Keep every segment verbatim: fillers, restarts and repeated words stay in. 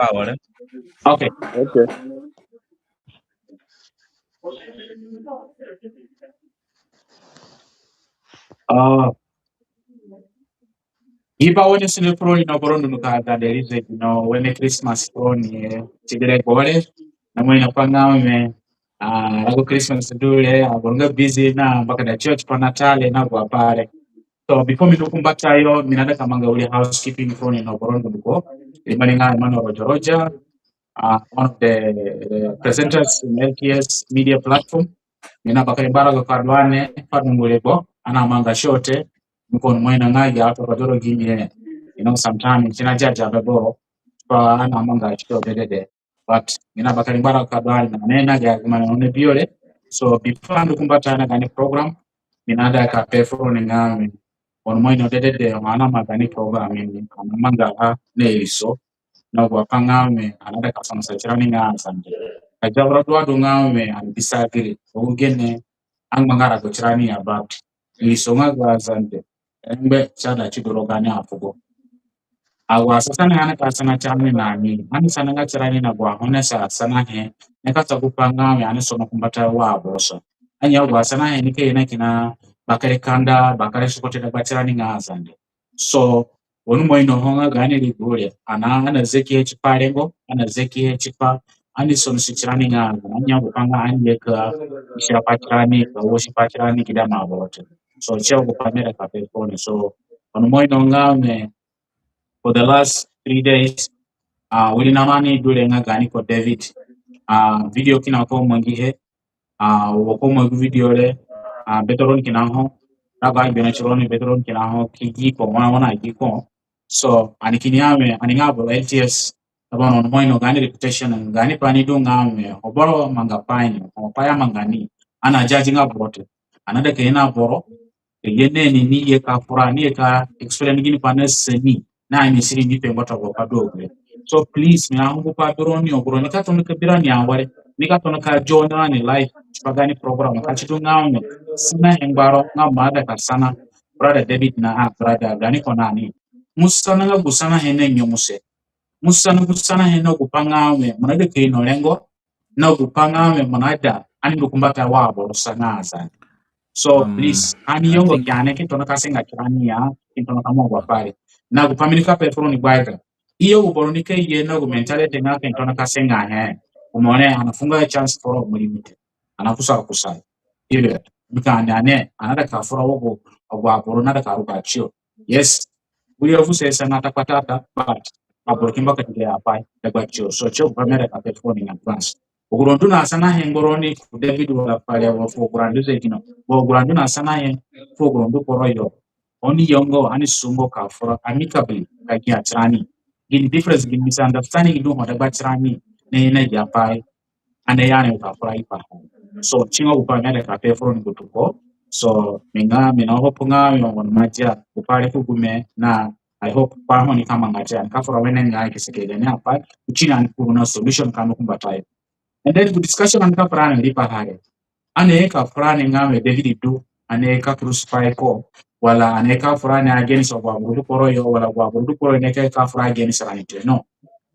Power. Okay. Okay. Ah, gi ba wene sine furoni na boro ndu ka da derize, you know, wene Christmas furoni, eh, ti gere bore. Na mo ina pa nga mi, ah, rago Christmas du re, ah, boro nga busy na mbakada church pa Natale na gu apai re. So before mi ndu kumbatayo, mi naida ka manga wiri housekeeping furoni na boro ndu ko. Rimani nga Emmanuel Roger Roger, uh, one of the, the presenters in L T S media platform. Mi na bakere mbaraga ka du ani, pa dungu regbo, ani amanga show te, mi ko ni mo ina nga ya to ka doro gimi e. You know, sometimes, si na jaja bebo, pa ani amanga show dedede. But mi na bakere mbaraga ka du ani, na ni na ya gu mane oni bi yo re. So before ani ndu kumbata na gaani program, mi naida ka pe furoni nga mi, oni mo ino dedede, ani amanga gaani program ni, ani amanga ha na iriso na gu apai nga mi, ani naida ka sonosa tirani nga Azande. Ka zavura du adu nga mi ani disagree, ono gene angbanga rago tirani ya, but iriso nga ga Azande, engbe si aida si du rogo gaani afugo. Agu asanahe ani ka sana tirani na ni, ani sananga tirani na gu ahe oni sa sanahe, ni ka sa gu pa nga mi ani sono kumbata wa aboro sa. Ani ya gu asanahe ni ka ye na kina bakere kanda, bakere sogote dagba tirani nga Azande. So oni mo ino ho nga gaani rigbu re, ani, ani azekihe tipa rengo, ani azekihe tipa, ani sonosi tirani nga Azande, ani ya gu pa nga ani ye ka sia pa tirani, ka wosi pa tirani ki da ma aboro te. So si agu pa mi aida ka pe furoni. So oni mo ino nga mi, for the last three days, ah, wiri na mani du re nga gaani ko David, ah, video kina ko mangihe, ah, wo ko mangi video re, ah, bete roni kina ho, rago agbia na tironi bete roni kina ho, ki gi ko, wa na, wa na gi ko. So ani kini ya mi, ani nga aboro L T S, taban oni mo ino gaani reputation, gaani pai ni du nga mi, ho boro manga pai ni, ho pai amanga ni, ani ajudge nga boro te. Ani naida ka ye na boro, ka ye na ni, ni ye ka fura, ni ye ka explain gini pai na sa ni, na mi siri ni pe mbata gu pa du gu re. So please, mi na hungu pa du roni, agu roni ka tona ka bi rani awere, ni ka tona ka join rani live tipa gaani program, ka si du nga mi, sanahe ngbaro nga mo aida ka sana, brother David na, ah, brother gaani ko na ni. Mo sana nga gu sanahe na nyemuse. Mo sana gu sanahe na gu pa nga mi, mo naida ka ino rengo, na gu pa nga mi, mo naida ani ndu kumbata wa aboro sa nga Azande. So, um, please, ani yongo ki ani ki tona ka senga tirani ya, ki tona ka mo gu apai re. Na gu pa mi nika pe furoni gbaiga, i ye gu boro nika ye na gu mentality nga ki tona ka senga he, gu mo re ani afunga chance foro mo limite. Ani akusa kusa. Ibe, mi ka ani ane, ani aida ka fura wa gu, agu aboro naida ka ruga tiyo. Yes. Wiri afu se sa na ta kpatata, but aboro ki mbakadi apai dagba tiyo. So si agu pa mi aida ka pe furoni in advance. Agu roni du na sanahe ngbaroni fu David wala Pare wa fu agu roni du zegino, wa agu roni du na sanahe fu agu roni du kporo yo, oni yongo, ani sungo ka fura amicably ka gia tirani. Gini difference, gini misunderstanding du ho dagba tirani na i na gia pai, ani ye ani ka fura i pa. So si nga gu pa mi aida ka pe furoni kutuko. So mi nga, mi na hope nga mi ongo ni ma dia gu pai re ku gume, na I hope pa ho ni ka manga dia, ani ka fura wenengai ki seke gani apai, ku tini ani kuru na solution ka ndu kumbatayo. And then gu discussion ani ka fura ni riipaha re, ani ye ka fura ni nga mi David du, ani ye ka crucify ko, wala ani ye ka fura ni against agu aboro du kporo yo, wala agu aboro du kporo yo ni ka fura against rani te. No.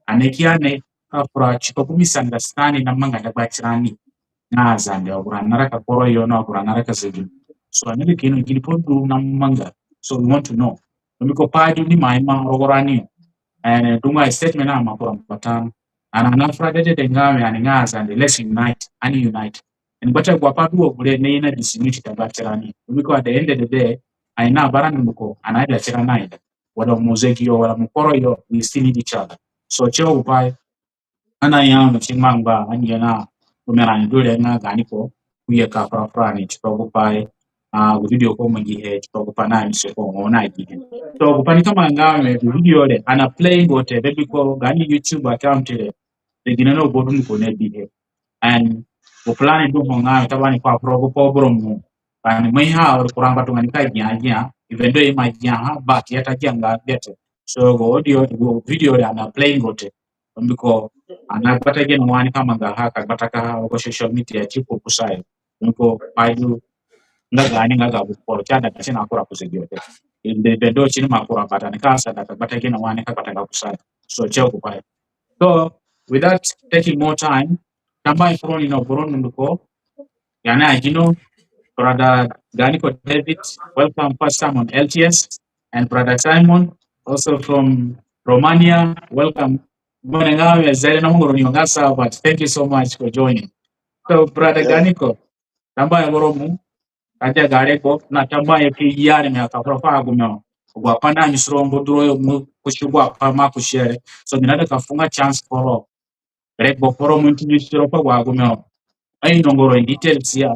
Ani ki ani ka fura tipa gu misunderstanding namanga dagba tirani nga Azande, agu rani naraka kporo yo na agu rani naraka zegino. So ani naida ka ino gini pai du namanga. So we want to know. Mbiko pai du ni ima ima rogo rani yo. And, eh, dungu statement na makura mbata. Ani na fura dedede nga mi, ani nga Azande, let's unite, ani unite. Ani gbata gu pai du wa gure na i na disunity dagba tirani. Mbiko at the end of the day, ani na bara nduko, ani aida tirani aida. Whether mo zegi yo, whether mo kporo yo, we still need each other. So si agu pai ani aya no ti ngbangba, ani ye na gu mi rani du re nga gani ko, ku ye ka fura fura ni tipa gu pai, ah, gu video ko mangihe, tipa gu pai na mi se ko, mo na gihe. So gu pai ni ka manga mi, gu video re ani a playing go te, mbiko gani YouTube account re, zegino na gu dunduko na bihe. And gu plan du ho nga mi, taban, pa fura gu program mu, ani mo iha ori kura ngbatunga ni ka gia gia, even though i ma gia ha, but i ata gia nga bete. So gu audio, gu video re ani a playing go te. Mbiko ani na gbata gene wa ani ka manga ha, ka gbata ka ha rogo social media ti ku kusayo. Mbiko pai du nga gani nga ga gu kporo, si aida ka si na kura ku zegino te. Inde bendo si ni ma kura, but ani ka asada ka gbata gene wa ani ka gbata ka kusayo. So si agu pai. So, without taking more time, tambuahe fu roni na aboro dunduko. Gaani agino, brother Ganiko David, welcome first time on L T S, and brother Simon, also from Romania, welcome. Mo ni nga we zere na mungoro ni ongasa, but thank you so much for joining. So, brother Ganiko, tambuahe fu roni, ka dia ga regbo, na tambuahe ki yare mi aka fura fu agume. Agu apai na mi suro ngo duro yo mu kusi agu apai ma kusi re. So mi naida ka fu nga chance fu ro. Regbo fu ro mo introduce ro fu agu agume. Ai no ngoro in details ya.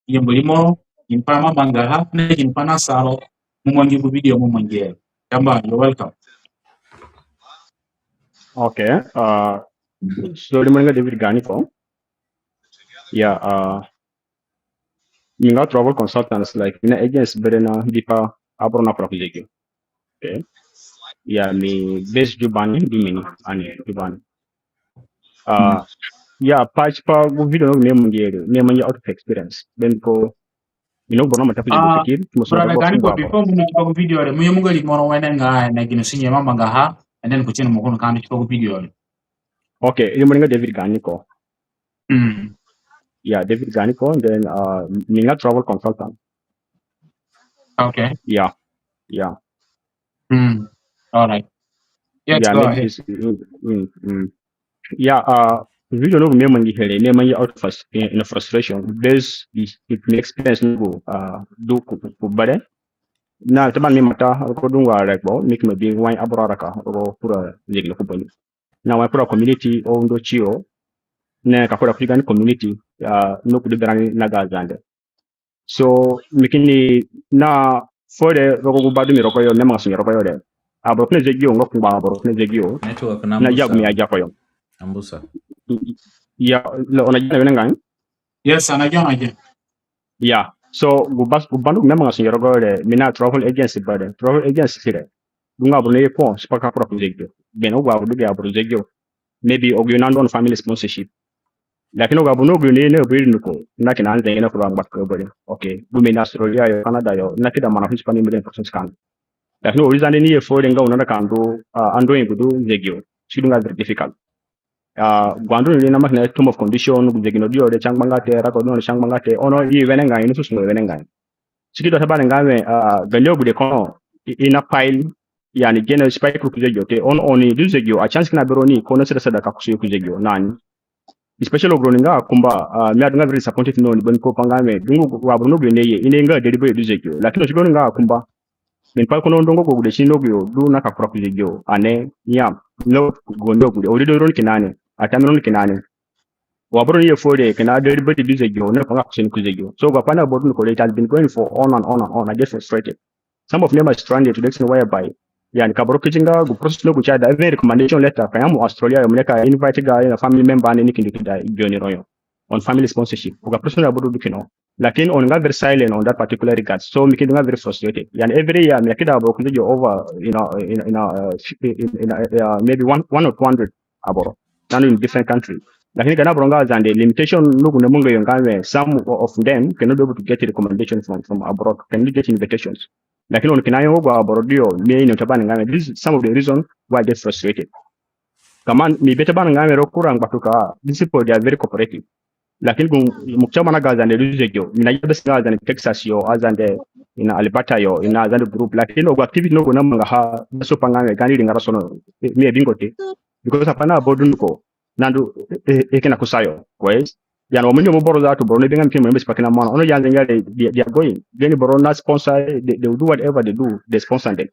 Yambu rimoro, ginipai mo amangaha, na ginipai na sa ro. Mo mangi gu video mo mangi. Tambuahe, you're welcome. Okay. Uh, so rimoro nga David Ganiko. Yeah, uh, mi nga travel consultants, like, mi na agents bere na bipa aboro na kura ku zegiyo. Okay. Yeah, mi base Juba ni, du mi ni, ani Juba ni. Uh, yeah, pa tipa gu video no mi mangi re, mi mangi out of experience. Then ko, you know, bono mata ku zegiyo. Ah, fikir, mo so brother Ganiko, before mo tipa gu video re, mo yo mo ga rimoro wenengai na gini sunge mo amangaha, and then ko tini mo kunu ka ni tipa gu video re. Okay, rimoro nga David Ganiko. Mm. Yeah, David Ganiko, and then, uh, mi nga travel consultant. Okay. Yeah, yeah. Mm. All right. Yes, yeah, go ahead. Is, mm, mm, mm. Yeah, uh, video no mi mangi here, mi mangi out of frus-, in, in frustration. Base, it, it makes sense no, uh, du ku, ku, ku bare. Na taban mi mata, ko du nga regbo, mi ki ma bi wai aboro araka, ko kura zegiyo ku bani. Na wai kura community o undo tiyo, na ka kura ku gaani community, uh, no ku du berani na ga Zande. So, mi kini na fore rogo gu ba du mi rogoyo, na mangasunge rogoyo re. Aboro kina zegiyo, nga kungba aboro kina zegiyo. Network na ya gu mi agia koyo. Ambusa. Ya, lo, oni agia na wenengai? Yes, ani agia, ani agia. Yeah. So, gu ba, gu ba du mi na mangasunge rogoyo re, mi na travel agency bere. Travel agency si re du nga aboro naye ko, si pa ka kura ku zegiyo. Gene agu aboro du gi aboro zegiyo. Maybe agu yo nandu on family sponsorship. Lakini agu aboro naye na aboro dunduko, na kina anze ngene kura ngba ka bere. Okay. Du mi na Australia yo, Canada yo, na kida mana fu si pa ni million persons kan. Lakini agu Zande ni ye fore nga u naida ka ndu, uh, andu ingu du zegiyo. Si du nga very difficult. Uh, gu andu ni na makina term of condition, gu zegino du yo re si angbanga te, raka du no re si angbanga te, ono i wenengai, i ni susu wenengai. Si ki du taban nga we, uh, gani agude kono, i, i na pile, yani gene si pai kuru ku zegiyo te, ono oni du zegiyo, a chance kina bero ni, kono sada sada ka kusi ku zegiyo, nani. Especially agu roni nga kumba, uh, mi adunga very disappointed no ni bani ko pa nga we, dungu wa bro no gene ye, i ni nga deri bo du zegiyo. Lakini si goni nga kumba, mi pa kono ndongo gu gude si no gu yo, du na ka kura ku zegiyo, ane, ya, no, gu no gude, ori do roni kina ni, a tami roni kina ni. Wa boro ni ye fore kina deri bati du zegiyo, na panga kusi ni ku zegiyo. So, gu apai na boro ni ko re, it has been going for on and on and on. I get frustrated. Some of them are stranded to the extent whereby, yani, ka boro ki zinga gu process no gu si aida, even recommendation letter, ka ya mo Australia yo, mo ni ka invite ga, you know, family member ni ni ki ndu ki da join ro yo on family sponsorship. Gu process na boro du kina. Lakini oni nga very silent on that particular regard. So, mi ki du nga very frustrated. Yani, every year, mi ki da boro ku zegiyo over, you know, in, in, uh, in, in, uh, maybe one, one or two hundred aboro. Nanu in different country. Lakini kina boro nga Zande, limitation no gu na munga yo nga we, some of them cannot be able to get recommendation from, from abroad, cannot get invitations. Lakini oni kina yo gu aboro du yo, mi ino taban nga we, this is some of the reason why I get frustrated. Kaman, mi bi taban nga we rogo kura ngbatuka, these people, they are very cooperative. Lakini gu, mo ki sa mana ga Zande du zegiyo, mi na ya bes nga Zande Texas yo, aZande, i na Alberta yo, i na Zande group. Lakini agu activity no gu na mangaha, so pa nga we, gani ringara sono, mi abingo te. Because apai na boro dunduko, nandu, e, e, e kina kusayo, kwes. Yani, wa mo ni mo boro zatu, boro ni binga mi kini mo ni bes pa kina mano. Ono ya nzenga they, they, they are going. Gani boro na sponsor, they, they will do whatever they do, they sponsor them.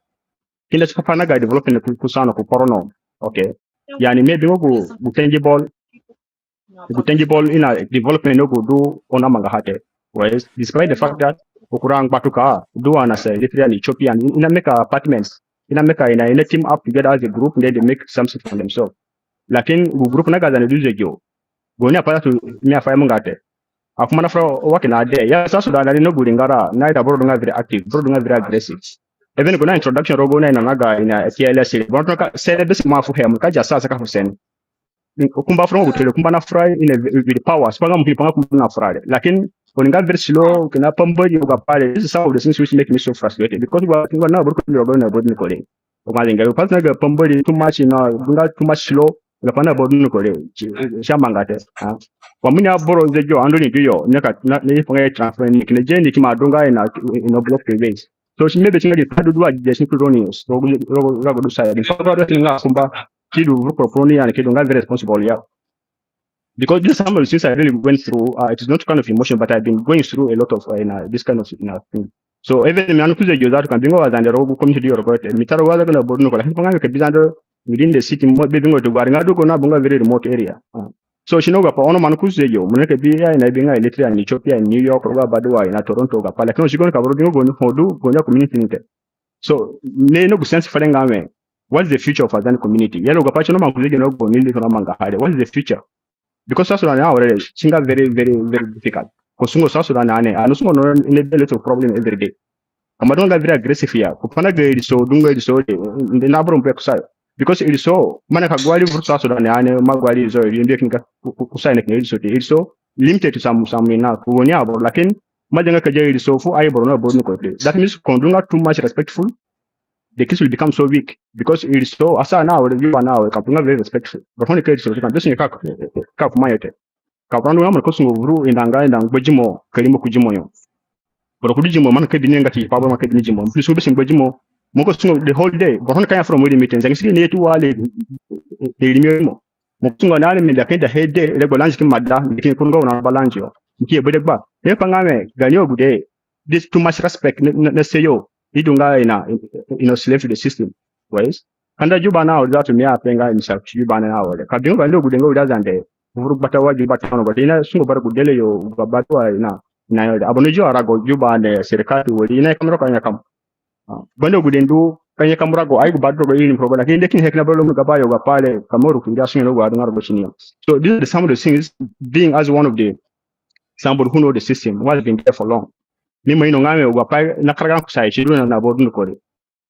Kina si pa na ga development ku, kusa no ku kporo no. Okay. Yani, maybe gu, gu tangible, gu tangible i na development no gu du oni amangaha te. Whereas, despite the fact that agu kura ngbatuka, du ana se, Eritrean, Ethiopian, i na make apartments, i na make, i na, i na team up together as a group, then they make something for themselves. Lakini gu group na ga Zande du zegiyo, gu ni apai zatu mi afa ya munga te. Akumba na fura wa kina de. Ya South Sudan ni no gu ringara, na ida boro du nga very active, boro du nga very aggressive. Even gu na introduction rogo na i na na ga i na T L S, boro na ka sene bes mo afu he, mo ka ja sa sa ka fu sene. Kumba fura gu tele, kumba na fura i na with power, si pa nga mo ki pa nga kumba na fura re. Lakini oni nga very slow, kina pambori gu apai re. This is some of the things which make me so frustrated because wa, wa na boro ko ni rogo na boro ni ko re. Wa zinga, because na ga pambori too much, i na, nga too much slow. Nga pa na bodu ni ko re, si, si amanga te. Ah. Wa mo ni aboro zegino, ando ni du yo, ni ka, na, ni fu nga transfer ni, kina je ni ki ma du nga ina, ina block the ways. So, si maybe si nga di, ka du du a je si ni ku roni, so, gu, gu, gu, gu du sa ya, di, so, gu du si nga kumba, ki du vuru ko roni ya, ki du nga very responsible ya. Because this is some of the things I really went through. Uh, it is not kind of emotion, but I've been going through a lot of, uh, you know, this kind of, you know, thing. So even mi ani ku zegino that ka bingo wa Zande rogo community du yo rogo te. Mi ta rogo wa Zande na bodu ni ko, lakini pa nga mi ka bi Zande within the city, mo, bi bingo du gari nga du gu na bunga very remote area. Uh, so si no ga pa ono mi ani ku zegino, mo ni ka bi ya ina bi nga Eritrea, in Ethiopia, in New York, rogo abadu wa ina Toronto ga pa. Lakini si gu ni ka boro bingo gu ni ho du, gu ni community ni te. So, ni no gu sense fere nga mi. What's the future of Azande community? Yalo ga pa si no mi ani ku zegino gu ni li ko na manga hare. What's the future? Because South Sudan now already, si nga very, very, very difficult. Ko sungo South Sudan ane, ano sungo no in a lot of problem every day. Ka mo du nga very aggressive ya. Ko pa na ga iriso, du nga iriso, de, de na boro mpe kusayo. Because iriso, mo na ka gwari vuru South Sudan ane, mo gwari iriso, iri mbe kini ka, ku, ku, kusayo na kini iriso, te iriso, limited to some, some enough. Ko ni aboro, lakin, mo du nga ka je iriso fu, ai boro na bodu ni ko te. That means, ko du nga too much respectful, the case will become so weak because iriso asa na were, you are na were, ka du nga very respectful. But when it comes to the condition, ka, ka kuma yo te. Ka pa ndu nga mo ko sungo vuru ina nga ina gbajimo, ka rimo ku jimo yo. But ku du jimo, mo na ka bi ni nga ki pa boro mo ka bi ni jimo. Plus, mo be si gbajimo, mo ko sungo the whole day. But when ka ya from wiri meeting, zanga si ni yetu wale, the rimi mo. Mo ko sungo na ni mi da kenda head day, re gbo lanji ki mada, mi ki ku nga na ba lanji yo. Mi ki ye bede gba. Ye pa nga mi, gani ogude, this too much respect, ne, ne, ne se yo. I du nga ina, you know, slave to the system. Wise? Kanda Juba na, or that mi ape nga himself, Juba na, or ka bingo bande ogude nga wiri Azande. Vuru gbata wa Juba town, but ina sungo bara gu dere yo, gbata wa ina, ina yo. Abono jo arago Juba ne serikali wari, ina kamera ka ina kam. Ah, bande ogude ndu, ka ina kamera go, ai gu badu go ini program. Lakini de kini hekna balo mu gaba yo ga pale, ka mo ru ku ida sungo go adu nga ro sini. So these are the, some of the things, being as one of the, somebody who know the system, who has been there for long. Mi ima ino nga mi, agu apai na karaga na kusayo, si du na, na bodu ni ko re.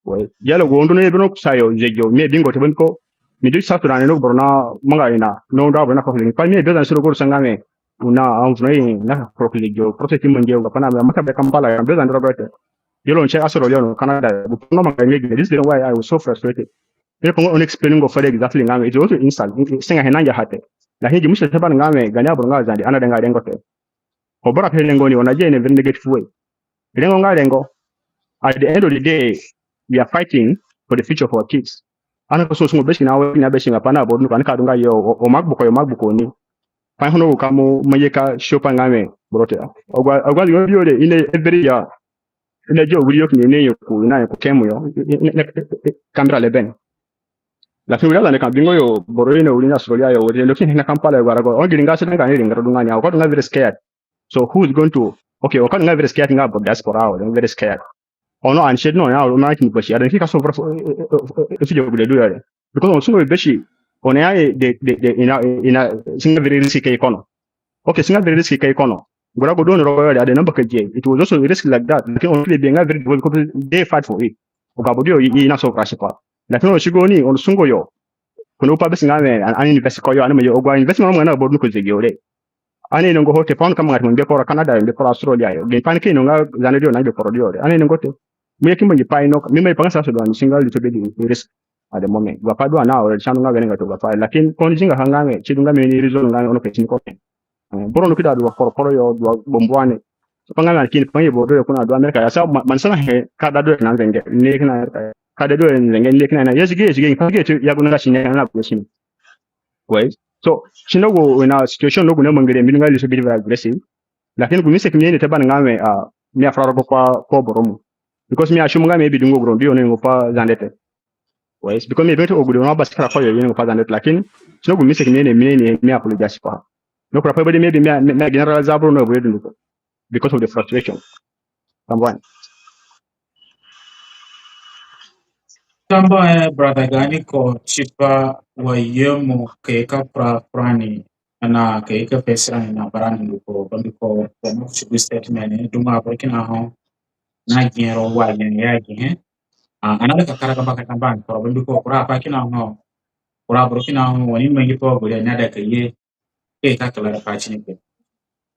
Wai, yala gu ndu na ye beno kusayo zegino, mi bingo te bambiko, mi du South Sudan no boro na manga ina, no ndu aboro na ko. Pai mi bi Zande si rogo sa nga mi, una, am, fu na i na ko zegino, protect mangi, agu apai na mi, maka be Kampala, ya, bi Zande rogo te. Yalo nche asoro yo no, Canada, gu no manga mi, this is why I was so frustrated. Yala ko ngo explaining go fere exactly nga mi, it was also insult, senga hena nja hate. Lakini gi mushkila te ba nga mi, gani aboro nga Zande, ana denga dengo te. Ko bara pe rengo ni, ona je in a very negative way. Rengo nga rengo. At the end of the day, we are fighting for the future of our kids. Ana ko so sungo besi na we na besi nga pa na bodu ni ko ani ka du nga yo, o, o MacBook yo, MacBook ni. Pa hono ka mo maye ka shopa nga mi, boro te. Agu, agu yo yo de, ina every year. Ina jo wiri yo kini ne yo ku, ina yo ku kemu yo. Ina, ina, ina, kamera leben. Lakini wiri Azande ka bingo yo, boro ina wiri na Australia yo, wiri, lakini na Kampala yo, warago. O gi ringa si nga ni ringa du nga ni, o ka du nga very scared. So who is going to, okay, o ka du nga very scared nga about diaspora, o very scared. Ono ani si du no ya, o na kini basi, ada ni ka so for, for, for, for, for, for, for, because o sungo besi, o na ya, de, de, de, ina, ina, singa very risky ka i kono. Okay, singa very risky ka i kono. Gu rago du ni rogo yo de, ada namba ka je. It was also a risk like that. Lakini ono kile bi nga very difficult because they fight for it. O ka bodu yo, i, i na so ka sipa. Lakini ono si gu ni, ono sungo yo. Ko no pa besi nga mi, an, an invest ko yo, ani mo yo, agu investment mo na bodu ni ko zegino re. Ani inongo ho te, pa oni ka manga te, mo mbe kporo Canada, mbe kporo Australia yo. Gi pai ni ki ino nga Zande du yo na mbe kporo du yo re. Ani inongo te. Mo ye ki mangi pai no, mi ima ye pa nga South Sudan, singa little bit risk at the moment. Agu apai du ana, o re si andu nga gene nga to agu apai. Lakini ko ni zinga ha nga mi, si du nga mi ni reason nga mi ono ke si ni ko ke. Eh, boro no ki da du wa kporo kporo yo, du wa bombo ani. Pa nga mi ani kini pa ye bodu yo ku na du America. Ya sa ma, man sana he, ka da du na nzenge, ni kina, ka da du nzenge, ni kina na. Yes, ge, yes, ge, pa ge, ya gu na si ni na ku si ni. Right? So, si no gu ina situation no gu na mangere mi nga little bit very aggressive. Lakini gu mistake mi ni te ba nga mi, ah, mi afura rogo pa, pa boro mu. Because mi assume nga mi bi du ngo gu ro, bi yo ni ngo pa Zande te. Right? Because mi bi te ogude no ba si kara ko yo ni ngo pa Zande te. Lakini, si no gu mistake mi ni, mi ni, mi apologize pa. No kura pa bodi mi bi mi, mi, mi general zabro no bodi ndu ko. Because of the frustration. Tambuahe. Tambuahe, eh, brother gani ko tipa wa yemo ke ka pra prani na ke ka pesra ni na barani ndu ko, bambiko wa mo ku statement ni du nga aboro kina ho na gero wa yen ya gi he. Ah, ana da ka kara ka ba ka tamba ni ko, bambiko kura pa kina ho, kura aboro kina ho, wa ni mangi pa boro na da ka ye ke ka clarify ti ni ke.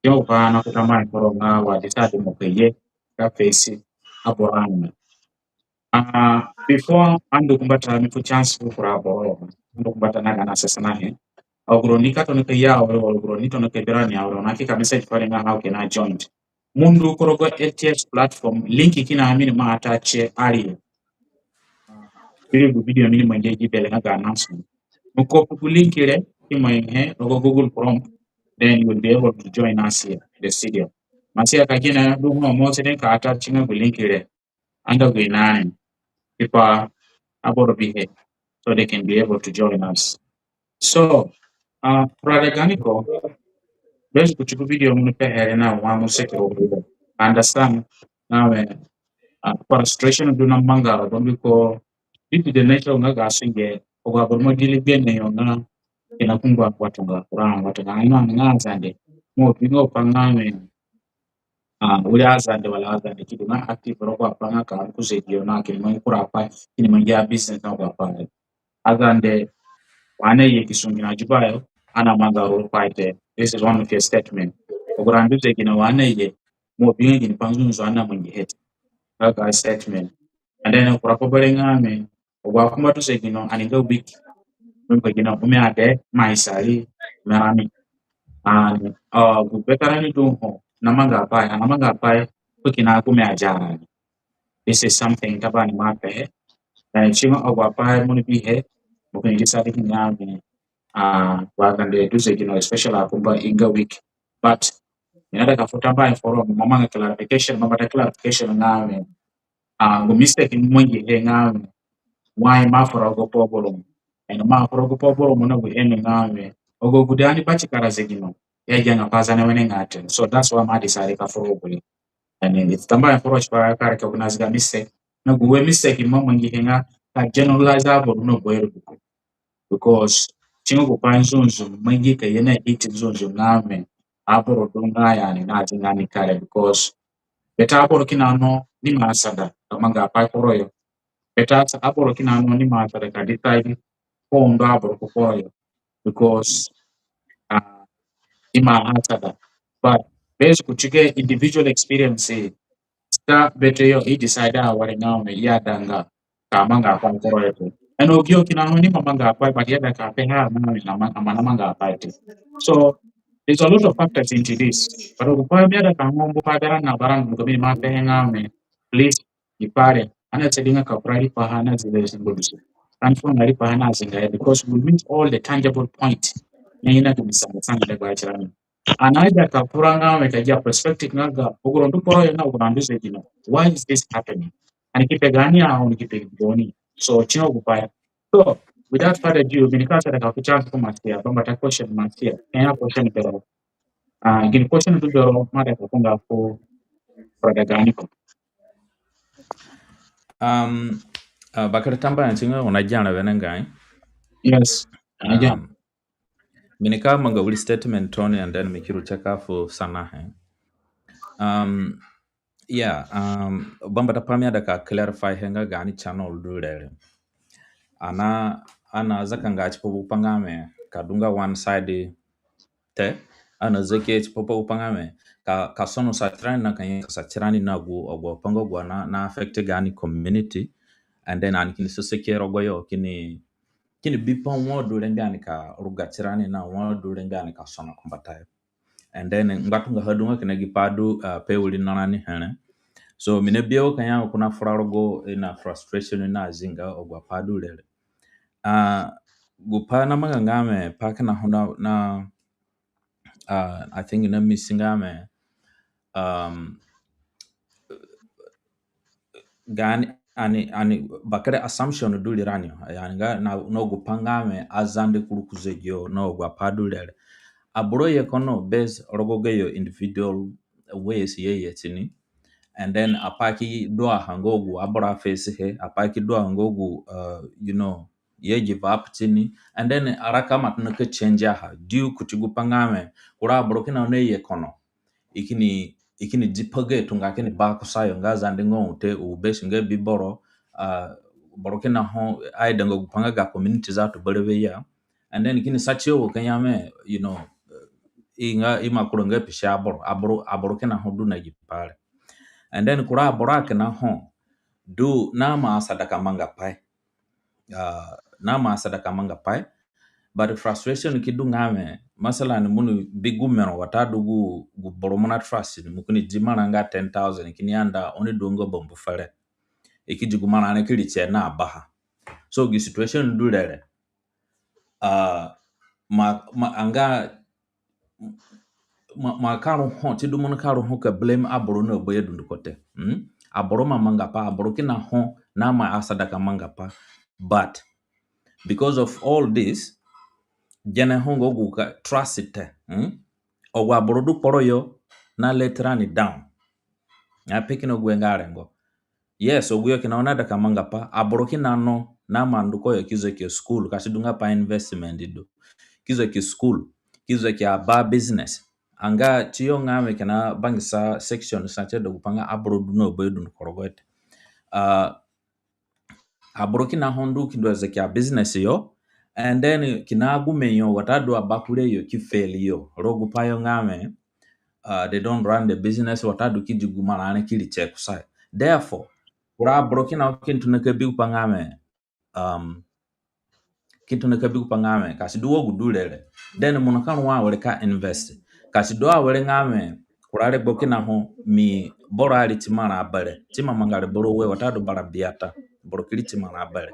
Yo pa na ku tamba ni ko nga wa di sa di mo ka ye ka face aboro ani. Ah, before ani ndu ku mbata, mi fu chance fu kura aboro. Ndu ku mbata na ga na sasana he. Agu roni ka tona ka ya awere, agu roni tona ka bi rani awere, na ki ka message fare nga how can I join. Mo ndu ku rogo L T S platform, link kina mi ni ma attach ari. Iri gu video mi ni mangi gi bere nga ga announcement. Mo copy gu link re, ki mo he rogo Google Chrome, then you will be able to join us here, the studio. Masia ka kina du ho mo sene ka attach nga gu link re. Anga gu inani. Tipa aboro bihe. So they can be able to join us. So, uh, brother Ganiko, bes kuti gu video mo ni pehe re na wa mo seke ro video. Understand? Na we, uh, frustration du na manga ro, mbiko, due to the nature nga ga sunge, agu aboro mo deal gbe na yo nga, kina ku ngbatunga, kura ngbatunga, ino nga Azande. Mo bi nga pa nga we, uh, wiri Azande wala Azande ki du nga active rogo agu apai nga ka ku zegiyo na kini mangi kura apai, kini mangi a business na agu apai. Azande, wa ani ye ki sungu na Juba yo, ani amanga ro pai te. This is one of your statement. Agu ra ndu zegino wa ani ye, mo bi nga gini pa nzunzu ani amangihe te. Nga ga statement. And then kura pa bere nga mi, agu akumba du zegino, ani nga weak. Mbiko gino, umi ade, mai sari, merami. And, uh, gu veteran du ho, na manga apai, ani amanga apai, ku kina ku mi ajarani. This is something taba ni ma pehe. And si nga agu apai mo ni bihe, mo kini decide nga mi, uh, wa kande du zegino, especially akumba i nga weak. But, mi naida ka fu tambuahe foro, mo manga clarification, mo bata clarification nga mi, uh, gu mistake mo mangihe nga mi, why mo afura gu problem. And mo afura gu problem na gu ene nga mi, agu agude ani bati kara zegino, i agianga pa Zande wenengai te. So that's why mo decide ka fura gu re. And then it's tambuahe foro tipa ka recognize ga mistake. Na gu we mistake mo mangihe nga ka generalize aboro na gu ere buku. Because si nga gu pai nzunzu mangi ka ye na hit nzunzu nga mi, aboro du nga ya ni na zinga ni kare, because beta aboro kina no ni ma asada ka manga apai kporo yo. Beta aboro kina no ni ma asada ka decide ko undo aboro ku kporo yo. Because, uh, i ma asada. But based kuti gi individual experience, eh, sa bete yo i decide awere nga mi i aidanga ka manga apai kporo yo te. And agu yo kina no ni ma manga apai, but i aida ka pehe nga mi na ma-, ama na manga apai te. So there's a lot of factors into this. But agu pai mi aida ka ngombo pa dara na bara ndu ka mi ma pehe nga mi, please, i pare. Ani asadi nga ka fura riipaha na zinga zinga du si. Ani fura nga riipaha na zinga ya, because we meet all the tangible point. Na ina du mi sanga sanga dagba tirani. Ani aida ka fura nga mi ka gia perspective nga ga agu ra ndu kporo yo na agu ra ndu zegino. Why is this happening? Ani ki pe gaani a, oni ki pe gaoni. So, si nga gu pai. So, without further ado, mi nika asada ka fu chance fu Masia, bambata question Masia. Kina question bero. Ah, gini question du bero, mo aida ka fu nga fu brother Ganiko. Um, uh, bakere tambuahe, si nga oni agia re wenengai. Yes. Ani agia. Um, mi nika manga wiri statement tooni, and then mi ki ru cheka fu sanahe. Um, yeah, um, bambata pai mi aida ka clarify he nga gaani channel du re re. Ani, ani azakanga tipa gu pai nga mi ka du nga one side te, ani azakihe tipa gu pai nga mi ka, ka sonosa tirani na ka nyakasa tirani na gu, agu apai nga agu na, na affect gaani community, and then ani kini sasakihe rogoyo, kini, kini bipa wa du rengbe ani ka ruga tirani na wa du rengbe ani ka sona kumbatayo. And then ngbatunga ha du nga kina gi pai du, uh, pe wiri na rani here. So mi nabihe wa ka ya ko na fura rogo, eh, na frustration na zinga agu apai du re re. Uh, gu pai namanga nga mi, pai kina ho na, na, uh, I think na miss nga mi, um, gaani, ani, ani bakere assumption du rirani. Yani nga na, na gu pai nga mi Azande kuru ku zegiyo na agu apai du re re. Aboro ye kono base rogo gayo individual ways ye ye tini. And then apai ki du a ha nga gu aboro a face he, apai ki du a ha nga gu, uh, you know, ye give up tini. And then araka ima tona ka change a ha. Due kuti gu pai nga mi, kura aboro kina na ye kono, i kini, i kini di pa ga tunga kini ba kusayo nga Zande nga u te, u besi nga bi boro, uh, boro kina ho aidanga gu pai nga ga community zatu berewe ya. And then kini sa tiyo ka ya mi, you know, i nga ima kuru nga pisi aboro, aboro, aboro kina ho du na gi pai re. And then kura aboro kina ho du na ima asada ka manga pai. Uh, na mo asada ka mangapai. But frustration ki du nga wẽ, masalan, mo ni bi gu mero watadu gu, gu boro mo na trust ni, mo kini di marã nga ten thousand, kini anda oni du nga bambu fere. I ki di gu marã re ki ri tie na baha. So gi situation du re re. Ah, ma, ma, anga ma, ma ka ru ho, ti du mo ni ka ru ho ka blame aboro na ba yo dunduko te. Hmm? Aboro ima mangapai, aboro kina ho na mo asada ka mangapai. But because of all this, gene ho nga gu ka trust te. Hmm? Agu aboro du kporo yo na let rani down. Na pe kina gu nga rengo. Yes, agu yo kina oni aida ka mangapai, aboro kina no na mo ndu ku yo ki zaki school, ka si du nga pa investment du. Ki zaki school, ki zaki aba business. Anga tiyo nga wẽ kina bangisa section sa tie da gupai nga aboro du na ba yo dunduko rogoho te. Ah, aboro kina ho ndu ki ndu zaki a business yo, and then kina agume yo watadu abakure yo ki fail yo rogo gupai yo nga wẽ, uh, they don't run the business, watadu ki di gu marã re ki ri tie kusayo. Therefore, kura aboro kina ho ki tona ka bi gupai nga wẽ, um, ki tona ka bi gupai nga wẽ, ka si du wa gu du re re, then mo nika ru awere ka invest. Ka si du awere nga wẽ, kura regbo kina ho mi boro ari ti marã bere, ti ima manga re boro ue watadu bara biata, boro ki ri ti marã bere.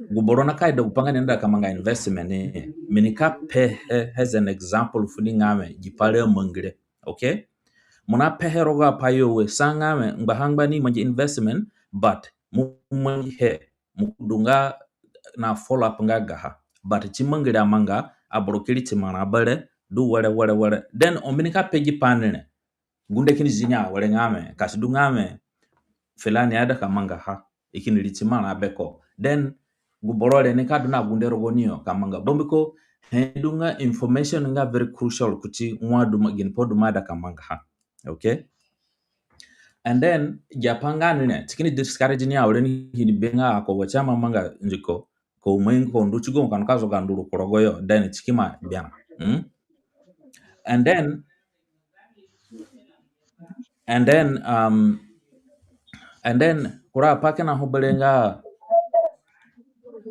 Gu boro nika ida gupai nga ni naida ka manga investment ni, mi nika pehe as an example fu ni nga wẽ, gi pai re amangi re. Okay? Mo na pehe rogo apai yo ue, sa nga wẽ, ngbaha ngba ni mangi investment, but mo mangihe, mo du nga na follow up nga gaha. But ti mangi re amanga, aboro ki ri ti marã bere, du were, were, were. Then ho mi nika pe gi pai ni re, gunde kini zi ni awere nga wẽ, ka si du nga wẽ, filani aida ka mangaha, i kini ri ti marã beko. Then gu boro re nika du na gunde rogo ni yo ka manga. Bambiko, he du nga information nga very crucial kuti wa du mo, ginipai du mo aida ka mangaha. Okay? And then, gi apai nga ni re, ti kini discourage ni awere ni kini bi nga ako wa ti ima manga ndiko, ko mai ko ndu ti gu ka nika zoga nduru ku rogo yo, then ti ki ma gberã. Hmm? And then, and then, um, and then, kura apai kina ho bere nga,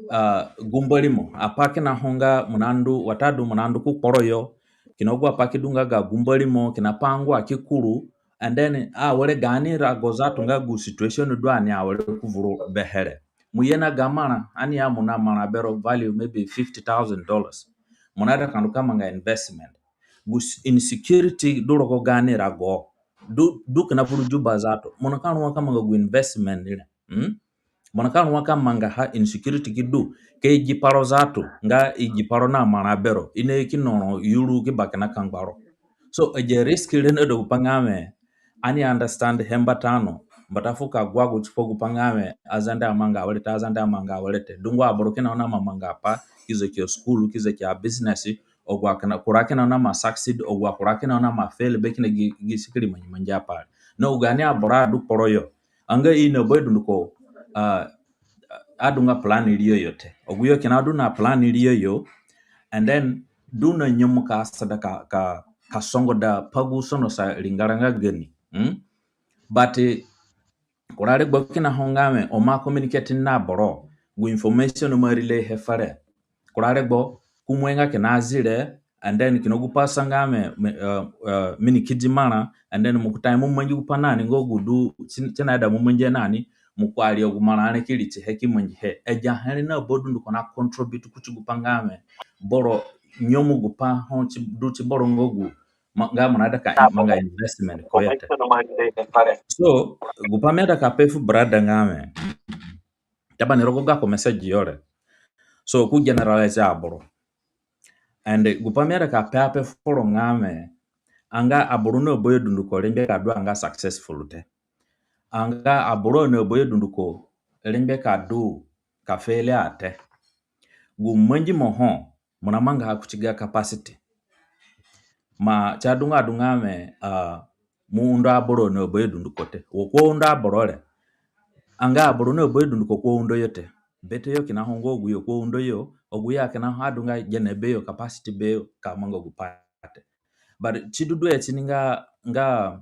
uh, gumba rimo, apai kina ho nga mo na ndu, watadu mo na ndu ku kporo yo, kina agu apai ki du nga ga gumba rimo, kina pa ngua ki kuru, and then, awere gaani rago zatu nga gu situation du ani awere ku vuru behe re. Mo ye na ga marã, ani ya mo na marã bero value maybe fifty thousand dollars. Mo naida ka ndu ka manga investment. Gu s-, insecurity du rogo gaani rago. Du, du kina vuru Juba zatu. Mo nika ru wa ka manga gu investment re. Hmm? Mo nika ru wa ka mangaha, insecurity ki du. Ka i gi paro zatu, nga i gi paro na marã bero. I naye ki noro yuru ki ba kina kangba ro. So, agi risk re naida gupai nga wẽ, ani understand he mbata no, mbata fu ka gwa gu tipa gupai nga wẽ, aZande amanga awere te, aZande amanga awere te. Dungu aboro kina ho na ima manga apai, ki zaki a school, ki zaki a business, agu akina, kura kina ho na ima succeed, agu akura kina ho na ima fail, be kina gi, gi sikiri mangi mangi apai. Na agu gaani aboro adu kporo yo. Anga i na ba yo dunduko, uh, adu nga plan rii yo te. Agu yo kina du na plan rii yo, and then du na nyemu ka asada ka, ka, ka songoda pa gu sonosa ringara nga gani. Hmm? But, eh, kura regbo kina ho nga wẽ, ho mo communicate na boro, gu information mo relay he fere. Kura regbo, ku mo nga kina zire, and then kina gu pa sa nga wẽ, mi, uh, uh, mi ni ki di marã, and then mo ku ta mo mangi gu pa na ni nga gu du, ti, ti naida mo mangi na ni, mo ku ari agu marã re ki ri ti he ki mangihe. Agi ahe re na ba dunduko na contribute kuti gu pa nga wẽ, boro nyemu gu pa ho ti, du ti boro nga gu, ma, nga mo naida ka, manga investment ku yo te. So, gu pa mi aida ka pe fu brother nga wẽ, Tabani rogo gako message yo re. So, ku generalize aboro. And, eh, gu pa mi aida ka pe ape foro nga wẽ, anga aboro na ba yo dunduko rengbe ka du anga successful te. Anga aboro na ba yo dunduko rengbe ka du ka failure te. Gu mangi mo ho, mo na mangaha kuti ga capacity. Ma ti adunga adunga wẽ, ah, mo undo aboro na ba yo dunduko te. Wo ko undo aboro re. Anga aboro na ba yo dunduko ko undo yo te. Bete yo kina ho nga agu yo ko undo yo, agu yo kina ho adunga gene be yo, capacity be yo, ka manga gu pa te. But ti du du e ti ni nga, nga,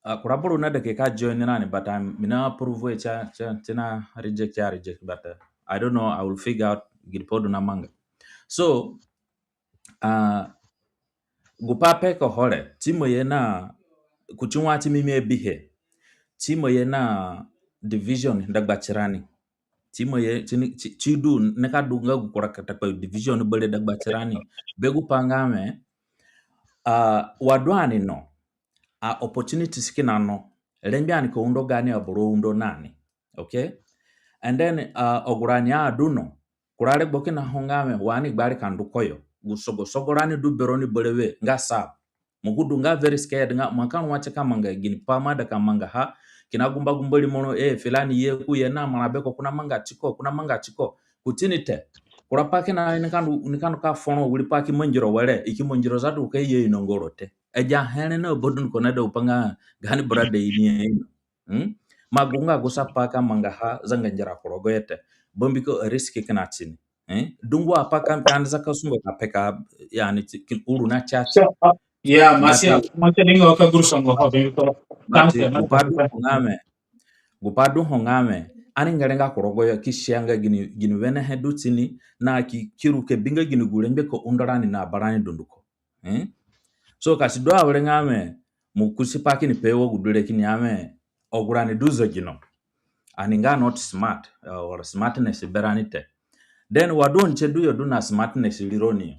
ah, kura boro naida ke ka join na ni, but, um, mi na approve e ti a, ti a, ti na reject a reject, but, uh, I don't know, I will figure out gini pai du na manga. So, uh, gu pai ape ko hore, ti mo ye na kuti wa ti mi mi abihe, ti mo ye na division dagba tirani. Ti mo ye, ti ni, ti, ti du, nika du nga gu kura katakpa division bere dagba tirani. Be gu pai nga we, uh, wa du ani no, a opportunities kina no, rengbe ani ka undo gaani aboro undo na ni. Okay? And then, uh, agu rani a du no, kura regbo kina ho nga we, wa ani gbari ka ndu koyo. Gu sogo, sogo rani du beroni berewe, nga sa. Mo ki du nga very scared nga, mo ka rua ti ka manga gini pai mo aida ka mangaha, kina gumba gumba rimoro, e, filani ye ku ye na marã be ko, ko na manga tiko, ko na manga tiko. Kuti ni te. Kura pai kina, ni ka ndu, ni ka ndu ka foro wiri pai ki mangi ro were, i ki mangi ro zadu ka ye inongo ro te. Agi ahe re na badunduko na da gu pai nga gaani brother ini ye ino. Hmm? Ma gu nga gu sa pai ka mangaha zanga ngera ku rogoyo te. Bambiko a risk kina tini. Eh? Dungu apai ka, ka ani za ka sungo ka peka, yani, ti, ki uru na chat. So, uh, yeah, Masiya, Masiya dingo ka guru songo ho, bambiko. But, eh, gu pai du ho nga we, gu pai du ho nga we, ani ngere nga ku rogoyo ki sia nga gini, gini wenehe du tini, na ki, ki ru ka bi nga gini gu rengbe ka undo rani na barani dunduko. Eh? So ka si du awere nga we, mo kusi pai kini pe wa gu du re kini ya we, agu rani du zegino. Ani nga not smart, uh, or smartness berani te. Then wa du oni tie du yo du na smartness rironi yo.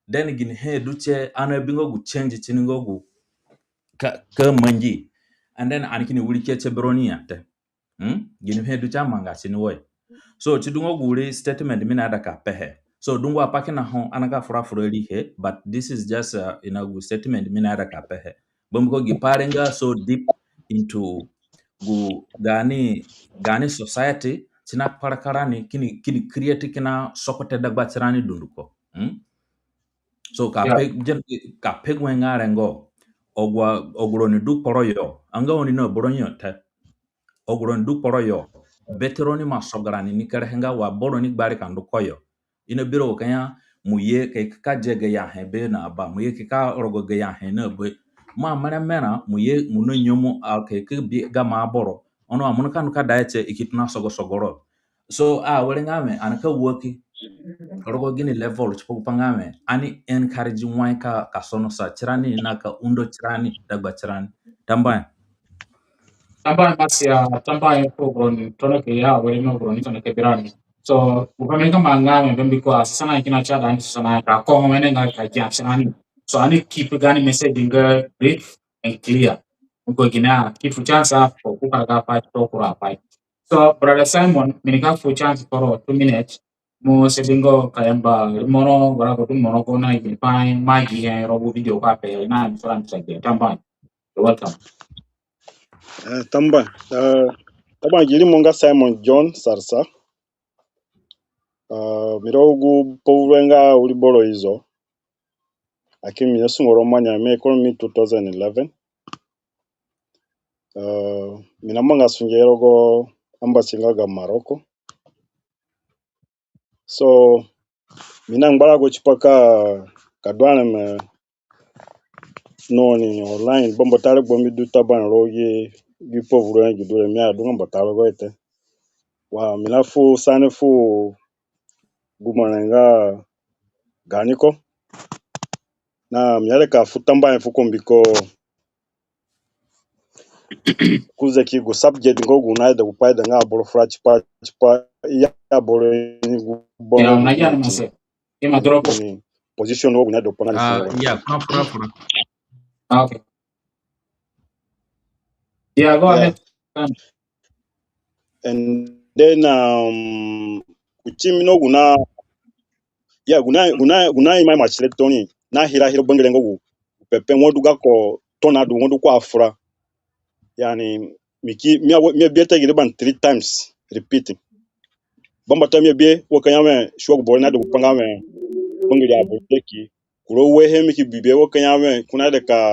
Then ginihe du tie ani abi nga gu change tini nga gu ka, ka mangi. And then ani kini wiri ke tie beroni ya te. Hmm? Ginihe du tie amanga tini wo yo. So, ti du nga gu wiri statement mi naida ka pehe. So, dungu apai kina ho, ani ka fura fura rihe, but this is just, uh, you know, gu statement mi naida ka pehe. Bambiko gi pai re nga so deep into gu gaani, gaani society, ti na kparaka rani, kini, kini create kina sogote dagba tirani dunduko. Hmm? So, ka pe, ka pe gu nga rengo, agu, agu roni du kporo yo, anga oni na aboro yo te. Agu roni du kporo yo, bete roni ima soga rani ni kerehe nga wa boro ni gbari ka ndu koyo. I nabi ro ka ya mo ye ka, ka dia gayo ahe be na ba, mo ye ka, ka rogo gayo ahe na be. Mo amerẽ merã, mo ye mo na nyemu a ka, ka bi gamo aboro. Ono a mo nika ndu ka da he te, i ki tona sogo sogo ro. So, awere nga we, ani ka work rogo gini level, tipa gu pai nga we, ani encourage wai ka, ka sonosa tirani, na ka undo tirani, dagba tirani. Tambuahe. Tambuahe Masiya, tambuahe fu gu roni tona ke ya, awere no gu roni tona ke bi rani. So, gu pai mi ka manga we, bambiko asanahe kina ti ada ni, asanahe ka ko ho wene nga ka gia tirani. So, ani keep gaani message nga brief and clear. Ko gini a, ki fu chance a, ko ku ka ga pai, to kura pai. So, Brother Simon, mi nika fu chance foro two minutes. Mo sedingo ka yamba rimoro, wara ko du moro ko na gi pai, ma gi he, rogo video ko ape, na mi fura mi sa gi. Tambuahe. You're welcome. Eh, tambuahe. Eh, tambuahe gi rimo nga Simon John Sarsa. Eh, mi rogo gu pavuru nga wiri boro izo. Lakini mi nasungo ro manya, mi koro mi two thousand eleven. Eh, mi namanga sunge rogo embassy nga ga Morocco. So, mi na ngbarago tipa ka, ka du areme na oni online, bambata regbo mi du tambuahe rogo gi, gi pavuru nga gi du re, mi adunga mbata rogoho te. Wa mi nafu sene fu gu marã nga gaani ko. Na mi aida ka fu tambuahe fu ko mbiko ku zeki gu subject nga gu naida gu pai da nga aboro fura tipa, tipa ya aboro ni gu boro. Yeah, na ya ni mase. Ima drop. Ni position wo gu naida gu pai nga ni. Ah, yeah, fura, fura, fura. Ah, okay. Yeah, go ahead. And then, um, kuti mi no gu na, yeah, gu na, gu na, gu na ima ima ti re tooni, na hira hira bangire nga gu pepe, wa du gako tona du, wa du ko afura. Yani, mi ki, mi a, mi abi takriban three times repeating. Bambata mi abi wa ka ya we, si wa gu boro naida gu pai nga we, bangire aboro deki. Kura uehe mi ki bihe wa ka ya we, ko naida ka,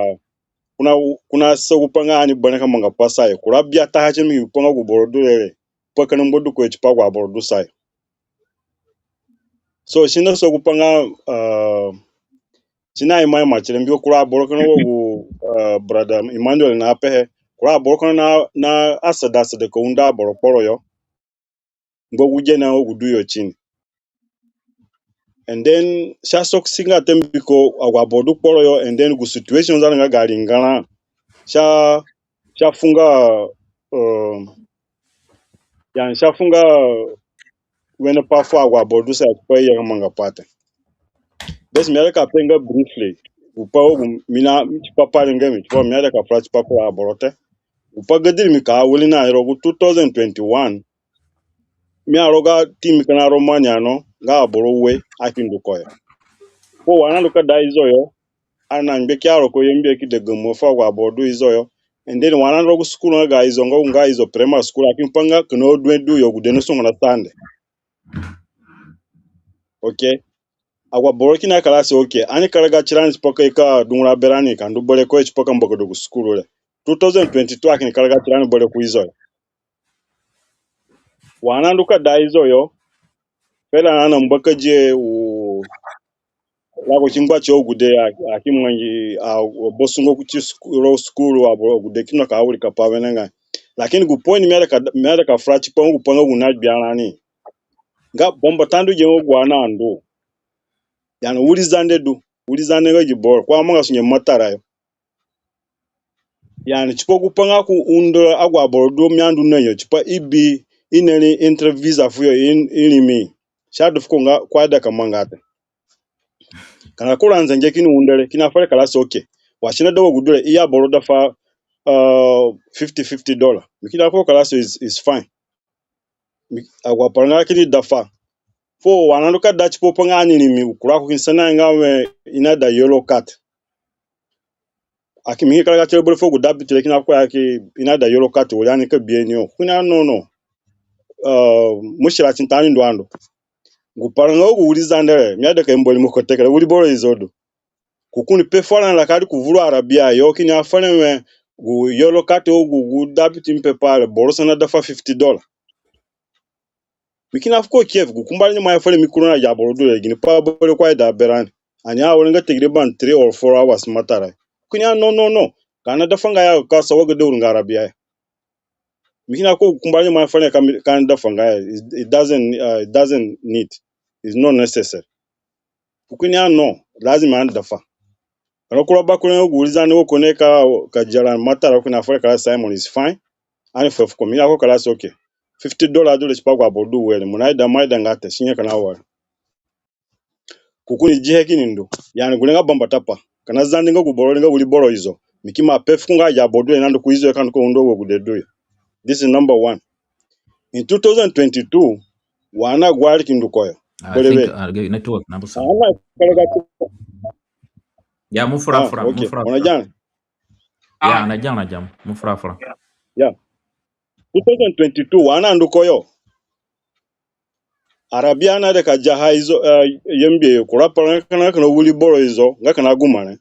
ko na, ko nasa gu pai nga ani bere ka manga pai sayo. Kura biataha ti mi ki bi pai nga gu boro du re re, pai kina ngba du ko yo tipa agu aboro du sayo. So, si nasa gu pai nga, uh, si na ima ima ti re mbiko kura aboro kina wa gu, uh, Brother Emmanuel napehe. Kura aboro kina na, na asada asada ka undo aboro kporo yo. ngba gu gene agu du yo tini. And then si asoksi nga te mbiko agu aboro du kporo yo, and then gu situation zara nga ga ringara. Si a, si afunga, um, yani si afunga wene pa fu agu aboro du sa ya tipa i ya ka manga pai te. Bes mi aida ka pe nga briefly gu pai gu mi na tipa pa ringara mi, tipa mi aida ka fura tipa kura aboro te. Gu pai gadi ri mi ka wiri na rogo gu two thousand twenty-one, mi aroga ti mi kina Romania no, nga aboro ue aki ndu ko yo. Ko wa ani andu ka da Ezo yo, ani na ngbe ki aro ko Yambio ki da gamo fu agu aboro du Ezo yo. And then wa ani andu rogo school nga ga Ezo, nga, nga Ezo primary school, aki mpa nga kina odue du yo, gude na sungu na Sunday. Okay. Agu aboro kina kalasi, okay. Ani karaga tirani tipa ka i ka dungura berani ka ndu bere ko yo tipa ka mbakada gu school re. Two thousand twenty-two aki ni karaga tirani bere ku Ezo yo. Wa ani andu ka da Ezo yo, fere ani na mbakadi u rago ki ngba ti agude a, aki mangi a, a basungo kuti sku-, ro school aboro agude kina ka wirika pa wenengai. Lakini gu point mi aida ka, mi aida ka fura tipa gu pai nga gu na gbia rani nga bambata ndu gene agu ani andu. Yani wiri Zande du, wiri Zande nga gi boro ko amanga sunge matara yo. Yani tipa gu pai nga ku undo agu aboro du mi andu na yo tipa i bi i na ri interview za fu yo i, i rimi. Si adu fuko nga ko aida ka manga te. Kana kura nzenge kini undo re, kina fere kalasi, okay. Wa si na da wa gu du re, i ya boro dafa, uh, fifty, fifty dollar. Mi kina fuko kalasi is, is fine. Mi, agu aparanga kini dafa. Fuo wa ani andu ka da tipa pai nga ani rimi, kura ko kini sana nga we i na da yellow card. Aki mi ki karaga tire bere fuo gu dabiti re kina ko ya ki i na da yellow card were ani ka bi e ni yo. Ko kini ya no, no. Uh, mushkila ti ni ta ni ndu andu. Gu paranga gu wiri Zande re, mi aida ka i mbu rimoko te kere wiri boro Ezo du. Ko kini pe fu rani raka di ko vuru Arabia yo kini ya fu rani we gu yellow card gu, gu dabiti mi pe pa re boro sa na dafa fifty dollar. Mi kini ya fuko kef, gu kumba re ni ima ya fu rani mi kuru na agi aboro du re, gini pai boro ko aida berani. Ani awere nga takriban three or four hours matara. Ko kini ya no, no, no. Ka ani dafa nga ya ka sa wa gade uru nga Arabia ya. Mi kini ya ko gu kumba re ni ima ya fu rani ka mi, ka ani dafa nga ya. It, it doesn't, uh, it doesn't need. It's not necessary. Ko kini ya no, lazima ani dafa. Ono kura bakure nga gu wiri Zande wo ko ni ka, ka dia rani matara ko kini ya fu rani kara Simon is fine. Ani fu fuko mi ya ko kalasi, okay. Fifty dollar du re tipa agu aboro du were, mo naida mo aidanga te, si nye kina wari. Ko kini dihe kini ndu. Yani gure nga bambata pai. Kina Zande nga gu boro re nga wiri boro Ezo. Mi ki ima pe fuko nga agi aboro du re na ndu ku Ezo yo ka ndu ka undo wa gude du yo. This is number one. In two thousand twenty-two, wa ani aguari ki ndu ko yo. I think, uh, network na busa. Wa ani karaga ti- Ya, mo fura, ah, fura, mo fura, fura. Wa ani agianga. Ya, ani agianga, ani agianga. Mo fura, fura. Ya. Two thousand twenty-two, wa ani andu ko yo. Arabia ani aida ka diaha Ezo, uh, Yambio yo, kura paranga kina, kina wiri boro Ezo, nga kina gu mara.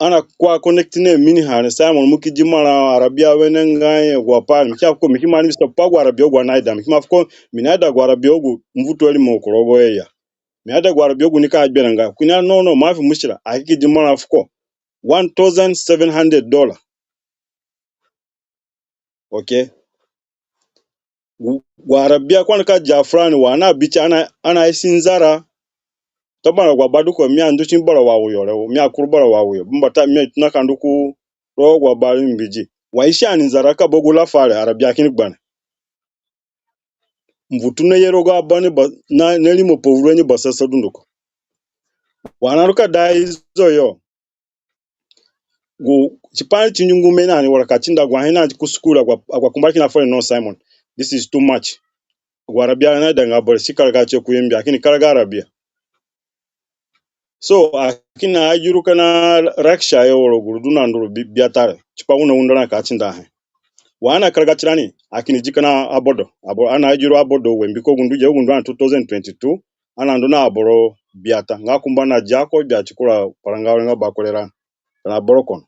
Ani akua connect na mi ni ha re, Simon, mo ki di marã Arabia wenengai, agu apai re, mi ki ya fuko, mi ki mani mi sa pa agu Arabia agu ani aida, mi ki ya fuko, mi naida agu Arabia agu mvutu arimo ku rogo yo ya. Mi aida agu Arabia agu nika gberã nga, ko kini ya no, no, mafi mushkila, ani ki di marã fuko. One thousand seven hundred dollar. Okay. Gu, gu Arabia ko ani ka dia fu rani wa ani abi ti ani, ani aisi nzara. Taban agu aba du ko mi andu ti bara wa awu yo re, mi akuru bara wa awu yo. Bambata mi atona ka ndu ku rogo agu aba re mbidi. Wa i si ani nzara ka ba gu lafa re, Arabia kini gbane. Mvutu naye rogo aba ni ba, na, na rimo pavuru ni basasa dunduko. Wa ani andu ka da Ezo yo. Gu, tipa ani ti ndu ngu me na ni wara ka ti nda agu ahe na ti ku sukuru agu, agu akumba kina fu rani no Simon. This is too much. Agu Arabia naida nga boro si karaga ti ku Yambio, lakini karaga Arabia. So, ani kini agiru kina Russia yo wara gu ru du na nduru bi-, biata re. Tipa gu na undo rani ka ti nda ahe. Wa ani akaraga tirani, ani kini di kina abodo. Abo-, ani agiru abodo we mbiko gu ndu ge, gu ndu ani two thousand twenty-two, ani andu na aboro biata. Nga kumba na dia ko gbia ti kura paranga were nga bakure rani. Kina boro kono.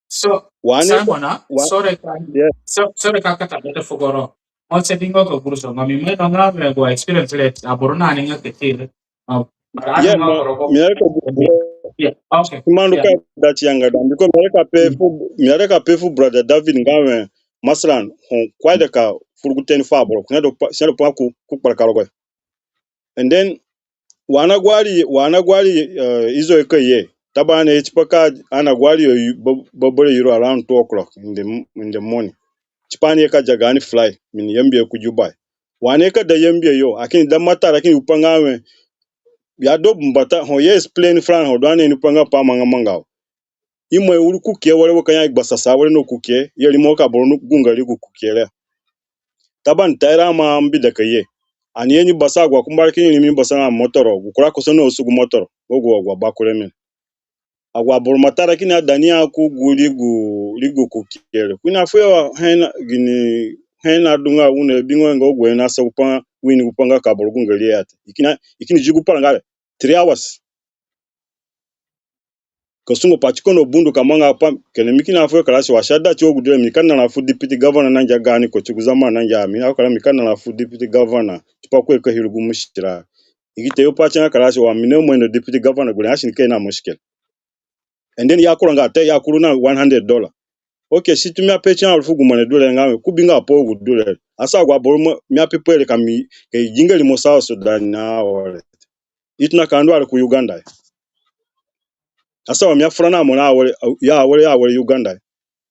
So, wa ani Simon, ah, wa-, sorry ka, yeah. So, sorry ka kata bete fugoro. Mo se dingo ko guruso, ma mi me no nga me go experience re, aboro na ni nga ke tire. Ah, yeah, ma, mi are ko, yeah, okay. Kuma ndu ka da ti yanga da. Because mi are ka pe fu, mi are ka pe fu brother David nga me, Masalan, ho ko aida ka fu rugu teni fu aboro, ko na du pa, si na du pa ku, ku kparaka rogoho. And then, wa ani aguari, wa ani aguari, eh, i zo ye ka ye. Taban, eh, tipa ka ani aguari yo, ba, ba, bere yuru around two o'clock in the, in the morning. Tipa ani ye ka dia gaani flight, mi ni Yambio ku Juba. Wa ani ye ka da Yambio yo, lakini da matara kini gu pa nga wẽ, ya du mbata, ho i explain furani ho du ani ni pa nga pa manga manga wo. I mai uru kuke were wa ka ya i gbasasa were na kuke, i rimo ka boro gunga ri gu kuke re. Taban taira ma mbida ka ye. Ani ye ni basa agu akumbara kini rimi basa na motoro, gu kura kusa na osu gu motoro, wa gu, wa gu abakure mi. Agu aboro matara kini ada ni ya ku gu ri gu, ri gu kuke re. Ko na fu yo he na, gini, he na du nga u na bingo nga gu he na sa gu pa, wini gu pa nga ka boro gunga ri ya te. I kini, i kini di gu paranga re. Three hours. Ka sungo pati ko na bundu ka manga pa, kina mi kina fu yo kalasi wa si ada ti wa gu du re, mi ka nara fu deputy governor na ngia gaani ko ti gu zaman na ngia mi, akala mi ka nara fu deputy governor, tipa ko ye ka hiri gu mushkila. I ki te yo pati nga kalasi wa mi na mo ino deputy governor gure, asi ni ka ino mushkila. And then ya kuru nga te, ya kuru na one hundred dollar. Okay, si tu mi ape ti nga fu gu mo ni du re nga wẽ, ko bi nga pa gu du re. Asa agu aboro mo, mi ape pa re ka mi, ka i gi nga rimo South Sudan na awere. I tona ka ndu are ku Uganda. Asa wa mi afura na mo na awere, ya awere, ya awere Uganda.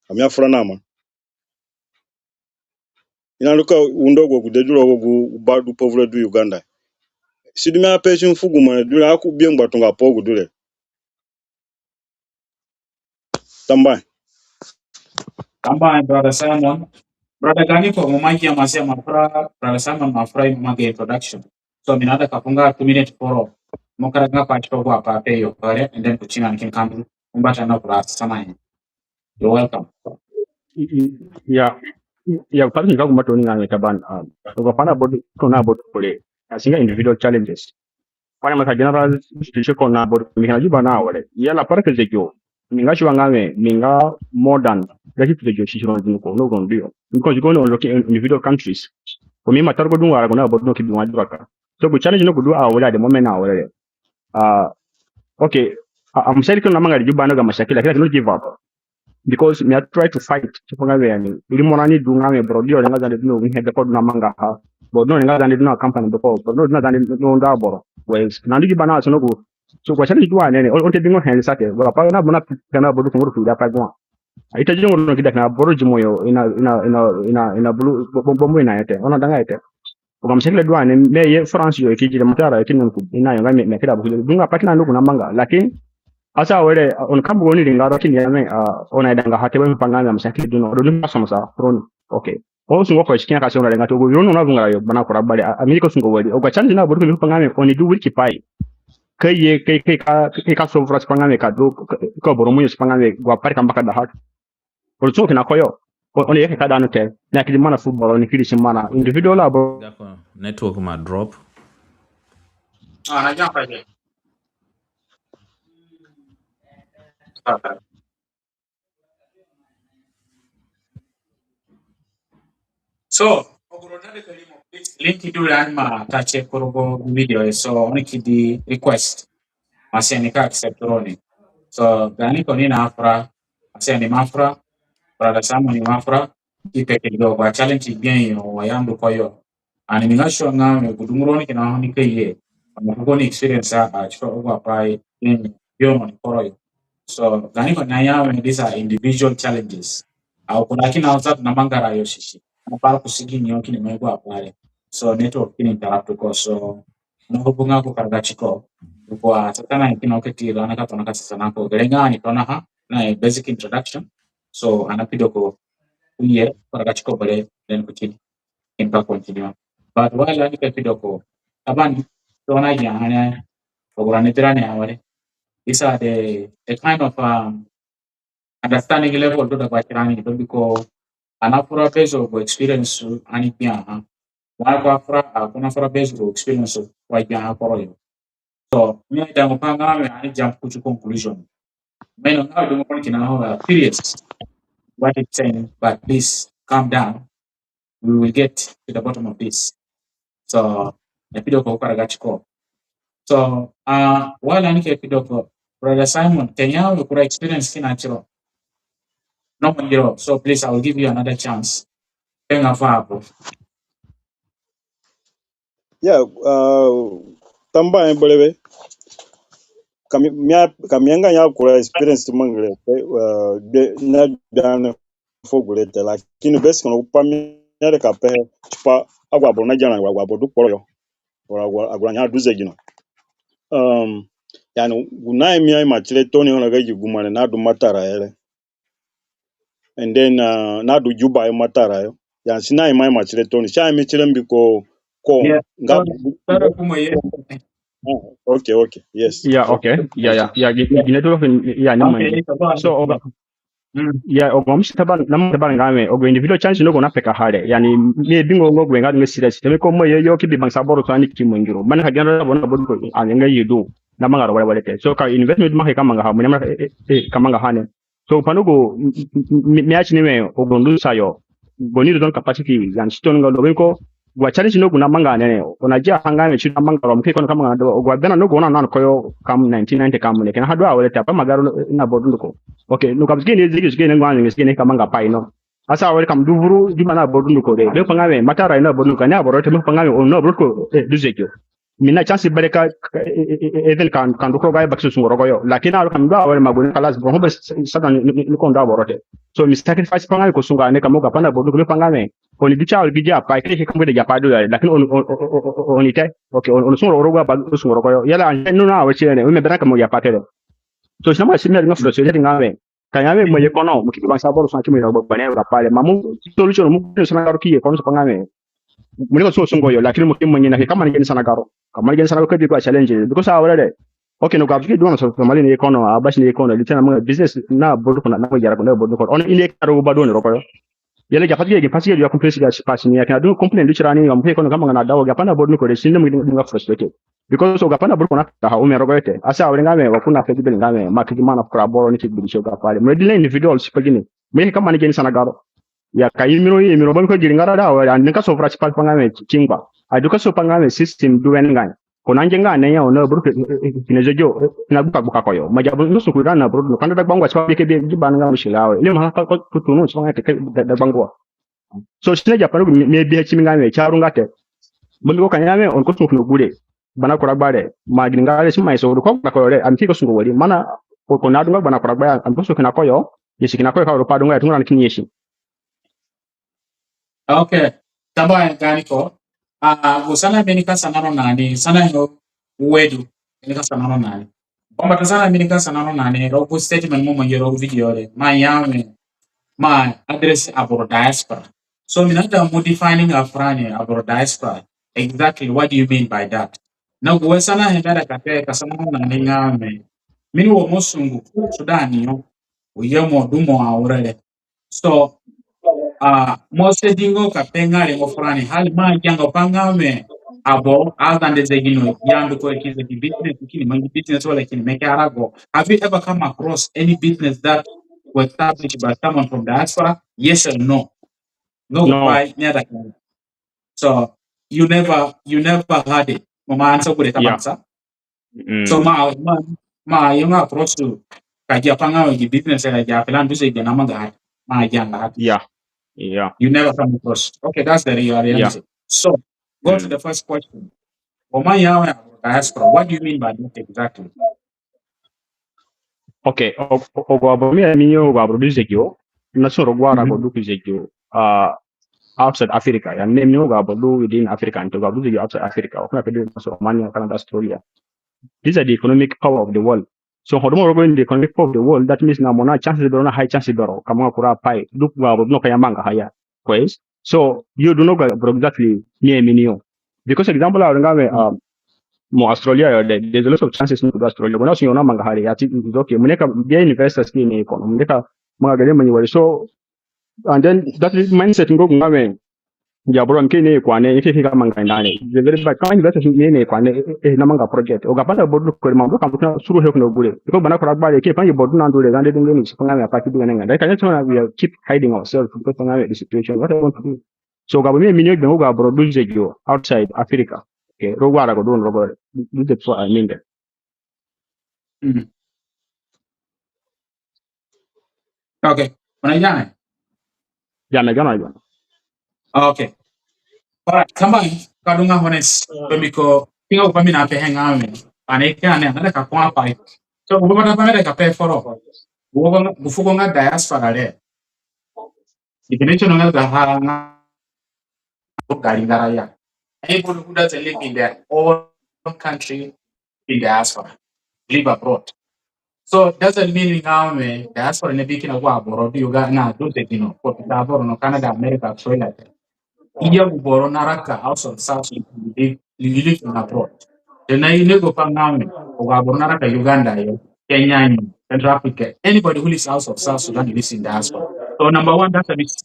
Wa mi afura na mo. I na ndu ka undo gu, gu de du ro gu, gu ba du pa vura du Uganda. Si du mi ape ti fu gu mo ni du re, ako bi ngbatunga pa gu du re. Tambuahe. Tambuahe, Brother Simon. Brother Ganiko, mo mangi ya mase ma fura, Brother Simon ma fura, mo mangi introduction. So, mi naida ka fu nga two minutes foro. Mo karaga nga pati ko gu apai ape yo, kore, and then ku tina ni kini kandu. Mbata na kura sana ya. You're welcome. Ya, ya, pati ni ka gu mbatoni nga ni taban, um, gu pa na bodu, tona bodu kore. A singa individual challenges. Wana masa general situation ko na bodu mi kina Juba na awere. Ya la park zegio. Mi nga si wa nga mi, mi nga more than, ga si zegio si ro ndu ko, no ro ndu yo. Because you go no look in individual countries. Ko mi matar ko du nga ra ko na bodu no ki bi wa Juba ka. So gu challenge no ko du awere at the moment na awere. Uh, okay. I, I'm saying ko na manga Juba no ga mashakil, lakini I cannot give up. Because mi a try to fight. Tipa nga wẽ yani, rimo rani du nga wẽ boro dio nga Zande du no he be ko du na mangaha. Boro dio nga Zande du na company be ko, boro dio nga Zande du na nda boro. Wes, na ndu gi bana so no gu. So question du wa nene, o, o te bingo hen sa te, wa pa na bona kana boro du ko nguru fu da pa gwa. Ita jingo no ki da kana boro jimo yo, ina, ina, ina, ina, ina bulu, bo, bo, bo mo ina yete, ona danga yete. Gu mashakil du ani, mi ye France yo, i ki jire matara, i ki nunku, ina yo nga mi, mi ki da bu ki du nga pa kina ndu ku na manga. Lakin, asa were, uh, on kambu oni ringara kini ya mi, uh, ona idanga ha te we mi pa nga mi mashakil du no, do ni pa so masa, pro ni. Okay. O sungo ko si kina ka so na renga to gu, yo no na vunga yo, bana kura bari, a, a mi ko sungo wari. O ga challenge na bodu mi pa nga mi, oni du wiri ki pai. Ka ye, ka, ka, ka, ka so vura pa nga mi ka du, ka, ka boro mu yo pa nga mi, gu pai ka mbaka da ha. Oro tungo kina koyo. O, oni ye ka da no te. Na kidi mana football, oni kidi si mana. Individual aboro. Gako network ma drop. Ah, na jam pa je. So, oguro na de kalimo, please, link du ran ma tache kurogo video, so, oni kidi request. Masi ani ka accept roni. So, gani ko ni na afura, masi ani ma fura, Brother Simon ni ma fura, ki peke do, ba challenge bien yo, wa yandu koyo. Ani mi nga sure nga mi gu dungu roni kina ho ni ka ye. Ani gu ni experience a, a, tipa gu apai, in, yo mo ni koro yo. So, gani ko na ya mi, these are individual challenges. Au kuna kina outside na mangara yo sisi. Na para ku sigi ni yo kini mai gu apai. So, network kini interrupt ko. So, no gu nga ku karaga tiko. Gu a satana kina o keti ro na ka tona ka satana ko. Gere nga ani tona ha, na a basic introduction. So, ana pido ko, ku ye, karaga tiko bere, then ku tini. Kini ka continue. But while ani ka pido ko, aban, tona ya, ani, ko gura ni tirani aware. These are the, the kind of, um, understanding level du dagba tirani, du mbiko ani afura based of experience ani gbia ha. Wa ko afura, a, ko na fura based of experience wa gbia ha koro yo. So, mi aida ngo pa nga mi ani jump ku conclusion. Mi no nga du mo kina ho, uh, serious what it's saying, but please calm down. We will get to the bottom of this. So, na pido ko karaga tiko. So, uh, wala ni ke pido ko, Brother Simon, Kenya, we kura experience kina tiro. no mo ngiro. So please, I will give you another chance. Pe nga fu aboro. Yeah, uh, tambuahe berewe. Ka mi, mi a, ka mi anga nya kura experience ti mangi re, uh, de, na, de, na fu gure te, lakini basically gu pai mi aida ka pehe tipa agu aboro nagia na agu aboro du kporo yo. Wala agu, agu anya du zegino. Um, yani, gu na mi aima tire tooni ho na ga gi gu mo re na du matara ere. And then, uh, na du Juba yo matara yo. Ya si na ima ima tire tooni. Si aimi tire mbiko ko Yeah. nga Tara kuma ye. Ah, okay, okay. Yes. Yeah, okay. Yeah, yeah, yeah. Gi, gi network, yeah, ni Okay, mangi. it's about So, oga, Mm. yeah, oga, mo si taba, na mo taba nga we, oga individual chance no gu na peka hare. Yani, mi bi ngo ngo gu nga nga serious. Te mi ko mo yo yo ki bi bangisa boro so ani ki mo ngiro. Mana ka gana bo na bo ko, ani nga yidu. Na manga ro wale wale te. So, ka investment ma ka manga ha, mo na ma, eh, eh, eh, ka manga ha ne. So, pa no gu, mi, mi, mi achi ni we, oga ndu sayo. Gu ni don capacity, yani, si tooni nga lo, ko, gu a challenge no gu na manga ne, o na gia ha nga we si na manga ro, mo ki ko na ka manga do, gu a bena no gu na na ko yo kam nineteen ninety kam ne, kina ha du awere te, pa magaro na aboro dunduko. Okay, no ka bi si gene, si gene ngwa ni, si gene ka manga pai no. Asa awere kam du vuru, di ma na aboro dunduko de, be ko nga we, matara na aboro dunduko, ni aboro te, be ko nga we, o na aboro dunduko, eh, du zegino. Mi na chance bere ka, ka, e, e, e, even ka, ka ndu ku rogo yo bakisi sungu rogo yo. Lakini aro ka mi du awere ma gu ni kalas, boro ho be s-, s-, Satan ni, ni, ni ko ndu aboro te. So mi sacrifice pa nga mi ko sungu ane ka mo ga pa na aboro dunduko mi pa nga mi. Oni du cha, oni du ja pa, kere ke ka mo de ja pa du ya. Lakini oni, oni, oni, oni, oni te. Okay, oni, oni sungu rogo yo, ba sungu rogo yo. Yala, ani no na awere chire ne, mi bere ka mo ya pa te. So si na mo si mi nga frustrated nga mi. Ka ya mi mo ye kono, mo ki bangisa boro so ki mo ya ba ne ga pa re. Ma mo solution mo ki sana garo ki ye kono so pa nga mi. Mo ni ko so sungu yo, lakini mo ki mo ni na ke ka mo ni gene sana garo. Ka mo ni gene sana garo ka bi ko challenge. Because awere de. Okay, no ka bi ki du na so, so mali ni kono, abasi ni kono, di tena mo business na aboro dunduko na, na mo yara ko na aboro dunduko. Ono ini ka ro ba du ni rogo yo. Yala ga pati ga pati ga ya complain ga pati ni ya ka du complain du tirani, mo ki kono ka mo na dawo ga pa na aboro dunduko de, si ni mo ki du nga frustrated. Because o ga pa na aboro dunduko na ka ha o mi rogo yo te. Asa awere nga mi, wa ku na fe gi bere nga mi, ma ki mana kura boro ni ki bi so ga pa re. Mo di na individual si pa gini. Mo ni ka mo ni gene sana garo. Ya ka imiro, imiro, ba mi ko gi ringara da, wa, ani ka so fura si pa pa nga mi chingba. A du ka so pa nga mi system du wen nga. Ko na nge nga ne ya, o na aboro ke, eh, eh, eh, kina zegino, eh, na gbuka gbuka ko yo. Ma ja bo no su ku da na aboro no, ka nda dagba ngwa si pa bi ke bi, gi ba nga mi si la we. Ni ma ha ka ko tutu no si pa nga ke, ke da, dagba ngwa. So si na ja pa no mi, mi bi ha si mi nga mi, si aru nga te. Bo mi ko ka ya mi, oni ko su ku no gure. Bana kura gbare. Ma gi ringara si ma so du ko na ko yo re, ani ki ko sungu wari. Mana, ko, ko na du nga bana kura gbare, ani ko su ku na ko yo. Yesi kina ko yo ka ru pa du nga ya tunga ni kini yesi. Okay. Tambuahe gani ko. Ah, gu sana mi ni ka sana no nani, sana yo wedu, mi ni ka sana no nani. Bambata sana mi ni ka sana no nani, rogo gu statement mo mangi rogo gu video re. Ma ya mi, ma address aboro diaspora. So mi na da mo defining a furani aboro diaspora. Exactly what do you mean by that? Na gu we sana he mi aida ka pe ka sana no nani nga mi. Mi ni wo mo sungu, Sudan yo. O ye mo du mo awere re. So, ah, mo si di ngo ka pe nga rengo furani, hali ma gia nga pa nga mi aboro, Azande zegino, ya ndu ko ki zegi business, kini mangi business wala kini make arago. Have you ever come across any business that was established by someone from diaspora? Yes or no? No, No. Why? Neither can. So, you never, you never had it. Mo ma answer kure ka Yeah. bangisa. Mm. So ma, ma, ma, yo nga approach to ka gia pa nga gi business, ka gia plan du zegino na manga ha. Ma gia nga ha. Yeah. Yeah. You never come across. Okay, that's the real reality. So, go to Mm. the first question. O ma ya we diaspora, what do you mean by that exactly? Okay, o, o, o, gu aboro mi, mi ni o gu aboro du zegino, na soro gu arago du ku zegino, uh, outside Africa. Ya mi, mi ni o gu aboro du within Africa, nto gu aboro du zegino outside Africa. O kuna pe du na so Romania, Canada, Australia. These are the economic power of the world. So, ho du mo rogo in the economic power of the world, that means na mo na chances bero, na high chances bero, ka mo kura pai, du gu aboro du no ka ya manga ha ya. Kwes. So, you du no gu aboro exactly ni mi ni yo. Because example, I remember, um, mo Australia yo de, there's a lot of chances no gu Australia. When I was, you know, manga ha re, ya ti, it's okay. Mo ni ka, be investors ki ni kono. Mo ni ka, manga gari mo ni wari. So, and then that is mindset ngo nga mi. Ya bro, mi ki ni kwane, i ki ki ka manga na ni. The very bad. Ka investors ni ni kwane, eh, eh, na manga project. O ga pa na aboro dunduko ma bro ka mo na suru he ku no gure. Because bana kura gbare, ki pa ni aboro dunduko na ndu re, Zande dunduko ni, si pa nga mi a pa ki du nga nga. That kind of thing, we are keep hiding ourselves because pa nga mi the situation. What I want to do. So, gu aboro mi, mi ni o gbe ngo gu aboro du zegino outside Africa. Okay, rogo arago du no rogo re. That's what I mean there. Mm. Okay. Mo na ya ni? Ya ni, ya ni, ya ni. Okay. All right. Tambuahe, ka du nga honest. Mbiko, ki nga gu pai mi naapehe nga mi, ani ka ni, ani ka kua pai. So, gu pai mi naapehe foro, gu fugo nga diaspora re, definition nga ga ha nga garingara ya. Anybody who doesn't live in their own country, in diaspora, live abroad. So doesn't mean nga mi diaspora ni bi kina gu aboro du Uganda, na du zegino, ko ta aboro no Canada, America, Australia. I ya gu boro naraka outside South Sudan, you live, you live in abroad. Then i ni gu pai nga mi, gu aboro naraka Uganda yo, Kenya yo, Central Africa. Anybody who lives outside South Sudan lives in diaspora. So number one, that's a mis-,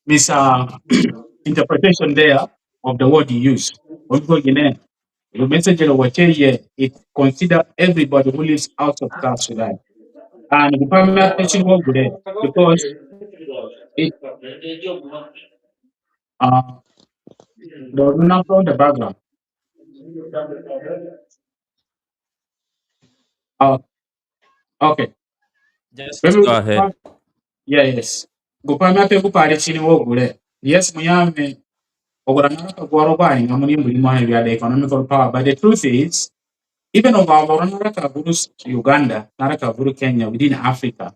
mis-, uh, interpretation there of the word you use. Ongo gine, the message of what ye, it consider everybody who lives out of South Sudan. And the primary attention wo gure, because it, uh, the, not from the background. Uh, okay. Just go ahead. Yeah, yes. Gu pai mi ape gu pai re tini wo gure. Yes, mo ya mi, agu naraka gu rogo ani nga mo ni mbu ni mo ha, we are the economical power. But the truth is, even agu aboro naraka vuru Uganda, naraka vuru Kenya, within Africa,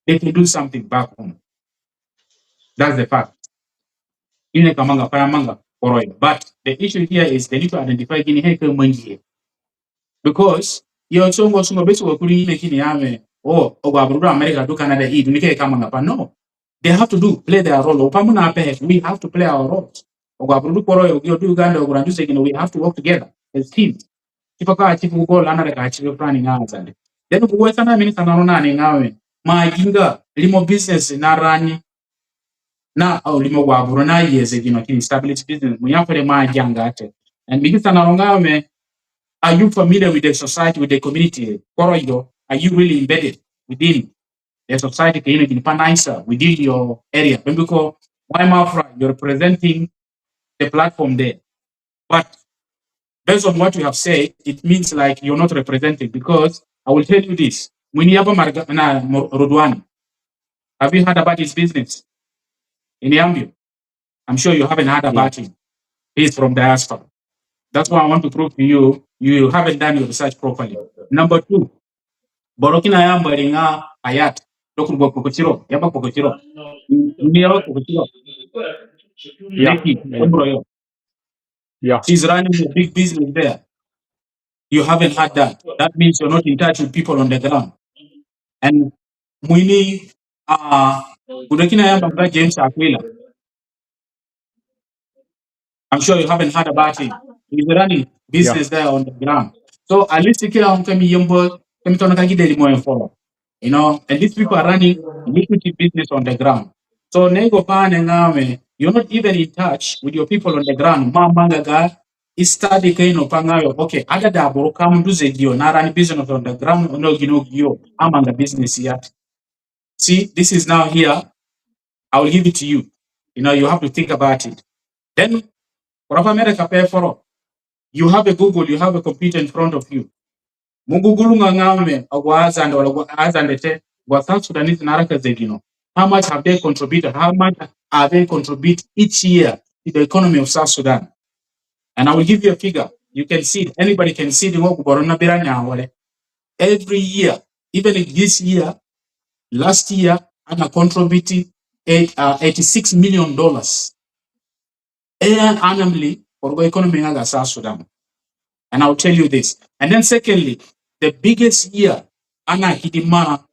they can do something back home. That's the fact. I ni ka manga pai amanga kporo yo. But the issue here is they need to identify ginihe ka mangihe. Because yo songo songo besi wa kuri ni kini ya mi, oh, agu aboro du America, du Canada, i du ni ka manga pai. No. They have to do, play their role. Gu pai mo naapehe, we have to play our roles. Agu aboro du kporo yo, yo du Uganda, agu aboro du zegino, we have to work together as teams. Tipa ka achieve gu goal ani naraka achieve, planning nga Azande. Then gu wai sana mi ni sana ro na ni nga mi, mo agi nga rimo business na rani, na, oh, rimo agu aboro naye zegino kini establish business, mo ya fere mo agianga te. And mi ki sana ro nga mi, are you familiar with the society, with the community? Kporo yo, are you really embedded within the society? Ka ino ginipai naisa within your area? Mbiko wai mo afura, you're representing the platform there. But based on what you have said, it means like you're not representing, because I will tell you this. Mo ini ya ba Marga-, na Mo-, Rodwani. Have you heard about his business in Yambio? I'm sure you haven't heard about him. He's from diaspora. That's why I want to prove to you, you haven't done your research properly. Number two, boro kina yamba ri nga Hayat. Dokuru gba kpokotiro, yamba kpokotiro. Ni yamba kpokotiro. Yeah. Neki, yeah. Umbro yo. Yeah. She's running a big business there. You haven't heard that. That means you're not in touch with people on the ground. And mo ini, uh, gu de kina yamba nga James Aquila. I'm sure you haven't heard about him. He's running business there on the ground. So at least kila hon ka mi yambu, ka mi tona ka gi deri mo info. You know, and these people are running lucrative business on the ground. So ni gu pai ni nga mi, you're not even in touch with your people on the ground. Mo amanga ga study ka ino pa nga yo, okay, ada da aboro ka mo du zegino na rani business on the ground, ono gino yo amanga business ya. See, this is now here. I will give it to you. You know, you have to think about it. Then, gu pai mi aida ka pe foro, you have a Google, you have a computer in front of you. Mo Google nga nga mi, agu aZande, wala agu aZande te, agu South Sudanese naraka zegino, how much have they contributed? How much are they contribute each year to the economy of South Sudan? And I will give you a figure. You can see it. Anybody can see it. Ngo gu boro nabi rani awere. Every year, even this year, last year, ani contribute eight, uh, eighty-six million dollars. And annually, for the economy nga ga South Sudan. And I'll tell you this. And then secondly, the biggest year ani aidi marã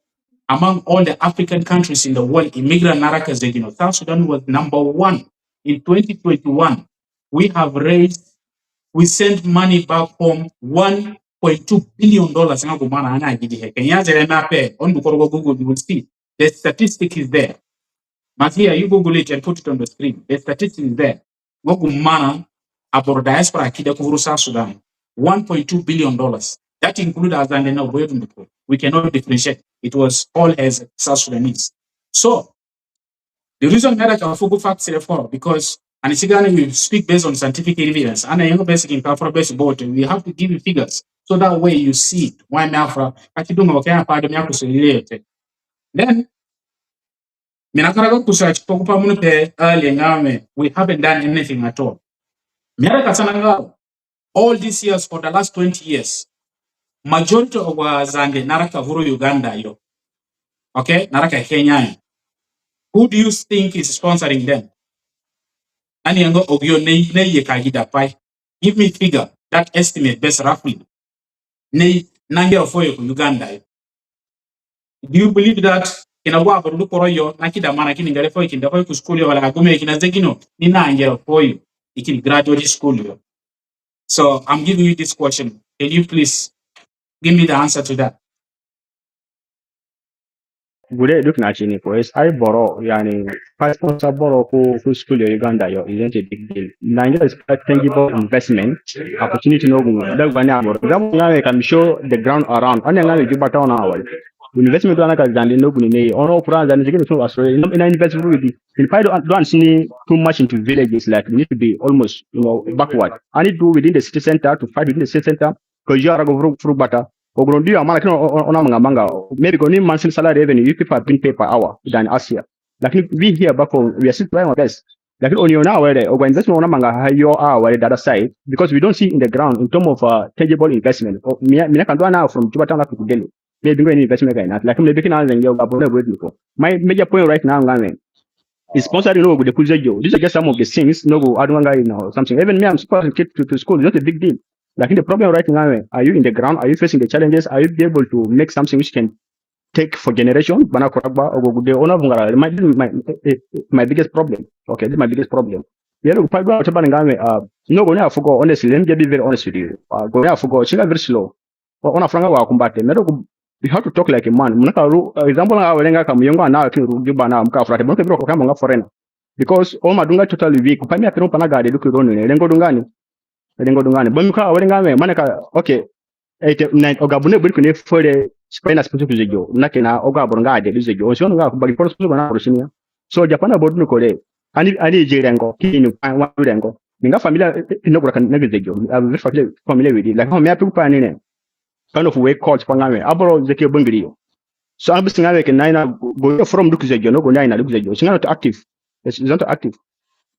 among all the African countries in the world, immigrant naraka zegino, South Sudan was number one. In twenty twenty-one, we have raised, we sent money back home, one point two billion dollars nga gu marã ani agidihe. Ka i ya zereda na pe, oni ndu ku rogo Google, you will see. The statistic is there. Matia, you Google it and put it on the screen. The statistic is there. Ngo gu marã aboro diaspora akida ku vuru South Sudan, one point two billion dollars. That include aZande na Oboyo Dunduko. We cannot differentiate. It was all as South Sudanese. So, the reason mi aida ka fu gu facts re foro, because, and it's again, we speak based on scientific evidence. Ani ayenga basic in ka fura basic, but we have to give you figures. So that way you see it. Wai mi afura, ka ti du nga wa ka ya pa de mi akuso ile te. Then, Mi nakaraga kusa tipa gu pai mo ni pe earlier nga we, we haven't done anything at all. Mi aida ka sana nga all these years, for the last twenty years, majority of agu aZande naraka vuru Uganda yo, okay, naraka Kenya yo, who do you think is sponsoring them? Ani ya nga agu yo na, na ye ka gi da pai. Give me figure, that estimate, best roughly. Ni na ngera fuo yo ku Uganda yo. Do you believe that kina agu aboro du kporo yo na ki da marã kini ngere fuo yo, kini da fuo yo ku school yo, wala agume kina zegino ni na ngera fuo yo, i kini graduate school yo? So I'm giving you this question. Can you please give me the answer to that? Gude du kina tini ko, yes, ai boro, yani, pai sponsor boro ku, ku school yo Uganda yo isn't a big deal. Nigeria is quite tangible investment opportunity no gu, da gu ni aboro. Example nga we, ka mi show the ground around. Ani nga we Juba town awere. Investment du ani ka Zande no gu ni, ono kura Zande zegino so Australia. Ina, ina invest really. In fact, don't, don't see too much into villages, like, we need to be almost, you know, backward. Ani du within the city center, to fight within the city center, 'cause you are go through, through better. Ogu no du ya mara kina o-, o-, oni amanga amanga. Maybe gaoni monthly salary revenue, you people have been paid per hour than us here. Lakini we here back home, we are still trying our best. Lakini oni yo na awere, agu investment oni amanga ha yo awere the other side, because we don't see in the ground in terms of, uh, tangible investment. O, mi, mi na ka ndu na from Juba town up to Delhi. Maybe gaoni investment gaina. Lakini maybe kina Zande yo ga problem with people. My major point right now nga we, is sponsoring no gu de ku zegiyo. These are just some of the things no gu adunga nga, you know, something. Even me, I'm supposed to keep to, to school. It's not a big deal. Lakini the problem right now, eh, are you in the ground? Are you facing the challenges? Are you be able to make something which can take for generation? Bana kuragba, ogu gude, oni avungara. My, my, eh, eh, my biggest problem. Okay, this is my biggest problem. Yero, gu pai du a, te bana nga we, uh, no, gaoni afugo, honestly, let me just be very honest with you. Uh, gaoni afugo, si nga very slow. O-, oni afuranga wa kumbata. Mi du gu, you have to talk like a man. Mo na ka ru, uh, example nga awere nga ka mo ye nga na ki ru Juba na mo ka fura te. Mo na ka bi ro ko ka mo nga foreigner. Because oni ima du nga totally weak. Pai mi ape ro pa na gade du ki ro ni, rengo du nga ni. Rengo du nga ni. Mbiko awere nga we, mo na ka, okay. Ete, na, agu aboro na buri kuni fere, si pai na sponsor ku zegiyo. Na kina agu aboro nga ade du zegiyo. Oni si ono nga ku bagi poro sponsor na boro sini ya. So, Japan aboro du ni ko re. Ani, ani zi rengo, kini pa wa rengo. Ni nga familiar, eh, eh, no gu raka na zegiyo. I'm very familiar, familiar with it. Like, ho mi ape gu pai ni re. Kind of way called pa nga we, aboro zegiyo bangiriyo. So ani bisi nga we kina ina gaoni from du ku zegiyo, no gaoni ina du ku zegiyo. Si nga not active. It's, it's not active.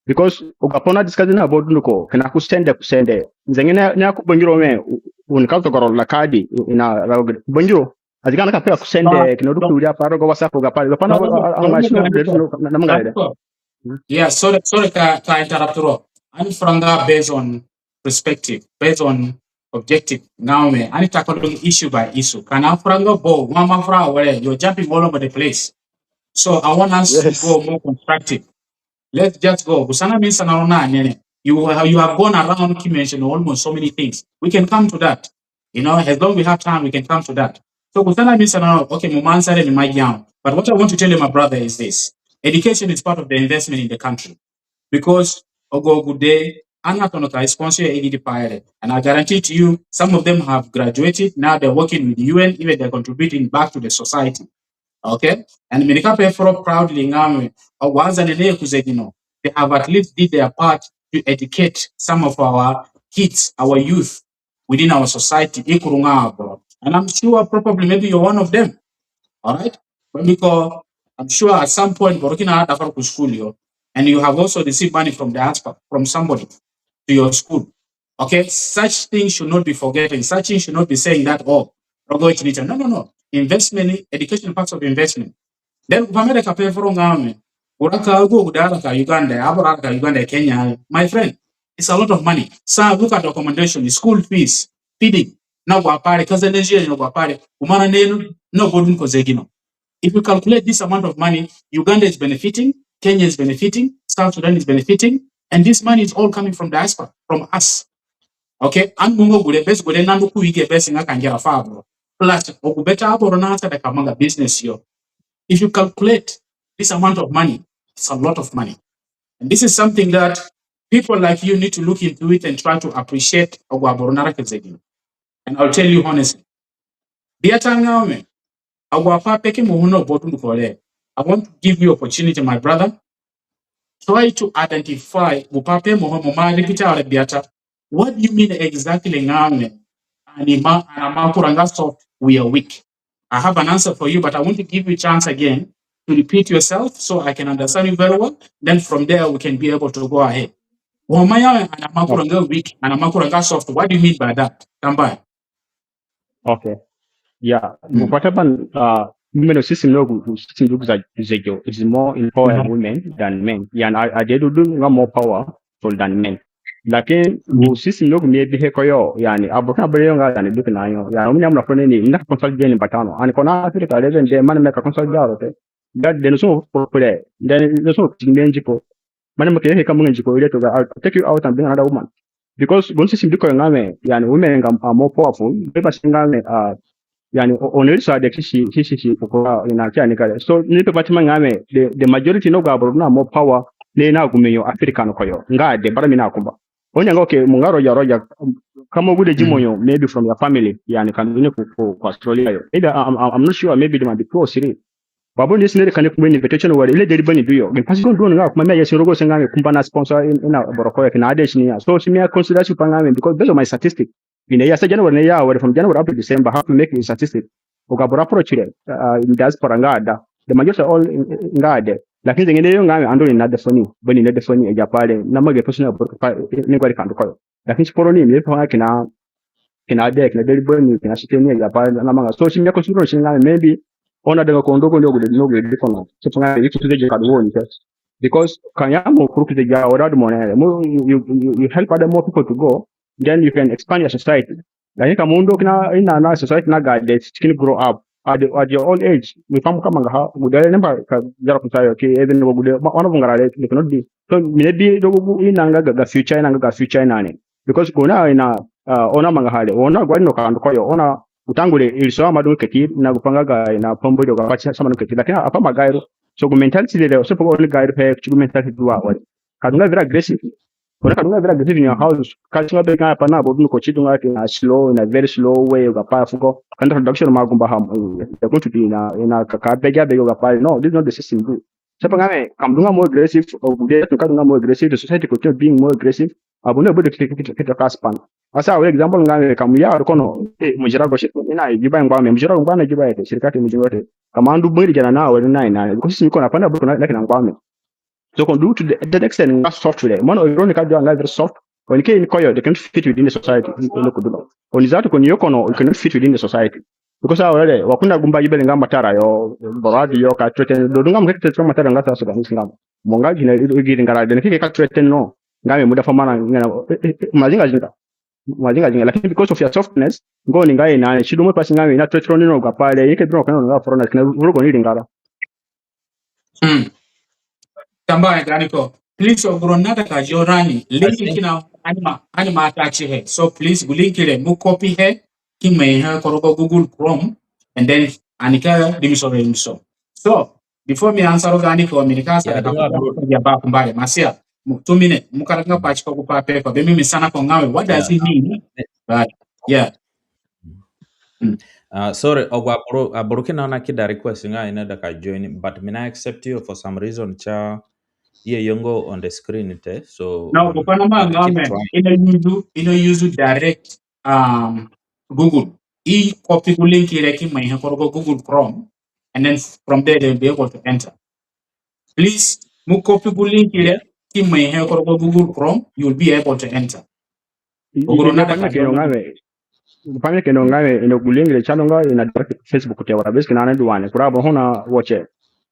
Because agu apai oni discuss na aboro du ni ko, kina ku sende, ku sende. Nze nga na, na ku bangiro we, u-, u-, oni ka zogoro la kadi, u-, ina ra-, ku bangiro. Aziga na ka pe ku sende, kina du ku ri apai rogo WhatsApp agu apai. Agu apai na, a-, a-, a-, a-, a-, a-, na, na manga re. Yeah, sorry, sorry, ka, ka interrupt ro. Ani furanga based on perspective, based on objective. Nga we, ani tackling issue by issue. Ka ani furanga bo, wa mo afura awere, you're jumping all over the place. So I want us to go more constructive. Let's just go. Gu sana mi sana ro na ni re. You have, you have gone around ki mention almost so many things. We can come to that. You know, as long we have time, we can come to that. So, gu sana mi sana ro, okay, mo ima answer re, mi ima gi. But what I want to tell you, my brother, is this. Education is part of the investment in the country. Because agu agude, ani atona ka sponsor yo a gi di pai re. And I guarantee to you, some of them have graduated. Now they're working with the U N, even they're contributing back to the society. Okay? And mi nika pe furo proudly nga we, agu aZande naye ku zegino, they have at least did their part to educate some of our kids, our youth within our society, i kuru nga abroad. And I'm sure probably maybe you're one of them. All right? Mbiko I'm sure at some point, boro kina ada far ku school yo, and you have also received money from diaspora, from somebody to your school. Okay, such things should not be forgetting. Such things should not be saying that, oh, rogo itinita. No, no, no. Investment, education, parts of investment. Then, gu pai mi aida ka pe furo nga we, gu raka agu agude araka Uganda, aboro araka Uganda, Kenya. My friend, it's a lot of money. So, look at accommodation, school fees, feeding. Na agu apai re, kaza Nigeria, na agu apai re. Gu marã ni no, no bodu ni ko zegino. If you calculate this amount of money, Uganda is benefiting, Kenya is benefiting, South Sudan is benefiting, and this money is all coming from diaspora, from us. Okay? Ani mo nga gure bes, gure nandu ku ige bes nga ka ngera fu aboro. Plus, agu bete aboro naasada ka manga business yo. If you calculate this amount of money, it's a lot of money. And this is something that people like you need to look into it and try to appreciate agu aboro naraka zegino. And I'll tell you honestly. Biata nga we, agu apai peke mo hu no bodu ni ko re. I want to give you opportunity, my brother. Try to identify gu pai pe mo hu mo ima repeat are biata. What do you mean exactly nga we? Ani ima, ani ima kura nga soft, we are weak. I have an answer for you, but I want to give you a chance again to repeat yourself so I can understand you very well. Then from there, we can be able to go ahead. Wa ma ya ani amakura nga weak, ani amakura nga soft. What do you mean by that? Tambuahe. Okay. Yeah. Mm. Whatever, uh, women system no, system look like is more in power in women than men. Yeah, and I, I did do more powerful than men. Lakin gu system no mi bihe koyo, yani, aboro na bere yo nga, yani, duk na yo. Yani, mi na mna kone ni, na consult ni batano. And kona Africa, even the man make a consult jaro te. That they no so popular. Then no so tingbe njiko. Mane mo ke he ka mo nge njiko ile to ga, I'll take you out and bring another woman. Because gu system du ko nga me, yani, women nga are more powerful. Be ba si nga me, uh, yani, o-, only so de kisi, kisi, kisi, ko, ina kia ni kare. So, ni pe pati ma nga me, the, the majority no ga aboro na more power, ni na gu menyo African koyo. Nga de, bara mi na kumba. Oni nga, okay, mo nga roja, roja, um, ka mo gude jimo yo, maybe from your family, yani, ka ni ku, ku, ku Australia yo. Either, I'm, I'm, I'm not sure, maybe they might be two or three. Babu ni sine ka ni kumba invitation wari, ile deri bani du yo. Gin pasi kon du nga kumba mi ya si rogo si nga mi kumba na sponsor in, ina boro koyo kina ade si ni ya. So si mi a consider si pa nga mi because based on my statistic. Gine ya sa January ni ya wari from January up to December, have to make a statistic. Oga boro approach re, uh, in diaspora nga ada. The majority are all in, in, nga ade. Lakin zengine yo nga mi ando ni na defoni, bani na defoni e japale, na mage personal boro pa, ni ngwari kandu koyo. Lakin si poro ni mi pa nga kina, kina de, kina deri bani, kina siteni e japale, na manga. So si mi a consider si nga mi maybe, ona de nga kondo kondo gude, no gude kono. So pa nga mi kutu de jakadu wo ni te. Because ka ya mo kuru kutu de ja, ora du mo ne, mo, you, you, you, you help other more people to go, then you can expand your society. Lakin ka mo ndo kina ina na society na ga de, si kini grow up. At, the, at your old age, mi pa mo ka manga ha, gude re ni mba ka jara kusayo, ki even wo gude, ma, wana bungara re, they cannot be. So, mi ne bi do gu ina nga ga, ga future, ina nga ga future ina ni. Because gu na ina, uh, ona manga ha re, ona gwari no ka ando koyo, ona utangure iriso ama du keti, na gu pa nga ga ina pombo do ga pa si ama du keti. Lakin apa ma gairo. So, gu mentality re, so pa oni gairo pe, gu mentality du wa wari. Ka du nga very aggressive. Ora ka du nga very aggressive in your house. Ka si nga be nga pa na bo du ko si du nga kina slow, in a very slow way, ga pa fugo. Ka nda production ma gumba ha, mm, they're going to be in a, in a ka, ka be ja be ga pa. No, this is not the system du. Si pa nga mi, ka mo du nga more aggressive, or gude ka du nga more aggressive, the society continue being more aggressive. Abu na bu de kiti, kiti, kiti ka span. Asa, for example, nga mi, ka mo ya kono, eh, mo jira go si, ina Juba ngba mi, mo jira ngba na Juba te, sirikati mo jira te. Ka mo ndu bangiri jana na, wari na, ina, because si mi kona pa na bu kona, na kina ngba mi. So kon du to the, the extent nga soft re. Mono ironi ka du nga very soft. Oni ke ini koyo, they cannot fit within the society. Oni ko du no. Oni zatu kon yo kono, you cannot fit within the society. Because already, wa kuna gumba ibere nga matara yo, boro adi yo ka threaten, do du nga mo ke threaten matara nga sa Sudanese nga. Mo nga gine, gine ngara, de ke ka threaten no. Nga mi muda fa mana, nga, eh, eh, eh, mazinga zinga. Mazinga zinga. Lakini because of your softness, ngo ni nga ina, si du mo pasi nga mi na threaten no ga pale, i ke du no kana nga foreigner, kina rugo ni ringara. Mm. Tambuahe gani ko. Please, agu boro naida ka join ni. Link kina ani ma, ani ma attach he. So please, gu link re, mo copy he, ki mai he ku rogo Google Chrome, and then ani ka dimiso re dimiso. So, before mi answer gani ko, mi ni ka sa ka ya ba kumbare, Masia, mo two minutes, mo karaga pa si ko gu pa pe ko, be mi mi sana ko nga mi, what does it mean? But, yeah. Mm. Uh, sorry, agu aboro, aboro kina na kida request nga i naida ka join, but mi na accept you for some reason, si ye yo nga on the screen te, so no, gu pa na manga nga mi, i na use, i na use direct, um, Google. I copy gu link re ki mai he ku rogo Google Chrome, and then from there they'll be able to enter. Please, mo copy gu link re, ki mai he ku rogo Google Chrome, you'll be able to enter. Agu boro naida ka join ni. Panya keno nga we, ino gu link re si adu nga ina Facebook te wa, bes kina na du wa ni. Kura aboro ho na watch e.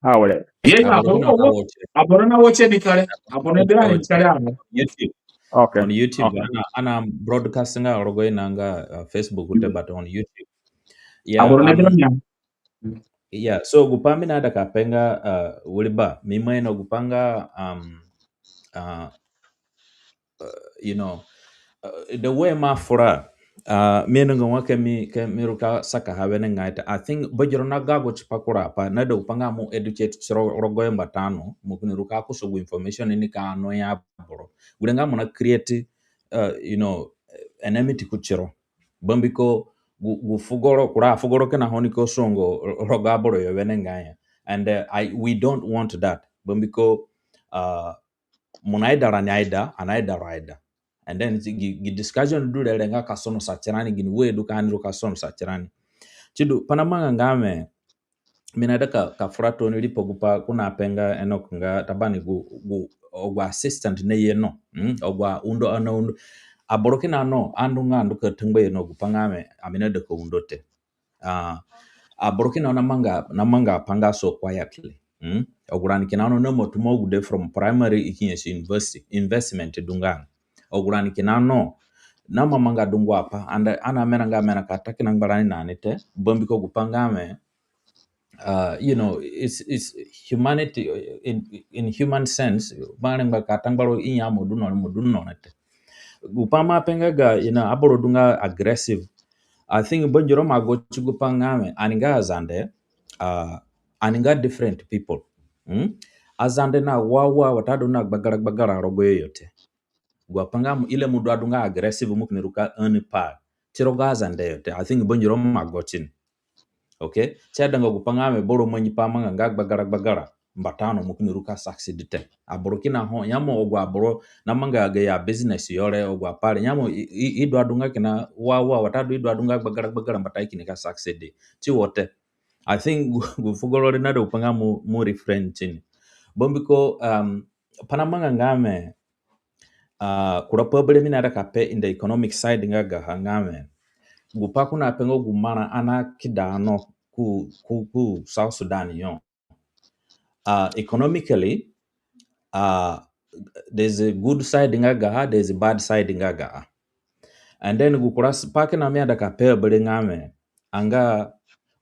Awere. Yeah, yeah, aboro na watch e. Aboro na watch e ni kare. Aboro na watch e ni kare. YouTube. Okay. On YouTube, okay. Ana, ana broadcast nga rogo ina nga, uh, Facebook te, but on YouTube. Yeah, aboro na watch e ni. Yeah, so gu pa mi naida ka pe nga, uh, wiri ba, mi ima ino gu pa nga, um, uh, uh, you know, uh, the way mo afura, uh, mi inonga wa ke mi, ke mi ru ka sakaha wenengai te. I think bajiro na gago tipa kura pa, naida gu pa nga mo educate tiro rogo yo mbata no, mo kini ru ka kusa gu information ni ka no ya aboro. Gure nga mo na create, uh, you know, enmity kutiro. Bambiko gu, gu fugoro, kura fugoro kina ho ni ka songo rogo aboro yo wenengai ya. And, uh, I, we don't want that. Bambiko, uh, mo naida rani aida, ani aida ro aida. And then gi, gi discussion du re re nga ka sonosa tirani, gini we du ka ani ru ka sonosa tirani. Sidu, pa na manga nga mi, mi naida ka, ka fura tooni riipa gupai ko nape nga Enoch nga Tabani gu, gu, agu assistant naye no. Mm? Agu aundo ana undo. Aboro kina no, andu nga andu ka tangba ye no gupai nga wẽ, ami naida ka undo te. Ah, aboro kina namanga, namanga apai nga so quietly. Mm? Agu rani kina no naima tuma agude from primary i ki nyasi university, investment du nga. Agu rani kina no naima manga dungu apai, and ani amerã nga amerã ka ta kina ngbarani na ni te, bambiko gupai nga wẽ, uh, you know, it's, it's humanity in, in human sense, ba rengba ka ta ngbaro i ya mo du no re, mo du no re te. Gupai mo ape nga ga, you know, aboro du nga aggressive. I think bangiro ima go ti gupai nga wẽ, ani nga Azande, uh, ani nga different people. Hmm? Azande na wawa watadu na gbagara gbagara rogoyo yo te. Agu apai nga mo, i re mo du adu nga aggressive mo kini ru ka earn pai ti rogo Azande yo te. I think bangiro ima go tini. Okay? Si aidanga gupai nga wẽ boro mangi pai amanga nga gbagara gbagara mbata no mo kini ru ka succeed te. Aboro kina ho, ya mo agu aboro namanga gayo business yo re, agu apai re, ya mo i, i, i du adu nga kina wawa watadu i du adu nga gbagara gbagara mbata i kini ka succeed ti wo te. I think gu, gu fugo ro re naida gupai nga mo, mo refrain tini. Bambiko, um, pai namanga nga wẽ, uh, kura pai berewe mi naida ka pe in the economic side nga gaha nga wẽ, gupai ko nape nga gu marã ani akida no ku, ku, ku South Sudan yo. Uh, economically, uh, there's a good side nga gaha, there's a bad side nga gaha. And then gu kura s-, pai kina mi aida ka pe berewe nga wẽ, anga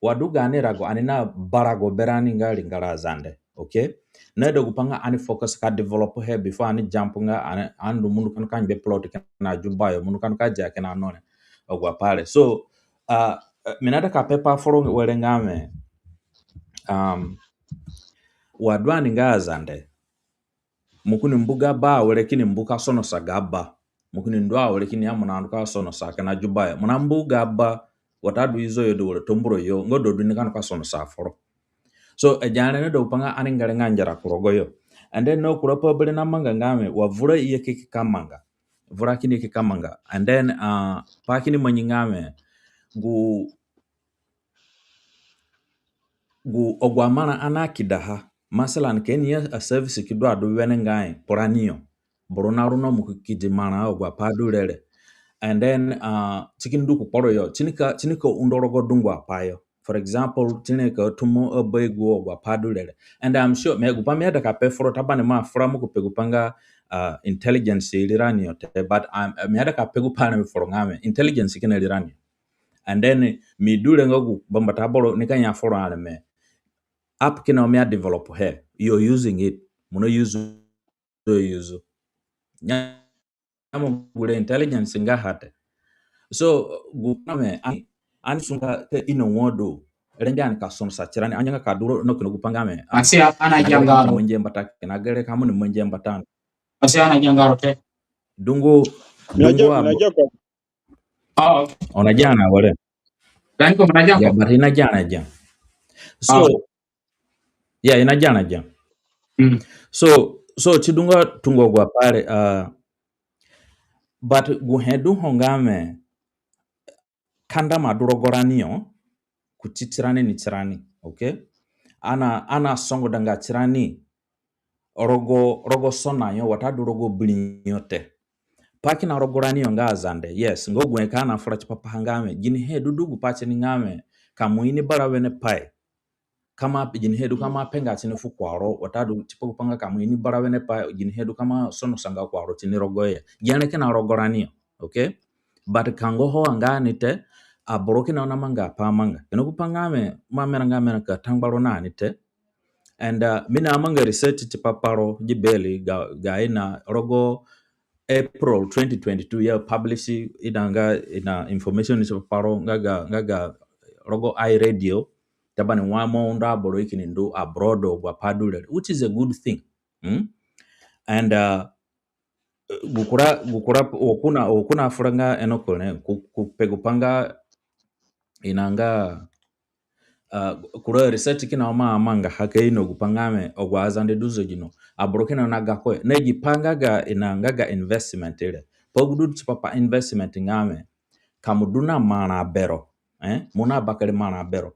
wa du gaani rago, ani na barago berani nga ringara Azande, okay? Naida gupai nga ani focus ka develop he before ani jump nga ani, ani du mo ndu ka nika ngbe plot kina Juba yo, mo ndu ka nika dia kina no re. Agu apai re. So, uh, mi naida ka pe pai foro were nga wẽ, um, wa du ani nga Azande, mo kini mbu ga ba awere kini mbu ka sonosa ga ba. Mo kini ndu awere kini ya mo nandu ka sonosa kina Juba yo. Mo nambu ga ba watadu Ezo yo du were Tambura yo, nga du du nika ndu ka sonosa foro. So, agi areme naida gupai nga ani ngere nga ngera ku rogoyo. And then no kura pai berewe namanga nga wẽ, wa vura i ye ki ka manga. Vura kini ki ka manga. And then, uh, pai kini mangi nga wẽ, gu, gu agu amarã ani akidaha. Masalan, ka i ni ya a service ki du adu wenengai furani yo, boro naru no mo ki di marã agu apai du re re. And then, uh, si kini ndu ku kporo yo, si nika, si nika undo rogo dungu apai yo. For example, si nika tumo abaiguo agu apai du re re. And I'm sure, mi gupai mi aida ka pe foro Tabani, mo afura mo ki pe gupai nga, uh, intelligence rirani yo te, but, um, mi aida ka pe gupai areme foro nga wẽ, intelligence kina rirani yo. And then mi du re nga gu bambata boro nika ya foro areme. App kina mi a develop he, you're using it. Mo na use, use. Nyamo gure intelligence nga ha te. So, gupai nga wẽ, ani, ani sunga ka ino wo du. Rengbe ani ka sonosa tirani, ani nga ka du ro no kina gupai nga wẽ. Asi a-, ani agianga ro. Mangi mbata kina gere ka mo ni mangi mbata. Asi ani agianga ro te. Dungu, dungu abo. Oh, okay. Oni agia na were. Danko, oni agia na. Yeah, but i nagia na agia. So, yeah, i nagia na agia. Mm. So, so si du nga tungo agu apai re, uh, but gu he du ho nga wẽ, kandama du rogo rani yo, kuti tirani ni tirani, okay? Ani, ani asongodanga tirani rogo, rogo sona yo, watadu rogo biri yo te. Pai kina rogo rani yo nga Azande, yes, nga gu he ka ani afura tipa paha nga wẽ, ginihe du du gupai tini nga wẽ, ka mo ini bara wene pai. Ka mo, ginihe du ka mo apenga tini fu kuaro, watadu tipa gupai nga ka mo ini bara wene pai, ginihe du ka mo sonosanga kuaro tini rogoho ya. Gere kina rogo rani yo, okay? But kango ho anga ni te, aboro kina namanga pai amanga. Kina gupai nga wẽ, mo amerã nga amerã ka ta ngbaro na ni te. And, uh, mi namanga research tipa paro gi bere ga, ga ina rogo April twenty twenty-two, ya publish ina nga ina information tipa paro nga ga, nga ga rogo iRadio, Tabani wa mo undo aboro i kini ndu abroad agu apai du re, which is a good thing. Hmm? And, uh, gu kura, gu kura, wa ko na, wa ko nafura nga Enoch re, ko, ko pe gupai nga ina nga, uh, kura research kina mo amangaha ka ino gupai nga wẽ, agu Azande du zegino. Aboro kina na gako he. Na gi pai nga ga ina nga ga investment re. Pai gu du tipa pa investment nga wẽ, ka mo du na marã bero. Eh? Mo na bakere marã bero.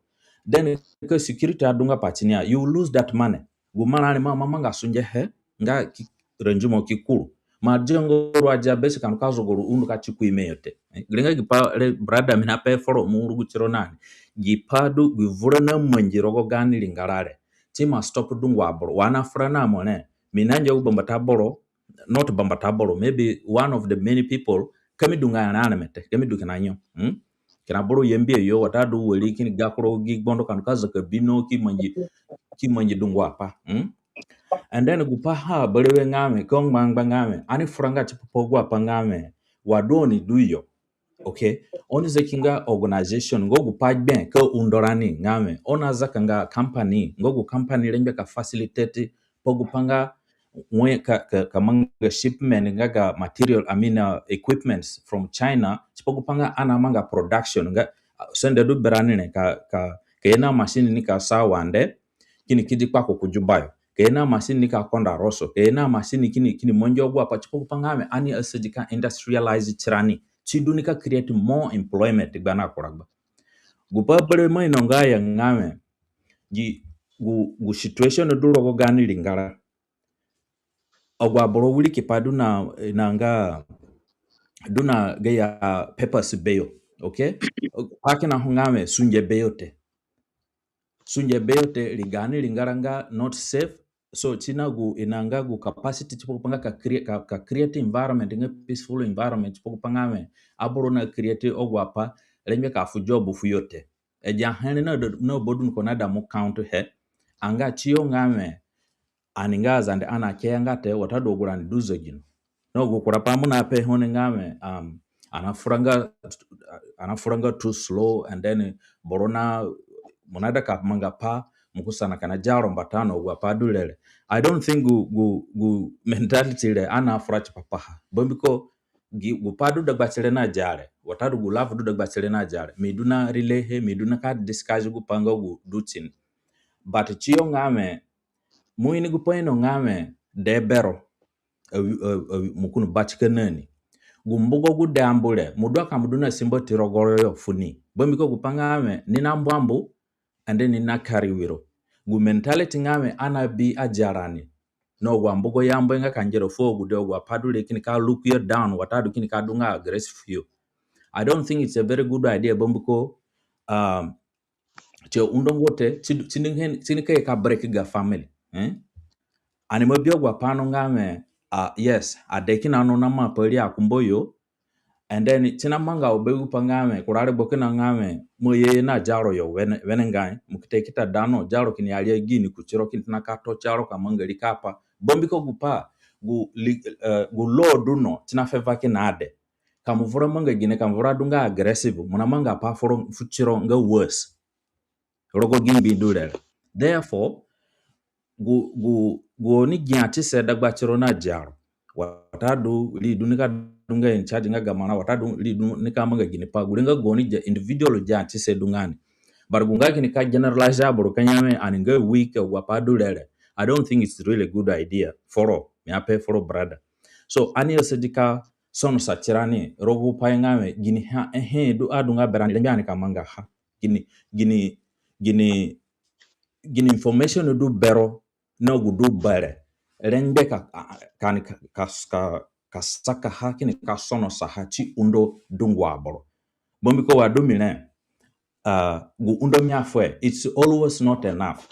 then ka security adunga pati ni ya, you lose that money. Gu marã re ma, ma manga sunge he, nga ki ranjimo ki kuru. Ma dia nga ru adia besi ka ndu ka zogo ru undu ka ti ku ime yo te. Eh, gere nga gi pai re brother mi na pe foro mo uru gu tiro na ni. Gi pai du gi vura na mangi rogo gaani ringara re. Ti ma stop dungu aboro. Wa na fura na mo re. Mi na ngia gu bambata boro, not bambata boro, maybe one of the many people, ka mi du nga areme te, ka mi du kina nyo. Hmm? Kina boro Yambio yo, watadu wari kini ga kurogo gi gbondo ka ndu ka zaka bino ki mangi, ki mangi dungu apai. Hmm? And then gu pai ha berewe nga wẽ, ka ngbangba nga wẽ, ani fura nga tipa pa agu apai nga wẽ, wa du oni du yo. Okay? Oni zaki nga organization, nga gu pai gbe ka undo rani nga wẽ, oni na zaka nga company, nga gu company rengbe ka facilitate pa gu pai nga wẽ ka, ka, ka manga shipment nga ga material, I mean, uh, equipments from China, tipa gu pai nga ani na manga production, nga, uh, sende du berani re ka, ka, ka ye na machine ni ka sa wande, kini kedi kpako ku Juba yo. Ka ye na machine ni ka konda roso. Ka ye na machine kini, kini mangi agu apai tipa gu pai nga wẽ ani asadi ka industrialize tirani. Si du ni ka create more employment gba na kura gba. Gu pai berewe mo ino nga ya nga wẽ, gi, gu, gu situation du rogo gaani ringara. Agu aboro wirikipai du na, na nga, du na gayo papers beyo. Okay? Pai kina ho nga wẽ sunge beyo te. Sunge beyo te, ri gaani ringara nga not safe. So si na gu, i na nga gu capacity tipa gu pai nga ka crea-, ka, ka create environment, nga peaceful environment, tipa gu pai nga wẽ aboro na create agu apai rengbe ka fu job fuyo te. Agi ahe re na, na badungu ko na da mo count he. Anga tiyo nga wẽ, ani nga Azande ani na ke ya nga te, watadu agu rani du zegino. Na gu kura pai mo na pe ho ni nga wẽ, um, ani na fura nga, ani na fura nga too slow, and then boro na, mo na ida ka manga pai, mo ki sana kina diaro mbata na agu apai du re re. I don't think gu, gu, gu mentality re ani na fura tipa paha. Bambiko gi, gu pai du dagbatire na dia re, watadu gu love du dagbatire na dia re, mi du na relay he, mi du na ka discuss gu pai nga gu du tini. But tiyo nga wẽ, mo ini gu pai ino nga wẽ, dee bero, awi, awi, awi, mo kini batika na ni. Gu mbugo gu dee ambu re, mo du aka mo du na simba ti rogo ro yo fu ni. Bambiko gu pai nga wẽ, ni na mbu ambu, and then ni na kari wiro. Gu mentality nga wẽ ani na bi adia rani na agu ambugo yambu nga ka ngera fu agude, agu apai du re kini ka look you down, watadu kini ka du nga aggressive fuyo. I don't think it's a very good idea, bambiko, um, si aundonga te, si, si ni, si ni ka ye ka break ga family. Eh? Ani ima bi agu apai no nga wẽ, ah, yes, ade kina no na maa pa ri akumba yo, and then si na manga wo be gu pai nga wẽ, kura regbo kina nga wẽ, mo ye na diaro yo wene, wenengai, mo ki ta ki ta da no, diaro kini aria gini kutiro kini tona ka to tiaro ka manga riko apai. Bambiko gu pai, gu li-, eh, gu law du no, si na favor kina ade. Ka mo vura manga gine, ka mo vura du nga aggressive, mo na manga pai foro fu tiro nga worse. Rogo gi ngbi du re re. Therefore, gu, gu, gu oni giatise dagbatiro na diaro, watadu ri du nika du nga in charge nga ga marã, watadu ri du nika manga gini pai, gure nga gu oni gia-, individual giatise du nga ni. But gu nga kini ka generalize aboro ka ya wẽ ani nga weak, agu apai du re re, I don't think it's really a good idea foro, mi ape foro brother. So ani asadi ka sonosa tirani rogo gu pai nga wẽ, gini ha, ehe, du adu nga berani rengbe ani ka mangaha. Gini, gini, gini, gini information du bero na gu du bere rengbe ka, ka, ka, ka, ka sakaha kini ka sonosaha ti undo dungu aboro. Bambiko wa du mi re, ah, gu undo mi afuhe, it's always not enough.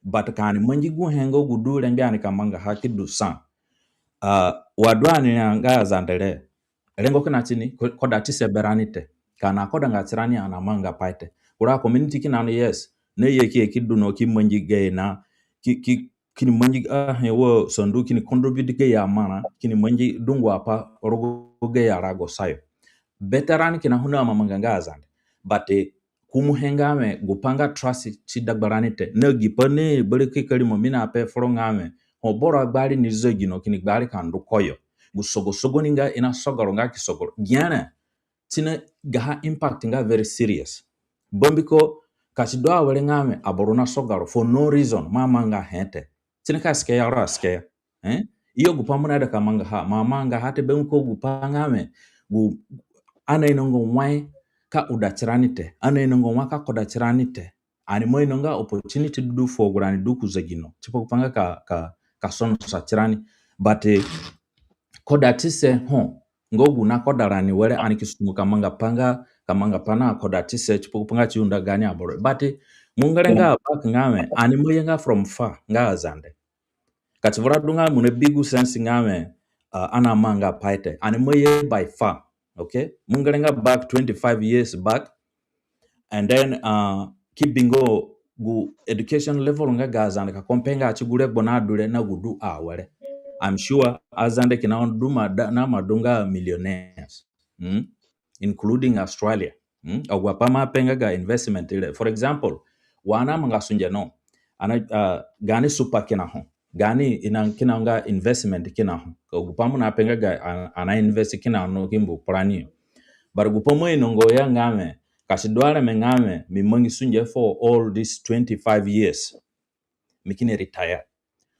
But ka ani mangi gu he nga gu du rengbe ani ka mangaha ki du sa. Ah, wa du ani nga Azande re, rengo kina tini, ko-, kodatise berani te. Ka ani akodanga tirani ani amanga pai te. Kura community kina no, yes, na ye ki ye ki du no ki mangi gayo na, ki, ki, kini mangi, ah, he wo sandu kini contribute gayo amarã, kini mangi dungu apai rogo gayo arago sayo. Bete rani kina ho na ima manga nga Azande. But, eh, ku mo he nga wẽ, gu pai nga trust ti dagbarani te. Na gi pai na bere ki kari mo mi na pe foro nga wẽ, ho boro agbari ni zegino kini gbari ka ndu koyo. Gu sogosogo ni nga i na soga ro nga ki soga ro. Gere, si na gaha impact nga very serious. Bambiko ka si du awere nga wẽ, aboro na soga ro for no reason, mo amanga he te. Si nika sikeya ro asikeya. Eh? Iyo, gu pai mo naida ka mangaha, mo amangaha te, bambiko gu pai nga wẽ, gu, ani ainonga wai ka uda tirani te, ani ainonga wai ka koda tirani te. Ani ima ino nga opportunity du fu agu rani du ku zegino tipa gupai nga ka, ka, ka sonosa tirani. But, eh, kodatise ho nga gu nakoda rani were, ani ki sungu ka manga pa nga, ka manga pa na kodatise tipa gupai nga si undo gaani aboro. But, eh, mo ngere nga back nga wẽ, ani ima ye nga from far nga Azande. Ka si vura du nga mo nabi gu sense nga wẽ, uh, ani amanga pai te, ani ima ye by far. Okay? Mo ngere nga back twenty-five years back, and then, uh, ki bi nga gu education level nga ga Azande ka compare nga ti gu regbo nadu re na gu du awere, I'm sure Azande kina ho du ima da, na ima du nga millionaires, mm? Including Australia. Mm? Agu apai mo ape nga ga investment re. For example, wa ani amanga sunge no, ani, uh, gaani super kina ho, gaani ina kina nga investment kina ho. Ka gupai mo naape nga ga, a, ani a invest kina no ki mbu kpurani yo. But gupai mo ainonga ya nga wẽ, ka si du areme nga wẽ mi mangi sunge for all these twenty-five years, mi kini retire.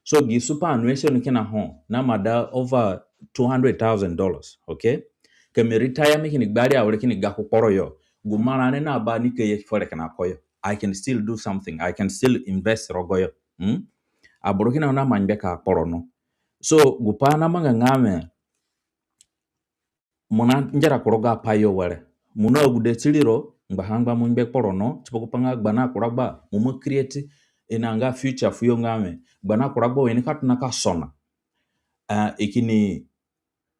So gi superannuation kina ho na ima da over two hundred thousand dollars, okay? Ka mi retire, mi kini gbari awere kini ga ku kporo yo, gu marã re na ba ni ka ye fere kina ko yo, I can still do something, I can still invest rogo yo. Hmm? Aboro kina ho na ima ngbe ka kporo no. So gupai namanga nga wẽ, mo nangera ku rogo apai yo were. Mo na agude tiriro, ngbaha ngba mo ngbe kporo no, tipa gupai nga gba na kura gba, mo ima create ina nga future fuyo nga wẽ, gba na kura gba wa i nika tona ka sona. Uh, i kini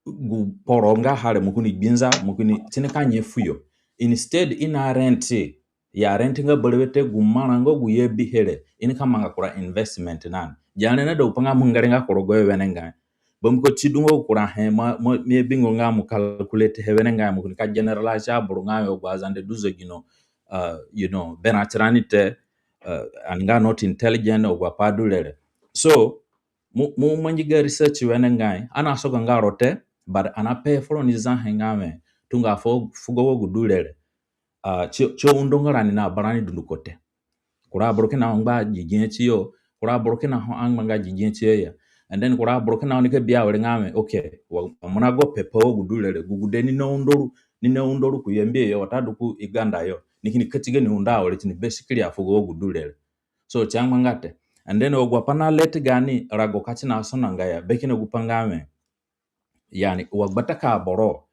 gu kporo nga ha re, mo kini gbinza, mo kini tini ka nye fuyo. Instead, i na rent, ya rent nga berewe te, gu marã nga gu i abihe re, i nika manga kura investment na ni. Gi re na da gupai nga mo ngere nga ku rogo yo wenengai. Bambiko si du nga gu kura he mo, mo, mi abingo nga mo calculate he wenengai, mo kini ka generalize aboro nga wẽ agu Azande du zegino, uh, you know, berã tirani te, uh, ani nga not intelligent, agu apai du re re. So, mo, mo mangi ga research wenengai, ani asoga nga ro te, but ani ape furoni zahe nga wẽ, tunga fu, fugo wa gu du re re, uh, si, si aundonga rani na barani dunduko te. Kura aboro kina ho ngba gigihe tiyo, kura aboro kina ho angbanga gigihe tiyo ya. And then kura aboro kina ho nika bi awere nga wẽ, okay, wa, mo nago pepa wa gu du re re, gu gude ni naundo ru, ni naundo ru ku Yambio yo, watadu ku Uganda yo, ni kini kati gani undo awere tini basically afugo wa gu du re re. So si angbanga te. And then agu apai na let gaani rago ka si nasonanga ya, be kina gupai nga wẽ, yani, wa gbata ka aboro,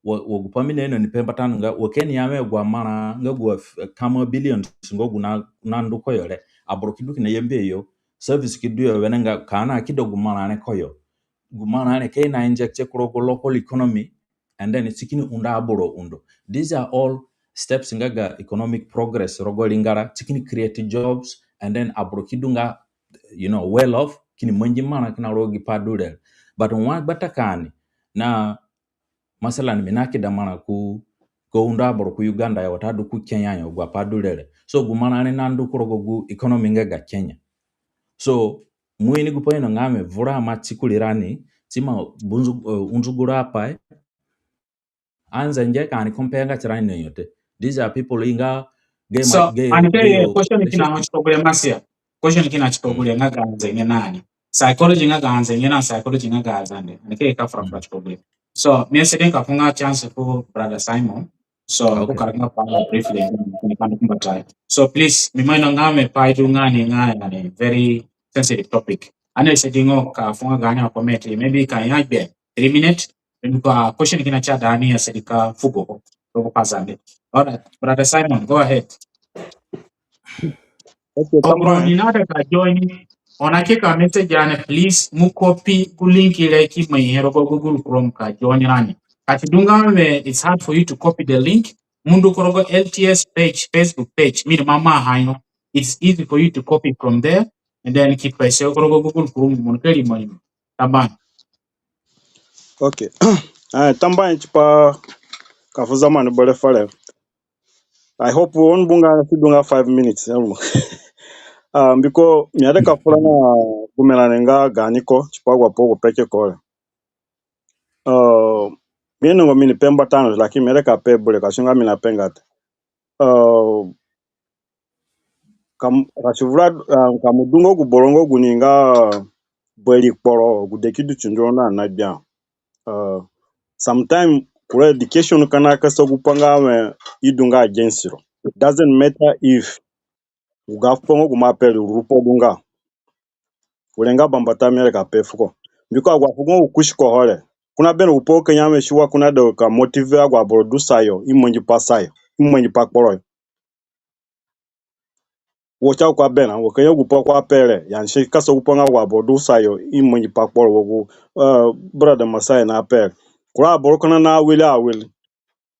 wa, wa gupai mi naino ni pe mbata no nga, wa ka ani ya wẽ agu amarã nga agu af-, kama billions nga gu na, nandu ko yo re, aboro ki du kina Yambio yo, service ki du yo wenengai, ka ani akida gu marã re ko yo, gu marã re ka i na inject ku rogo local economy, and then si kini undo aboro undo. These are all steps nga ga economic progress rogo ringara, si kini create jobs, and then aboro ki du nga, you know, well off, kini mangi marã kina rogo gi pai du re. But wa gbata ka ani na, masalan, mi nakida marã ku, ka undo aboro ku Uganda yo, watadu ku Kenya yo, agu apai du re re. So gu marã re nandu ku rogo gu economy nga ga Kenya. So mo ini gupai ino nga wẽ vura ima ti kurirani, si ima bunzu, uh, unzuguro apai. Anzenge ka ani compare nga tirani na yo te. These are people i nga ge. So, ma, ge, ani ke ge question kina ho ti ko gure, Masia. Question kina ti ko gure nga ga Anzenge na ani. Psychology nga ga Anzenge na psychology nga ga Azande. Ani ke ka fura fura ti ko gure. So, mi asadi ka fu nga chance fu Brother Simon. So, okay, ko karaga pa briefly, ni ka ndu ku mbata. So, please, mi ima ino nga wẽ pai du nga ni nga ni very sensitive topic. Ani asadi nga ka fu nga gaani comment, maybe ka ya gbe three minutes, then ka question kina si aida ani asadi ka fugo ko, ko pa Zande. All right, Brother Simon, go ahead. Okay, aboro ni naida ka join, oni ke ka message ani, please, mo copy gu link re ki mai he rogo Google Chrome ka join rani. Ka si du nga wẽ it's hard for you to copy the link, mo ndu ku rogo L T S page, Facebook page, mi ni ima maa ha yo. It's easy for you to copy from there, and then ki paste ku rogo Google Chrome, mo ni ka ri mai. Tambuahe. Okay. Ah, tambuahe tipa ka fu zamani bere fere. I hope oni bu nga si du nga five minutes, eh. Ah, mbiko mi aida ka fura na gu mi rani nga gaani ko tipa agu apai gu peke ko re. Ah, mi inongo mi ni pe mbata no, lakin mi aida ka pe bure, ka si nga mi nape nga te. Ah, ka mo, ka si vura, ah, ka mo du nga gu boro nga gu ni nga bari kporo, gu deki du tinduro na na gbia. Uh, sometimes kura education ka na kasa gupai nga wẽ i du nga against ro. It doesn't matter if gu ga fugo gu mo ape re, rurupo du nga. Gure nga bambata mi re ka pe fuko. Mbiko agu afugo gu kusi ko ho re, ko na berã gu pa ka ya mi si wa ko na ida ka motive agu aboro du sayo i mangi pa sayo, i mangi pa kporo yo. Wo ti agu ko aberã, wo ka ya gu pa ko ape re, ya ni si ka sa gu pa nga agu aboro du sayo i mangi pa kporo, wa gu, eh, brother Masai na ape re. Kura aboro kina na awiri awiri.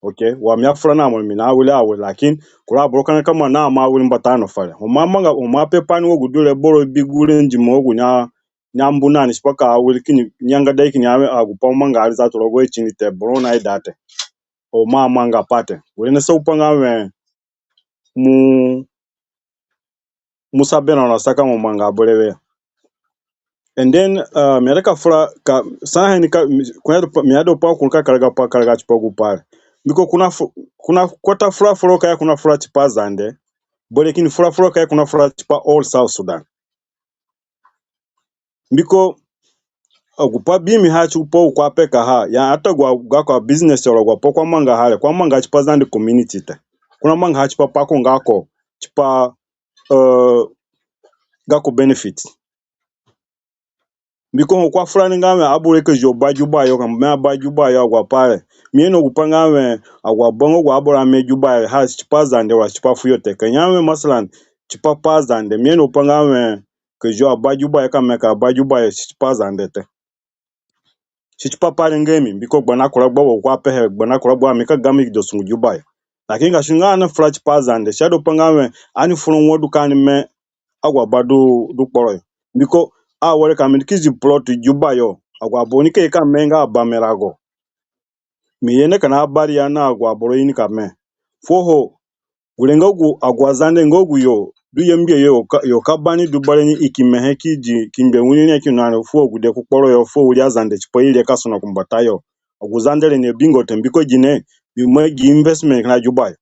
Okay, wa mi afura na mo mi na awiri awiri, lakin kura aboro kina ka mo na mo awiri mbata no fere. Ho mo amanga, ho mo ape pa ni wa gu du re, boro bi gu re ndimo wa gu ni a, ni ambu na ni tipa ka awiri kini nyanga dai kini a, agu pa mo manga ari zatu rogo i ti ni te, boro na ida te. Ho mo amanga pa te. Gure na sa gu pa nga we mo, mo sa berã ro saka mo manga berewe. And then, uh, mi aida ka fura ka, sa he ni ka, mi, ko na ida pa, mi aida pa ko ka karaga pa, karaga tipa gu pa re. Mbiko ko na fu-, ko na, ko ta fura fura ka ya ko na fura tipa Zande. Boro kini fura fura ka ya ko na fura tipa all South Sudan. Mbiko, eh, gu pa bi mi ha ti gu pa gu ko apekaha, ya ata gu, gako abusiness ro, gu pa ko amangaha re, ko amanga tipa Zande community te. Ko na mangaha tipa pa ko nga ko, tipa, eh, gako benefit. Mbiko ho ko afura ni nga we aboro ka zio ba Juba yo, ka mi aba Juba yo, agu apa re. Mi ino gu pa nga we agu aba nga gu aboro ame Juba yo ha si tipa Zande wa si tipa fuyo te. Ka ya we masalan, tipa pa Zande, mi ino gu pa nga we ka zio aba Juba yo, ka me ka aba Juba yo si tipa Zande te. Si tipa pa re nga mi, mbiko gbana kura gba wa ko apehe, gbana kura gba mi ka ga mi do sungu Juba yo. Lakin ka si nga ani fura tipa Zande, si aida gu pa nga we ani fura wa du ka ani me agu aba du, du kporo yo. Mbiko awere ka mi ki zi plot Juba yo, agu aboro nika ye ka me nga abamerago. Mi ye na kina abari ya na agu aboro i nika me. Fuo ho, gure nga gu agu aZande nga gu yo du Yambio yo ka, yo ka ba ni du bara ni, i ki mehe ki di, ki ngbe wiri ni ki na ni fuo agude ku kporo yo, fuo wiri aZande tipa i re ka sona ku mbatayo. Agu Zande re ni abingo te, mbiko gine, mi ima gi investment kina Juba yo.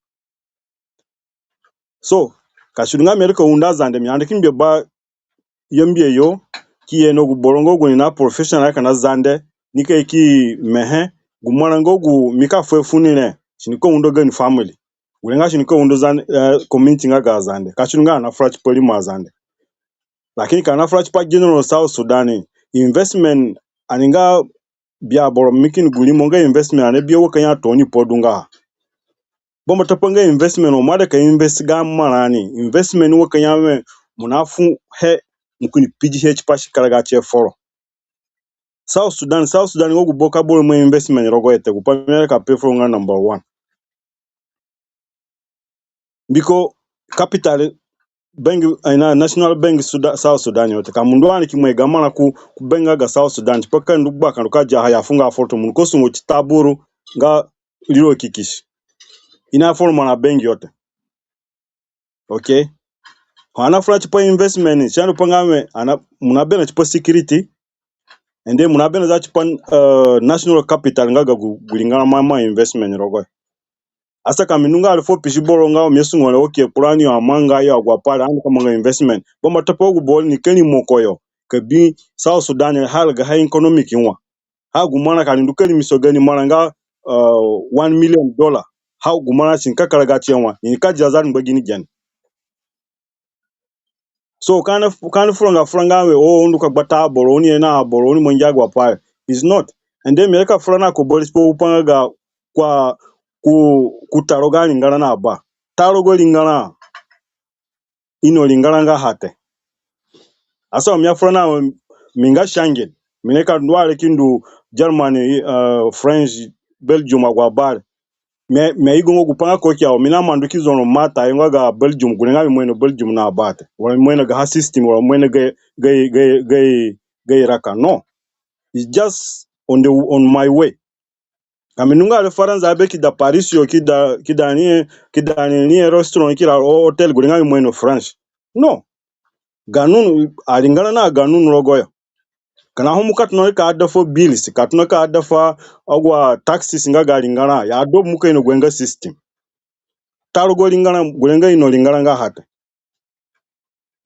So, ka si du nga mi aida ka undo aZande, mi aida ki ngbe ba Yambio yo, ki ye na gu boro nga gu ni na professional kina Zande, ni ka ye ki mehe, gu marã nga gu mi ka fuhe funi re, si nika undo gani family. Gure nga si nika undo Zande, eh, community nga ga Zande. Ka si du nga ani afura tipa rimo aZande. Lakini ka ani afura tipa general South Sudan, investment ani nga bi aboro mi kini gu rimo nga investment ani bi wa ka ya tooni pa du nga. Bambata pa nga investment, ho mo aida ka invest ga marã ni, investment wa ka ya we mo nafuhe, mo kini pidihe tipa si karaga tie foro. South Sudan, South Sudan nga gu boro ka boro ima investment rogoho te, gu pa mi aida ka pe foro nga number one. Mbiko capital bank, eh, na National Bank Sudan, South Sudan yo te. Ka mo ndu ani ki mai ga marã ku, ku bank nga ga South Sudan, tipa ka ndu gba ka ndu ka diaha ya fu nga foro te, mo nika sungo ti taburu nga riro kikisi. I nafura marã bank yo te. Okay. Ho ani afura tipa investment, si aida gu pa nga we, ani a, mo naberã tipa security, and then mo naberã za tipa, uh, national capital nga ga gu, gu ringara mo aima investment rogoho. Asa ka mi ndu nga ari fuo pisi boro nga mi asungo re, okay, kura ni yo amanga yo agu apa re, ani ka manga investment. Bambata pa gu boro ni ka rimo koyo ka bi South Sudan re, ha gaha economic wa. Ha gu marã ka ni ndu ka rimisa gani marã nga, uh, one million dollar. Ha gu marã si nika karaga tie wa, ni nika dia Zande ngba gini gene. So, ka ani, ka ani fura nga, fura nga we, o, oni ndu ka gbata aboro, oni ye na aboro, oni mangi agu apa re. It's not. And then mi aida ka fura na ko bari tipa gu pa nga ga ku, ku, ku ta rogo ringara na ba. Ta rogo ringara. Ino ringara nga ha te. Asa mi afura na mi nga Schengen. Mi nika ndu ari ki ndu Germany, uh, French, Belgium agu apa re. Mi, mi igongo gu pa nga ko kia, mi namandu ki zoro mata yo nga ga Belgium, gure nga mi ima ino Belgium na ba te. Wala mi ima ino gaha system, wala mi ima ino ga, ga, ga, ga, ga raka. No. It's just on the, on my way. Ka mi ndu nga ari Faransa be, ki da Paris yo, ki da, ki da ni, ki da ni, ni restaurant, ki da ho-, hotel, gure nga mi ima ino France. No. Ganun, aringara na ganun rogoyo. Kina ho mo ka tona ka dafa bills, ka tona ka dafa agu taxes nga ga ringara, ya du mo ka ino gu nga system. Ta rogo ringara, gure nga ino ringara nga ha te.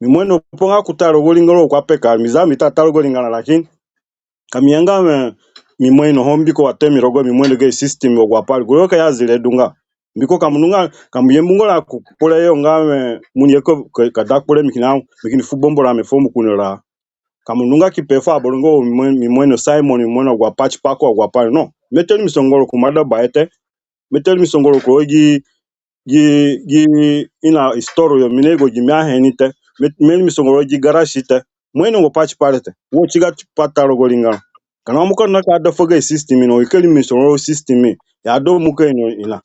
Mi ima ino pa nga ku ta rogo ringara wa ko apeka, mi za mi ta, ta rogo ringara, lakin ka mi ya nga mi, mi ima ino ho mbiko wa te mi rogo, mi ima ino ga system agu apa re, gure ka ya zire du nga. Mbiko ka mo nunga, ka mo ye mbungo ra ku kpure yo nga we, mo ni ye ko, ka, ka da kpure mi kina, mi kini fu bombo ra mi fu mo ku ni ra. Ka mo nunga ki pe fu aboro nga mi mo, mi mo ino Simon, mi mo ino agu apai tipa ko, agu apai no. Mi ate ri mi songoro ku mada ba ete. Mi ate ri mi songoro ku gi, gi, gi ina story yo, mi ni go gi mi ahe ni te. Mi, mi ri mi songoro gi garasi te. Mo ino gu pai tipa re te. Wo tiga tipa ta rogo ringara. Ka na mo ka na ka da fuo ga system no, i ka ri mi songoro system. Ya do mo ka ino ina.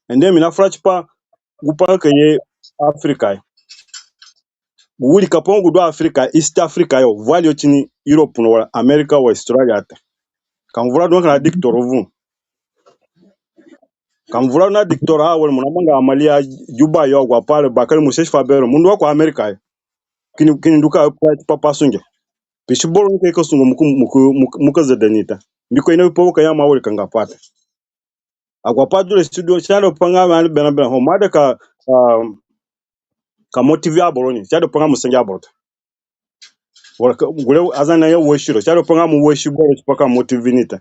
And then mi na fura tipa gu pai ka ye Africa yo. Gu wirikapai nga gu du Africa, East Africa yo, vale yo tini Europe no, wala America, wala Australia te. Ka mo vura du nga ka na dikitoro vuru. Ka mo vura na dikitoro, a, wala mo na manga amaliya Juba yo, agu apai re, bakere mo sesi fu bero, mo ndu wa ku America yo. Kini, kini ndu ka pa, pa, pa sunge. Pisi boro ni ka ye ka sungo mo ku, mo ku, mo ku, mo ku zede ni te. Mbiko i na bipa wo ka ya ma wirika nga pai te. Agu apai du re si du, si adu pa nga ani berã berã ho, mo aida ka, um, ka motivate aboro ni, si adu pa nga mo senge aboro te. Wala ka, gure Azande na ya worship ro, si adu pa nga mo worship boro tipa ka motivate ni te.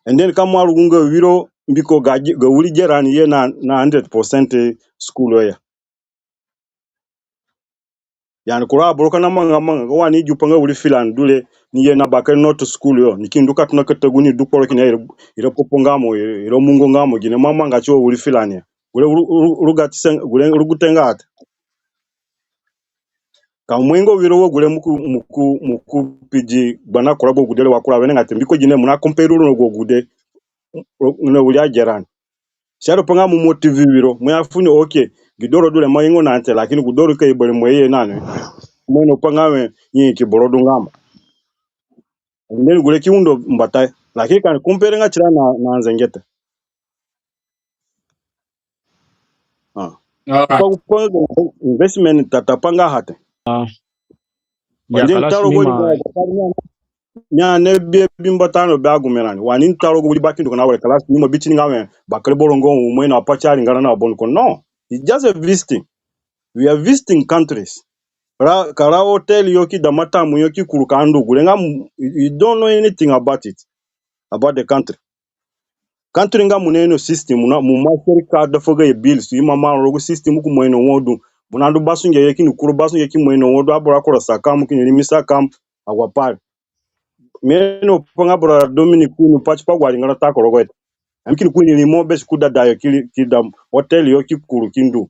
And then ka mo arugu nga wiro, mbiko ga, ga wiri gere ani ye na, na hundred percent school yo ya. Yani kura aboro ka na manga manga, wa ni gi pa nga wiri filani du re, ni ye na bakere not school yo, ni ki ndu ka tona kata gu ni du kporo kina ira, ira popo nga mo, ira, ira mungo nga mo, gine mo amanga ti wa wiri filani ya. Gure ru-, ru-, ruga ti sen-, gure rugute nga ate. Ka mo ingo wiro wa gure mo ku, mo ku, mo ku pidi gbana kura gu gude re wa kura wenengai te, mbiko gine mo na compare ro na gu gude, ro, na wiri agera ni. Si adu pa nga mo motivate wiro, mo ya fu ni, okay, gi du ro du re mo ingo na ni te, lakini gu du ro ka ye bere mo ye na ni. Mo ino pa nga we, i ki boro du nga mo. And then gure ki undo mbata, lakini ka ni compare nga tira na, na nzengete. Ah. All right. Pa, pa investment tata pa nga ha te. Ah. Ya, then kalas, taro ni go ma ni, mi ane bi, bi mbata no bi agume rani. Wa ni taro go wiri bakindo ko na were kalas, ni mo bi tini nga we, bakere boro nga u mo ino apai ti aringara na aboro ko. No. It's just a visiting. We are visiting countries. Ra, ka ra hotel yo ki da matamu yo ki kuru ka ndu gure nga m-, you, you don't know anything about it, about the country. Country nga mo na ino system, mo na, mo ma seri ka da fuo gayo bills, i ma maa rogo system ku mo ino wo du. Mo na ndu basunge yo kini kuru basunge ki mo ino wo du, aboro akura sa kam, kini rimi sa kam, agu apai re. Mi ino pa nga brother Dominic ku ino pai tipa gu aringara ta ko rogoho te. Ami kini ku ni rimo be si ku dada yo ki, ki da hotel yo ki kuru ki ndu.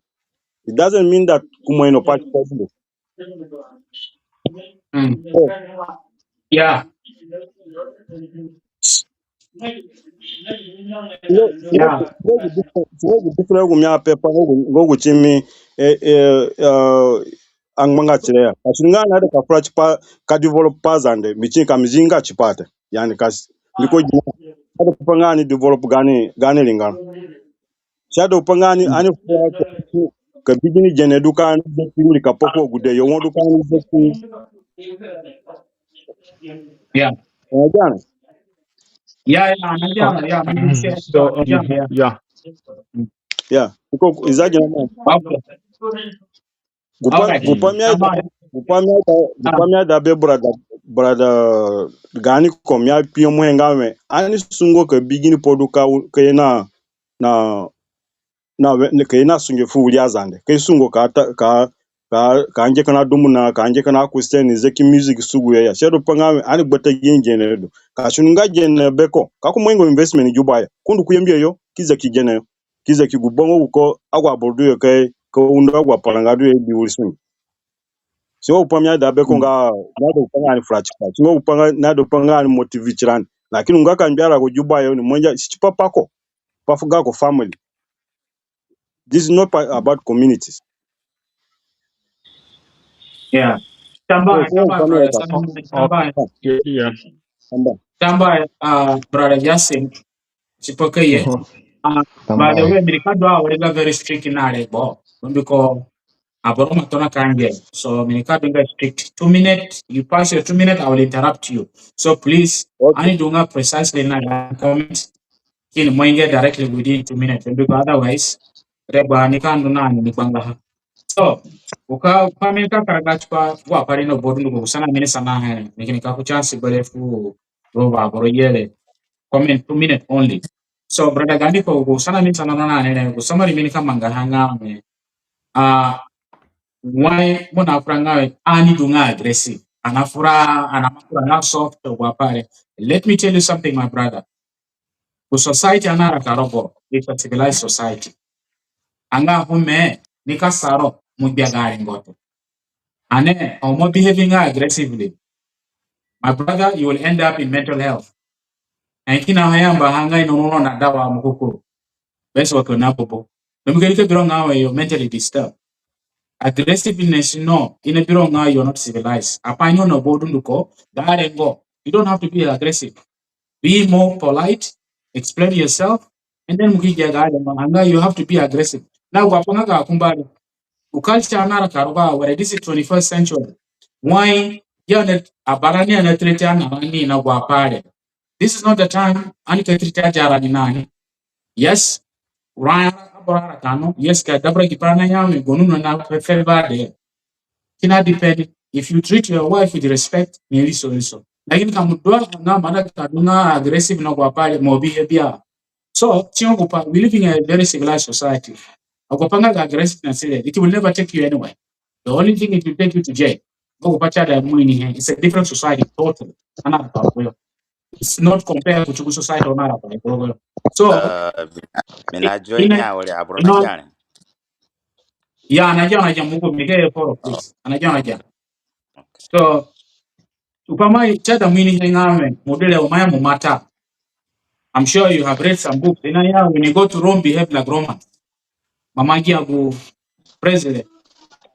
It doesn't mean that ku mo ino pai tipa gu Mm. Oh. Yeah. Ngo, ngo, yeah, ngo gu different, ngo gu different gu mi ape pa, ngo gu, ngo gu ti mi, eh, eh, eh, angbanga tire ya. Kasi nga ani aida ka fura tipa ka develop Pazande, mi ti ka mi zinga tipa te. Yani kasi, mbiko gine, aida pa nga ani develop gaani, gaani ringara. Si aida pa nga ani, ani fura ka bi gini gene du ka ani zaki wirikapai ku agude yo wo du ka ani zaki. Yeah. Ani adia no? Yeah, yeah, ani adia no, yeah, mi ni share, so, um, yeah, yeah. Yeah. Ko, ko, i zaki na mo. Okay. Gupai, okay, gupai mi aida, gupai mi aida, gupai mi aida be brother, brother gaani ko mi akpinyemu he nga we, ani sungo ka bi gini pai du ka, ka ye na, na, na we, ka ye na sunge fu wiri Azande. Ka i sungo ka ta, ka, ka, ka ngia kina dumuna, ka ngia kina Christian, zaki music sugu yo ya. Si aida pa nga we, ani gbata gini gene du. Ka si nga gene be ko, ka ku mo ingo investment Juba ya. Ku ndu ku Yambio yo, ki zaki gene yo. Ki zaki gu bongo gu ko agu aboro du yo ka, ka undo agu aparanga du yo i bi wiri sunge. Si nga gupai mi aida be ko nga, na aida gupai nga ani fura tipa. Si nga gupai nga, na aida pa nga ani motivate tirani. Lakini nga ka ngbiara ku Juba yo ni mo ngia si tipa pa ko. Pa fu gako family. This is not pa-, about communities. Yeah. Tambuahe, so, so, tambuahe, brother, tambuahe, tambuahe. Yeah, yeah. Tambuahe. Tambuahe, uh, brother Yasin. Tipa ka ye. Uh-huh. Uh, by the way, mi nika du awere nga very strict na regbo. Mbiko aboro ima tona ka ngia. So mi nika du nga strict. Two minutes, you pass your two minutes, I will interrupt you. So please, okay, ani du nga precisely na comment. Kini mo inge directly within two minutes. Mbiko otherwise, regbo ani ka ndu na ni gbanga ha. So, u ka, u ka mi ka karaga tipa, wa pari no bodu ndugu sana mini sana he. Mi kini ka ku chance bere fu, fu aboro yere. Comment two minutes only. So, brother Gandiko, gu sana mi sana na ne, gu summary mi nika mangaha nga we, ah, why mo na fura nga we, ani du nga aggressive. Ana fura, ana ma fura nga soft, wa pare. Let me tell you something, my brother. Gu society ani araka rogoho, it's a civilized society. Anga gu mi nika sa ro, mo gbia gari ngoto. Ane, o mo behaving aggressively, my brother, you will end up in mental health. And kina ha yamba ha nga i no no na dawa mo kukuru. Bes wa ko na bobo. No mi gari ka biro nga we, you're mentally disturbed. Aggressiveness, no, i na biro nga you're not civilized. Apai no na bo dunduko, gari ngo. You don't have to be aggressive. Be more polite, explain yourself, and then mo ki gbia gari ngo. Anga you have to be aggressive. Na gu pai nga ga kumbari. Gu culture ani araka rogoho, where this is twenty-first century. Why? Ya ne, abarani ana treat ana rani na gu pai re. This is not the time ani ka treat ajarani na ni. Yes, ura aboro araka no. Yes, ka dabra gi pai na ya mi gonu no na fe, fe ba de. Kina depend. If you treat your wife with respect, ni iri so, iri so. Lakini ka mo du nga mo na ka du nga aggressive na gu pai re, mo bi e bia. So, ti gu pai, we living in a very civilized society. Agu pai nga ga aggressiveness re, it will never take you anywhere. The only thing it will take you to jail. Agu pai si aida mo inihe, it's a different society totally. Ani araka rogoho. It's not compared to gu society ani araka rogoho. So, Uh, mi na, mi na join ya wale abro na no, jare. Yeah, ana join, ana join, mo ko mi ke follow, please. Ana join, ana join. Okay. So, gu pai mi aida mo inihe nga we, mo du re, o maya mo mata. I'm sure you have read some books. I na ya, when you go to Rome, behave like Romans. Mama gi agu president.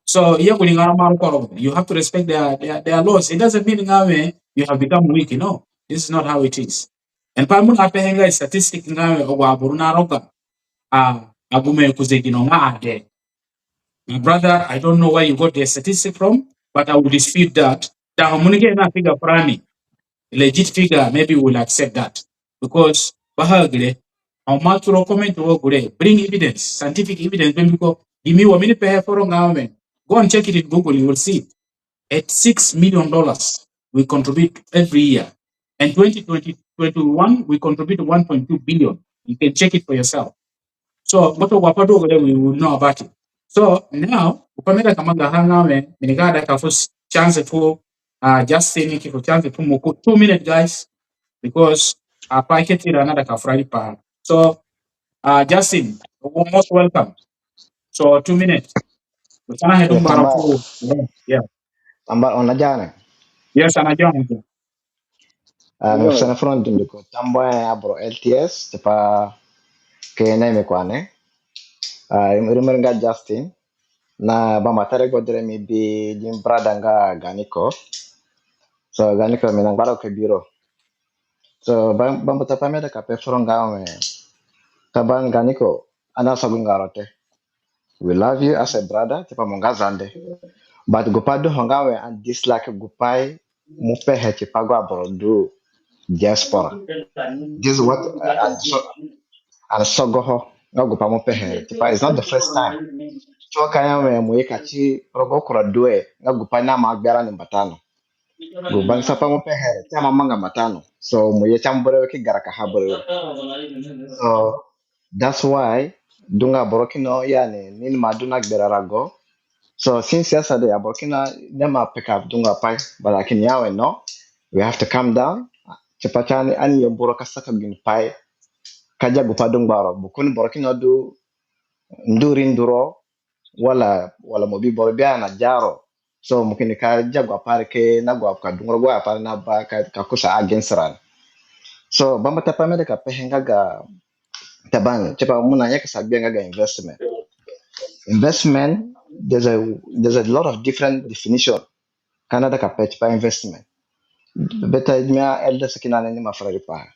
So, ye gu ringara ma ru koro, you have to respect their, their, their laws. It doesn't mean nga we you have become weak, you know. This is not how it is. And pai mo na pehe nga statistic nga we agu aboro na roga, ah, agu mi ku zegino nga ade. My brother, I don't know where you got the statistic from, but I will dispute that. Da ho mo ni ke na figure furani, legit figure, maybe we'll accept that. Because baha gire, o ma turo comment wo gure, bring evidence, scientific evidence, mbiko gimi wa mi ni pehe foro nga we, go and check it in Google, you will see it. At six million dollars we contribute every year. And twenty twenty, twenty-one, we contribute one point two billion. You can check it for yourself. So, but gu pai du gure, we will know about it. So, now, gu pai mi aida ka mangaha nga we, mi nika ida ka fu chance fu, uh, Justin, ki fu chance fu mo ku two minutes, guys, because, uh, apai ke tira na ida ka fura riipaha. So, uh, Justin, you're most welcome. So, two minutes. Gu sana he du mbara fu, yeah. Amba, o na jare. Yes, ana join. Ah, mi fu sana furoni dunduko. Tambuahe aboro L T S, tipa ke na mi kwane. Ah, rimari nga Justin. Na bambata regbo du re mi bi gi brother nga Ganiko. So, Ganiko, mi na ngbaro ke biro. So, bam-, bambata pai mi aida ka pe foro nga we, ka ba Ganiko, ani asogo nga ro te. We love you as a brother, tipa mo nga Zande. But gu pai du ho nga we, ani dislike gu pai mo pehe tipa agu aboro du diaspora. This is what, uh, and so, ani sogoho nga gu pai mo pehe tipa, it's not the first time. Tipa ka ya we mo ye ka ti rogo kura due nga gu pai na ma gbera ni mbata no. Gu bangisa pai mo pehe, ti a ma manga mbata no. So mo ye ti a mo berewe ki garakaha berewe. So that's why du nga boro kina, yani, ni ni ma du na gbera rago. So since yesterday, aboro kina ni ma pick up du nga pai, but I can ya we no, we have to calm down. Tipa ti ani, ani ye mburo ka saka gini pai ka ya gu pai du ngbaro. Bukuni boro kina du nduri nduro, wala, wala mo bi boro bi ana jaro. So mo kini ka ya gu pai re ke na gu ka du ngbaro gu pai re na ba ka, ka kusa against rani. So bambata pai mi aida ka pehe nga ga Taban, tipa mo na nyakasa gbia nga ga investment. Investment, there's a, there's a lot of different definition. Ka ani aida ka pe tipa investment. Beta mi a elders kina ni ni ma fura riipaha.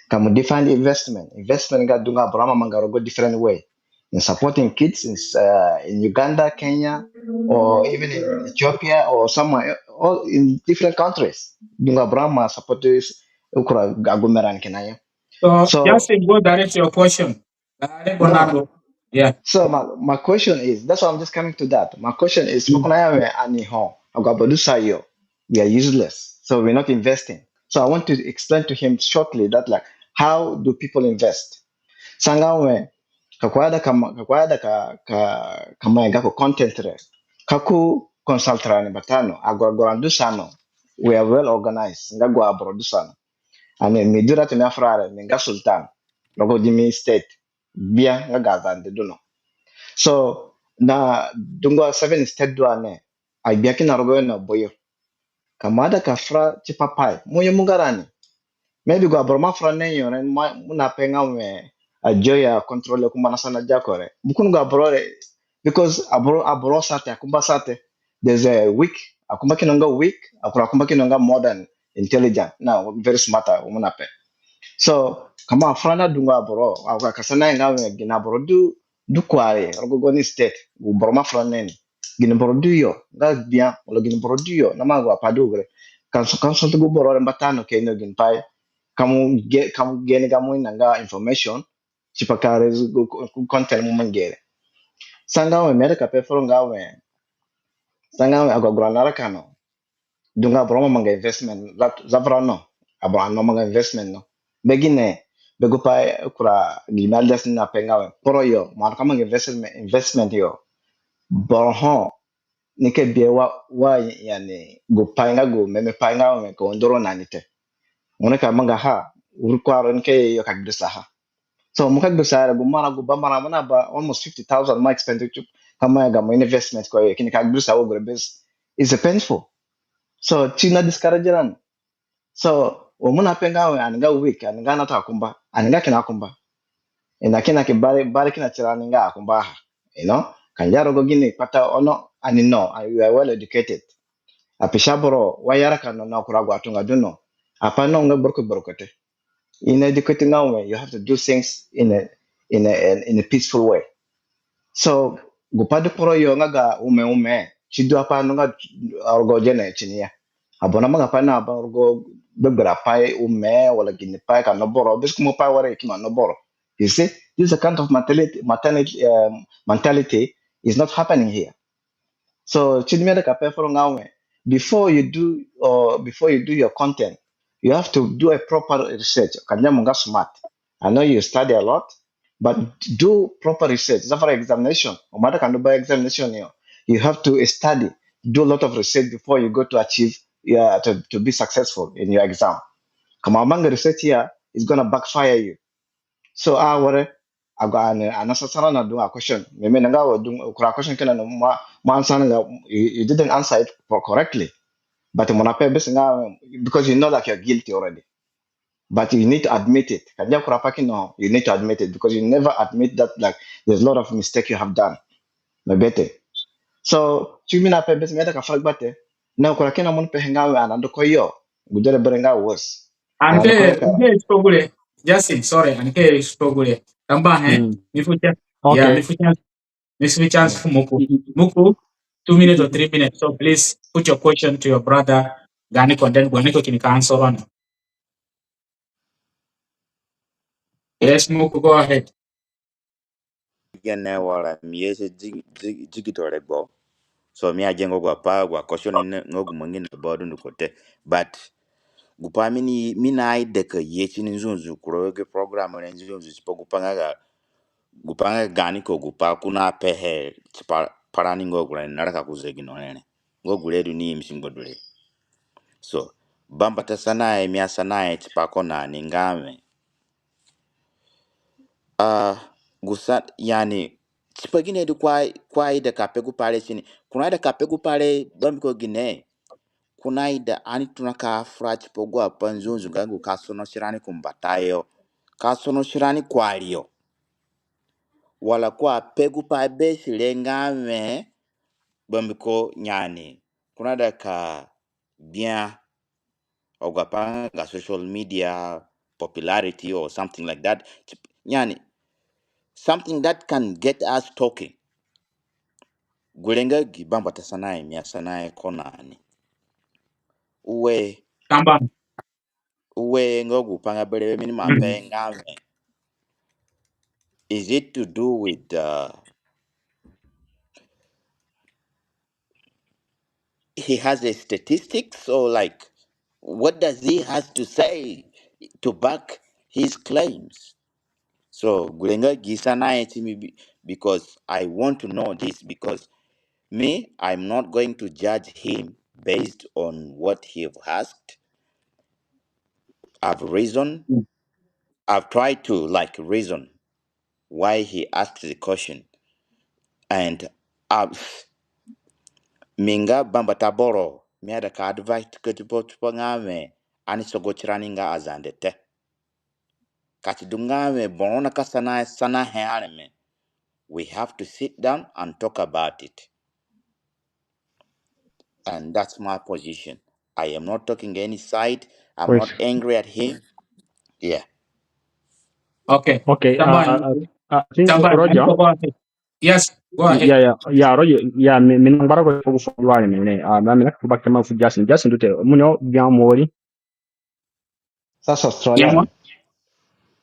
Ka mo define investment. Investment nga du nga aboro a ma manga rogo different way. In supporting kids in, uh, in Uganda, Kenya, or even in Ethiopia or somewhere, all in different countries. Du nga aboro a ma support this ukura agu merani kina yo. So, so Justin, go direct to your question. Are, no. Yeah. So my, my question is, that's why I'm just coming to that. My question is, mm, ko kina ya we ani ho, agu aboro du sayo, we are useless. So we're not investing. So I want to explain to him shortly that, like, how do people invest? Sa nga we, ka ko aida ka ma-, ka ko aida ka, ka, ka manga gako content re, ka ko consult rani mbata no, agu, agu rani du sa no, we are well organized, nga gu aboro du sa no. Ani, mi du rati mi afura re, mi nga sultan, rogo gimi state, gbia nga ga Azande du no. So, na dungu seven state du ane, agbia kina rogo yo na boyo. Ka mo aida ka fura tipa pai, mo yo mo nga rani. Maybe gu aboro mo afura na yo re, mo, mo na pe nga we, a, joy a control kumba na sana diako re. Mo kunu gu aboro re, because aboro, aboro sa te, akumba sa te. There's a weak, akumba kina nga weak, akura akumba kina nga modern, intelligent, na very smart, a, mo na pe. So, ka mo afura na dungu aboro, akura ka sana nga we, gini aboro du, du kuari, rogo gaoni state, gu boro mo afura na ni. Gini boro du yo, nga gbia, wala gini boro du yo, na mangi gu apai du gure. Ka mo so-, ka mo so-, gu boro re mbata no ka ino gini pai, ka mo ge-, ka mo gene gamo ino nga information, tipa ka re gu, gu, gu content mo mangi re. Sa nga we, mi aida ka pe foro nga we, sa nga we, agu, agu rani naraka no. Dungu aboro mo manga investment, za-, zavura no, aboro no manga investment no. Be gine, be gu pai kura gi mi aida si na pe nga we, kporo yo, mo aida ka manga investment, investment yo. Boro ho, ni ke bie wa, wa yani, gu pai nga gu, meme pai nga we, ka undo ro na ni te. Mo ni ka manga ha, uru kuaro ni ke yo ka gbirisa ha. So, mo ka gbirisa re gu marã gu ba marã mo na ba almost fifty thousand mo expenditure ka mo ya gamo investment ko yo, kini ka gbirisa wo gure bes. It's a painful. So, si na discourage rani. So, wa mo na pe nga we, ani nga weak, ani nga nata akumba, ani nga kina akumba. Ina kina ki bari, bari kina tirani nga akumba ha. You know? Ka ngia rogo gini kpata ono, ani no, and we are well educated. Apai si aboro, wa yaraka no, na kura gu atunga du no. Apai no nga gboroko gboroko te. In educating nga we, you have to do things in a, in a, in a peaceful way. So, gu pai du kporo yo nga ga ume ume, si du apai no nga rogo gene tini ya. Aboro na manga pai na ba rogo gbegberẽ apai ume, wala gini pai ka no boro, bes kumo pai ware ki ma no boro. You see, this is a kind of mentality, mentality, um, mentality is not happening here. So, si du mi aida ka pe foro nga we, before you do, or before you do your content, you have to do a proper research. Ka ngia mo nga smart. I know you study a lot, but do proper research. Zavura examination, wa mo aida ka ndu ba examination yo, you have to study, do a lot of research before you go to achieve, yeah, to, to be successful in your exam. Ka mo amanga research ya, it's gonna backfire you. So, a, ware, agu ani, ani nasasara na du a question. Mi, mi nga wa du kura question kina no mo, mo answer nga, you, you didn't answer it co-, correctly. But mo na pe bes nga, because you know that you're guilty already. But you need to admit it. Ka ngia kura pai kina, you need to admit it because you never admit that, like, there's a lot of mistake you have done. Mi bete. So, si mi na pe bes mi aida ka fura gbate. Na kura kina mo ni pe nga we ani ndu ko yo. Gu dere bere nga worse. Ani ke, ani ke struggle. Justin, sorry, ani ke struggle. Tamba he. Mm. Mi fu chance. Okay. Yeah, mi fu chance. Mi fu chance fu Muku. Muku, two minutes or three minutes. So please put your question to your brother Ganiko, and then Ganiko kini ka answer on. Yes, Muku, go ahead. Gene wala mi ye si di-, di-, digital regbo. So mi ajengo gu pai, gu question ni nga gu mangi na ba dunduko te. But gu pai mi ni, mi naida ka ye tini nzunzu ku rogo gi program re nzunzu tipa gu pai nga ga, gu pai nga ga Ganiko, gu pai ko na pehe tipa pa rani nga gu rani naraka ku zegino re. Nga gure du ni mi si ngba du re. So, bambata sanahe mi asanahe tipa ko na ni nga we, ah, gu sa-, yani, tipa gine du ko a-, ko aida ka pe gu pai re tini. Ko naida ka pe gu pai re bambiko gine. Ko naida ani tona ka fura tipa gu apai nzunzu nga gu ka sono tirani ku mbatayo. Ka sono tirani kuari yo. Wala ko ape gu pai besi re nga we, bambiko yani, ko naida ka gbia agu apai nga ga social media popularity or something like that. Yani, something that can get us talking. Gure nga gi bambata sanahe mi asanahe ko na ni. Ue. Tamba. Ue, nga gu pai nga berewe mi ni ma pe nga we, is it to do with, uh, he has a statistics, or, like, what does he has to say to back his claims? So, gu rengo gi sanahe ti mi be-, because I want to know this, because me, I'm not going to judge him based on what he have asked. I've reasoned, I've tried to, like, reason why he asked the question. And I've, mi nga bambata boro, mi aida ka advise ka tipa, tipa nga wẽ, ani sogo tirani nga Azande te. Ka si du nga wẽ, boro na ka sana, sanahe areme, we have to sit down and talk about it. And that's my position. I am not talking any side. I'm not angry at him. Yeah. Okay. Okay, uh, Taban, uh, uh, I think Taban, Roger. Go ahead. Yes, go ahead. Yeah, yeah, yeah, Roger. Yeah, mi, mi ngbara ko fu fu wa ni ne. Ah, mi na ku back to my fu Justin. Justin du te. Mo ni o bi a mo ri. That's Australia. Yeah,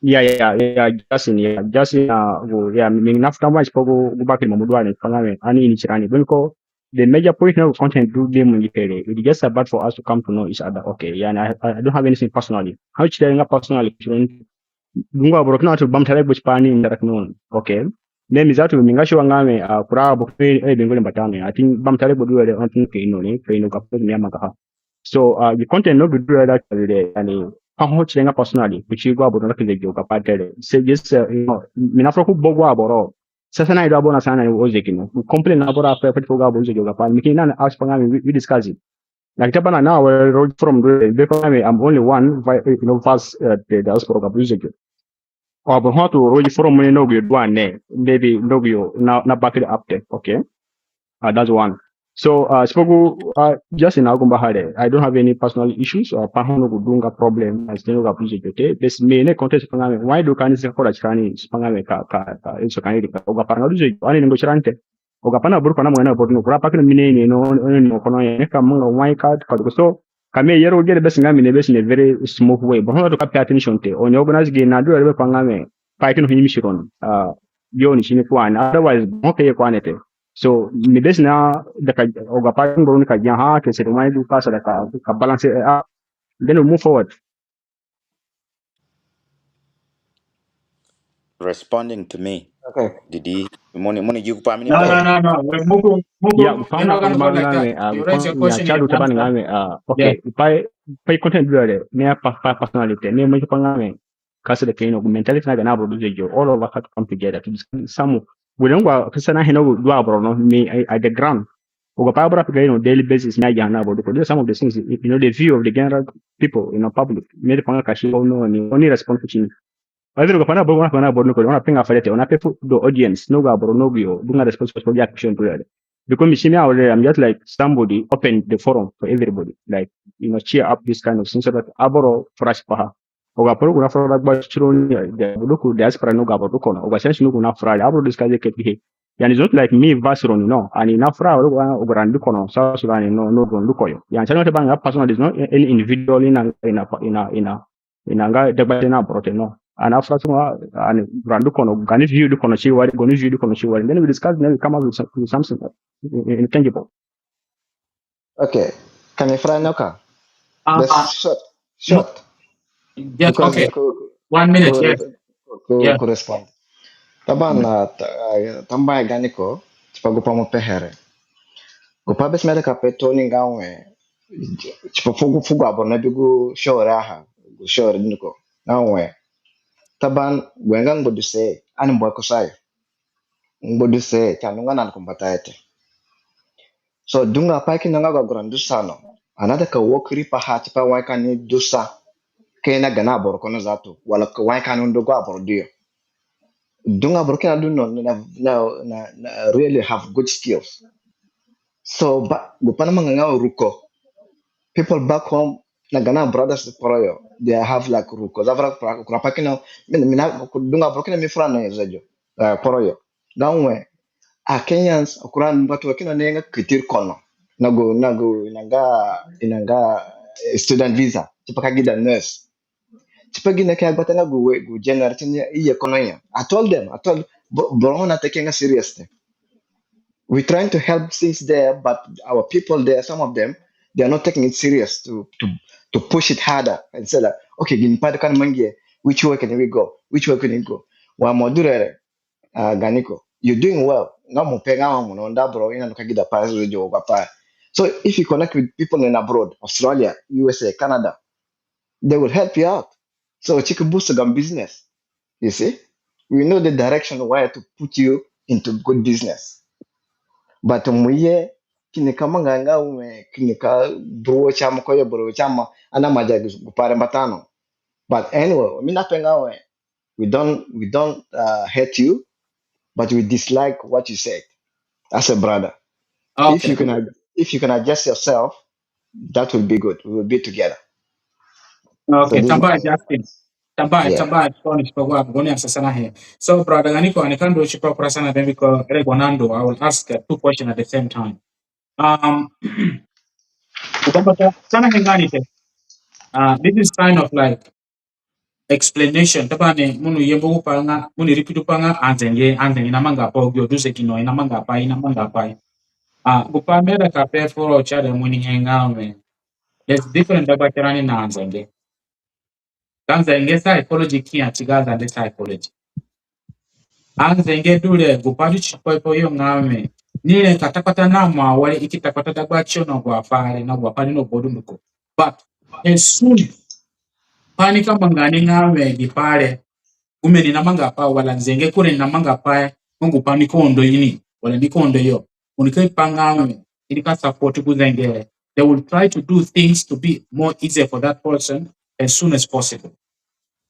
Yeah, yeah, yeah, Justin, yeah, Justin, uh, go, yeah, mi na futa mo tipa gu, gu bakere mo du wa ni pa nga wẽ, ani ini tirani. Because the major point na content du de mo ni kere. It's just about for us to come to know each other. Okay, yeah, and I, I don't have anything personally. How should I personally? Dungu aboro kina tu bambata regbo tipa ani interact no. Okay. Then mi zatu mi nga sure nga wẽ, uh, kura aboro kina e bingo ni mbata ni. I think bambata regbo du were on tin ke ino ni, ke ino ka put mi amaka ha. So, uh, the content no du were that really, yani, pa ho ti re nga personally, kuti gu aboro na kina gi ka pa te re. So just, uh, you know, mi na fura ku bo gu aboro. Sasa na i du aboro na sana ni o zegi no. Complain na aboro ape, pa ti fu gu aboro zegi ka pa. Mi kina na ask pa nga mi, we, we discuss it. Like, tipa na, na we road from the, because I mean, I'm only one, vi-, you know, verse, uh, the diaspora ka buze ke. Or but how to road from me no go do one, maybe no go na, na back it up there, okay? Uh, that's one. So, uh, spoku, uh, just in Agumba Hare, I don't have any personal issues or pa ho no go du nga problem, I still no go buze ke. This me ne contest pa nga wẽ, why do can say for a chani, pa nga wẽ ka, ka, ka, it's okay, ka, o ga pa nga du je, ani ngo chirante. O ga pa na boro ko na mo na boro no, kura pa kina mi ni ni no, no, no, kono ya, ne ka mo nga wai ka, ka du ko. So, ka mi yero gere bes nga mi ne bes in a very smooth way. But ho to ka pay attention te. O ni organize gi na du re pa nga mi. Pa kina ho ni mi siro ni. Ah, yo ni sini kwa ni. Otherwise, mo ke ye kwa ni te. So, mi bes na, da ka, o ga pa boro ni ka gi ha, ke se mai du ka sa da ka, ka balance, ah, then we move forward. Responding to me. Okay. Did he? Mo ni, mo ni gi gu pa mi ni No, pe. No, no, no. We're moving, moving. Yeah, We're pa not na gonna go ma like nga that. me, ah, You raise your ya question cha du and ta ba ni nga answer. me, ah, okay, pa, pa content du re, me pa, pa personality, me mo pa nga me, ka se de ke no, mentality na ga na boro du je, all of us have to come together to discuss some. We don't go, ka sa na he no du aboro no, me, I, I the ground. O ga pa boro pe ga, you know, daily basis na ga na boro ko. These are some of the things, you know, the view of the general people, you know, public. Me de pa nga ka si no ni, oni respond ku ti ni. Every go pa na boro, na pa na boro no ko, ona pe nga fere te, ona pe fu the audience, no ga boro no go, du nga responsible for the action to that. Because mi si mi already, I'm just like somebody open the forum for everybody. Like, you know, cheer up this kind of things so that aboro fresh pa ha. O ga boro gu na fura gba tiro ni, the boro ku diaspora no ga boro kono. O ga sense no gu na fura, aboro discuss ke he. Yani, it's not like me versus Ronnie, no. Ani na fura o ga, o ga rani du kono, South Sudan no, no gu du koyo. Yani, chano te ba nga personal, there's no any individual in a, in a, in a, in a, in a nga dagba te na boro te, no. Ani na fura so nga, ani rani du kono, gaani view du kono si wari, gaani view du kono si wari. Then we discuss, then we come up with some, with something, uh, in, in tangible. Okay. Ka mi fura no ka? Uh, Just uh, short, no, short. just, Because okay. ku, One minute, ku, yeah. ku, Yeah. ku respond. Taban, uh, ta-, uh, tambai gaani ko, tipa gu pa mo pe here. Gu pa bes mi aida ka pe tooni nga wẽ, tipa fu gu, fu gu aboro na bi gu shawara ha, gu shawara du ni ko. Nga wẽ, taban, gu nga ngbaduse, ani mbu kusayo. Ngbaduse, ka ndu nga na ni ku mbata yo te. So, du nga pai kina nga ga gu rani du sa no. Ani aida ka work riipaha tipa wai ka ni du sa. Kina gaani aboro kono zatu. Wala ka wai ka ni ndu gu aboro du yo. Du nga aboro kina du no, na, na, na, na really have good skills. So, ba, gu pa na manga nga ruko. People back home, na gaani brothers kporo yo, they have, like, ruko. Zavura kura, kura pai kina, mi na, mi na, du nga aboro kina mi fura na yo zejo. Uh, kporo yo. Nga wẽ, a Kenyans, kura ni batu kina ni nga kitir kono. Na gu, na gu, i na nga, i na nga, eh, student visa. Tipa ka gida nurse. Tipa gine ka gbata nga gu we, gu generation ya, i ye kono ya. I told them, I told, bro, bro, na take nga serious te. We're trying to help things there, but our people there, some of them, they are not taking it serious to, to, to push it harder and say, like, "Okay, gini pai ka ni mangi, which way can we go? Which way can we go?" Wa mo du re, uh, Ganiko, you're doing well. Nga mo pe nga mo no nda abroad, i na ndu ka gida pa, so jo wa pa. So if you connect with people in abroad, Australia, U S A, Canada, they will help you out. So si ki boost gamo business. You see, we know the direction where to put you into good business. But mo ye, kini ka manga nga we, kini ka buru wo chama ko yo, buru wo chama, ani ima dia gu pai re mbata no. But anyway, mi na pe nga we, we don't, we don't, uh, hate you, but we dislike what you said as a brother. If you can, if you can adjust yourself, that will be good. We will be together. Okay, so this is tambuahe, Justin. Tambuahe, yeah, tambuahe, Tony, kwa kwa goni asasana he. So, brother Ganiko, ani ka ndu tipa kura sana, then because re gonando, I will ask, uh, two questions at the same time. Um, gu bambata sana he nga ni te. Uh, this is kind of like explanation. Tabani, mo ni yambu gu pai nga, mo ni repeat gu pai nga, anzenge, anzenge i na manga pai, gu du zegino i na manga pai, i na manga pai. Ah, gu pai mi aida ka pe foro chare mo ni he nga we, there's different dagbatirani na anzenge. Ga anzenge psychology ki ya ti ga Azande psychology. Anzenge du re, gu pai du tipa yo nga we, ni re ka ta kpata na mo awere, i ki ta kpata dagbatiyo na agu apai re, na agu apai re na bodu nduko. But as soon pai ni ka manga ni nga we gi pai re, gu mi ni na manga pai, wala nzenge kure ni na manga pai, mo gu pai ni ka undo ini, wala ni ka undo yo, u ni ka pe nga we, i ni ka support gu zenge re. They will try to do things to be more easier for that person as soon as possible.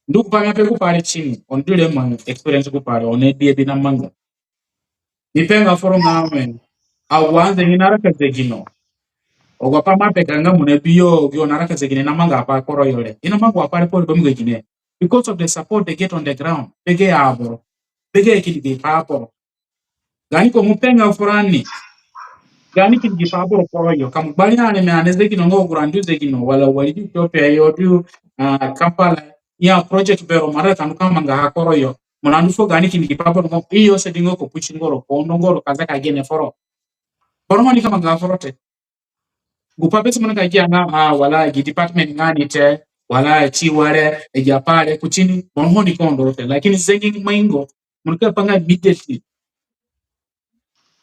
Ndu gu pai mi ape gu pai re tini, oni du re mo experience gu pai re, oni bi abi na manga. Mi pe nga foro nga we, agu anzenge na raka zegino. Agu apai mi ape ka nga mo na bi yo, yo na raka zegino i na manga apai kporo yo re. I na manga apai kporo be mo ga gine. Because of the support they get on the ground. Be ga aboro. Be ga kindi gi pai aboro. Gaani ko mo pe nga furani. Gaani kindi gi pai aboro kporo yo. Ka mo gbari na ni mi ani zegino nga agu ra ndu zegino. Wala wari du Ethiopia yo du, ah, Kampala. Ya project bero mara ka ndu ka mangaha kporo yo. Mo na ndu fu gaani kindi gi pai aboro nga iyo se di nga ko puchi ngoro ko undo ngoro ka za ka gene foro. Boro ho ni ka mangaha foro te. Gu pai bes mo nika gia nga, ah, wala gi department nga ni te, wala ti ware, agi apai re kuti ni, boro ho ni ka undo ro te. Lakini zengin maingo, mo nika pe nga immediately.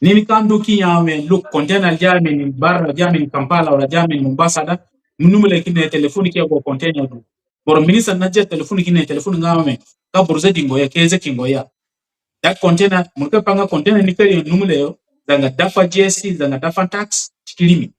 Ni ni ka ndu ki ya we, look, container dia mi ni Mbarara, dia mi ni Kampala, wala dia mi ni Mombasa da, mo numele kina telephone ki ya gu container du. Boro minister na dia telephone kina telephone nga we, ka boro zedingo ya, ke zekingo ya. That container, mo nika pe nga container ni kari numele yo, zanga dafa G S T, zanga dafa tax, ti ki rimi.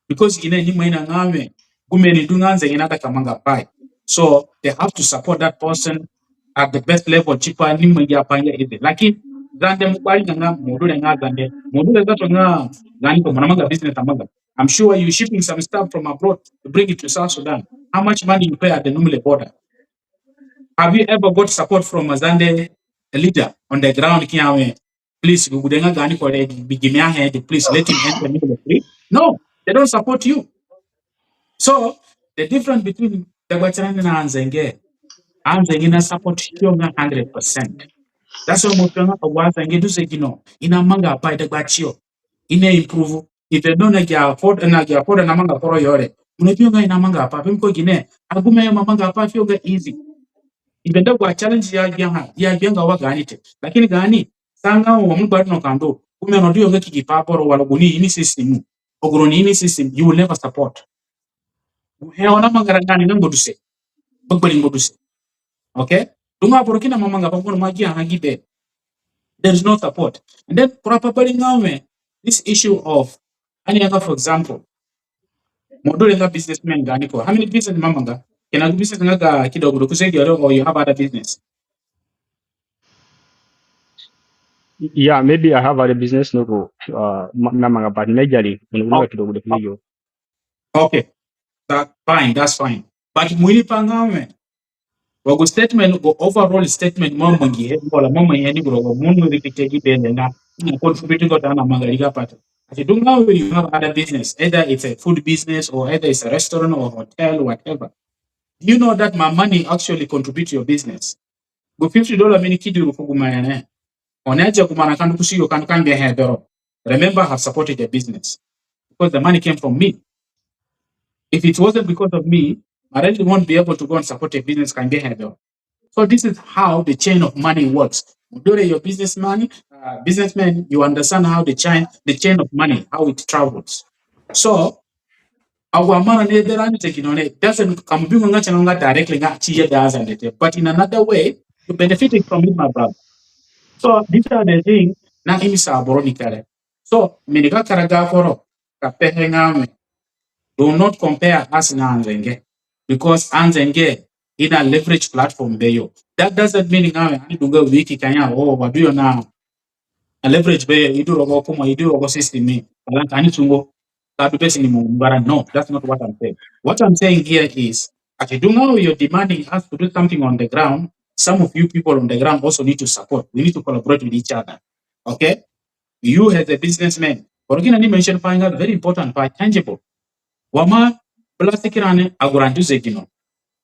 Because gine ni ima ino nga we, gu mi ni du nga nzengina da ka manga pai. So they have to support that person at the best level, tipa ni mangi apai nga easy. Lakini, Zande mo gbari nga mo du re nga Zande, mo du re zato nga, gaani ko mo na manga business amanga. I'm sure you shipping some stuff from abroad to bring it to South Sudan. How much money you pay at the Nimule border? Have you ever got support from a Zande leader on the ground ki ya we, please, gu gude nga gaani ko re, bi gi mi ahe, please let him enter Nimule free? No, they don't support you. So, the difference between dagbatirani na anzenge, anzenge na support tiyo nga hundred percent. That's why mo pe nga agu anzenge du zegino, i na manga apai dagbatiyo, i na improve. Even though na gi afford, na gi afford na manga kporo yo re, mo na bi yo nga i na manga apai, pe mo ko gine, agume yo ima manga apai fu yo nga easy. Even though gu challenge ya gbia ha, ya gbia nga wa gaani te. Lakini gaani, sa nga wa mo gbari no ka ndu, gu mi no du yo nga ki gi pai aboro wala gu ni ini system. Agu roni ini system, you will never support. Gu he oni amanga rani nga ngbaduse. Gbagbari ngbaduse. Okay? Dungu aboro kina ima manga pai, gu ni ima gia ha gi be. There is no support. And then, kura pai bari nga we, this issue of, ani ya nga, for example, mo du re nga businessman gaani ko. How many business mo amanga? Kina gu business nga ga kidogo du ku zegi ore, or you have other business? Yeah, maybe I have other business no go, uh, ma-, na manga, but majorly, mo ni gu nga kidogo du ku zegi ore. Okay. That fine, that's fine. But mo ini pai nga we, wa gu statement, gu overall statement mo mangihe, wala mo mangihe ni gu rogo, mo ni repeat gi be re na, na contribute gu da na manga riga pata. Ati du nga we you have other business, either it's a food business or either it's a restaurant or hotel, whatever. Do you know that my money actually contribute to your business? Gu fifty dollar mi ni kidi ru fu gu mane ne, oni adia gu mane ka ndu kusi yo ka ndu ka ngbe he bero. Remember, I have supported the business because the money came from me. If it wasn't because of me, I really won't be able to go and support a business ka ngbe he bero. So this is how the chain of money works. Mo du re, you're businessman, uh, businessman, you understand how the chain, the chain of money, how it travels. So agu amarã naye berani zegino re, doesn't, ka mo bingo nga si anga nga directly nga si ye da Azande te, but in another way, you benefiting from it, my brother. So these are the things na i ni sa aboro ni kere. So mi ni ka karaga foro ka pehe nga mi, do not compare us na Anzenge, because Anzenge i na leverage platform beyo. That doesn't mean nga mi ani du nga weak ka ya, oh, wa du yo na a leverage be, i du rogo kuma, i du rogo system mi, wala ka ani sungo ka du best ni mo ngara. No, that's not what I'm saying. What I'm saying here is, as you do now, you're demanding us to do something on the ground. Some of you people on the ground also need to support. We need to collaborate with each other. Okay? You as a businessman, but again, I mention pai nga very important, pai tangible. Wa ma plastic rani agu rani du zegino.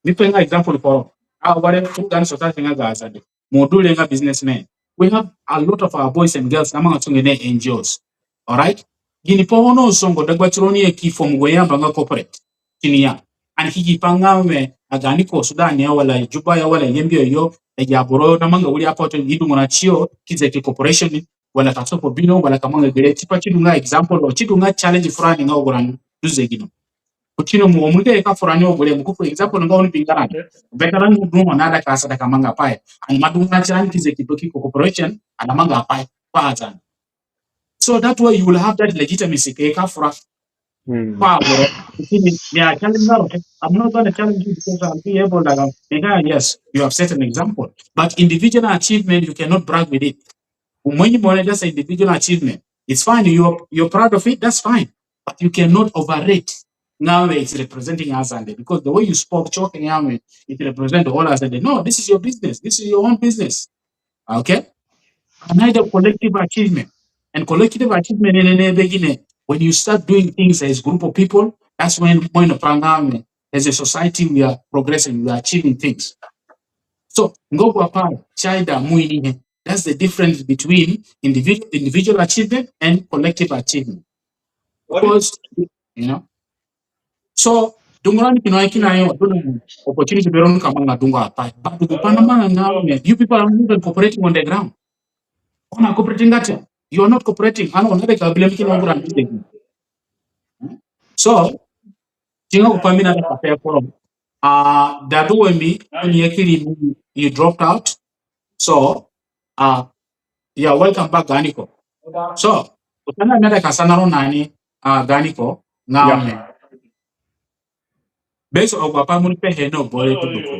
Mi pe nga example for, ah, ware fu gani society nga ga Azande. Mo du re nga businessman. We have a lot of our boys and girls namanga sunge ne N G Os. All right? Gini pai ono songo dagba tironi ye ki form gu i ayamba nga corporate. Kini ya. Ani ki gi pai nga we, a gani ko Sudan ya, wala Juba ya, wala Yambio yo, agi aboro namanga wiri apoto, i du nga na tiyo ki zeki corporation, wala ka sopo bino, wala ka manga gere. Tipa si du nga example, si du nga challenge furani nga agu rani du zegino. Kuti no mo, mo ke ka fura ni ogure, mo ku, for example, nga oni bingara. Veteran mo du mo na da ka sa da ka manga pai. And ma du na challenge ki zeki doki ko corporation, ana manga pai, pa Azande. So that way you will have that legitimacy ke ka fura. Mm. Pa bro. Kini, me, I challenge now, okay? I'm not gonna challenge you because I'll be able, like, um, yeah, yes, you have set an example. But individual achievement, you cannot brag with it. When you monetize individual achievement, it's fine. You're, you're proud of it, that's fine. But you cannot overrate nga we it's representing Azande, because the way you spoke, choke nga we, it represents all Azande. No, this is your business. This is your own business. Okay? Another collective achievement. And collective achievement in any beginning, when you start doing things as group of people, that's when, when as a society, we are progressing, we are achieving things. So, ngo gu pai si aida mo ini he. That's the difference between individual, individual achievement and collective achievement. Because, you know, so, dungu rani kina, kina yo, du na opportunity beroni ka manga dungu apai. But gu pai namanga nga we, you people are not even cooperating on the ground. Oni cooperating nga te, you are not cooperating. Ani oni de ka blame kina agu rani. So, si nga gu pai mi naida ka pe foro. Ah, Dadu Wembi, oni ye kiri mi, you dropped out. So, ah, yeah, welcome back, Ganiko. So, gu pai mi naida ka sana ro na ni, ah, Ganiko, nga we, bes agu apai mo ni pehe no bore ku du ko.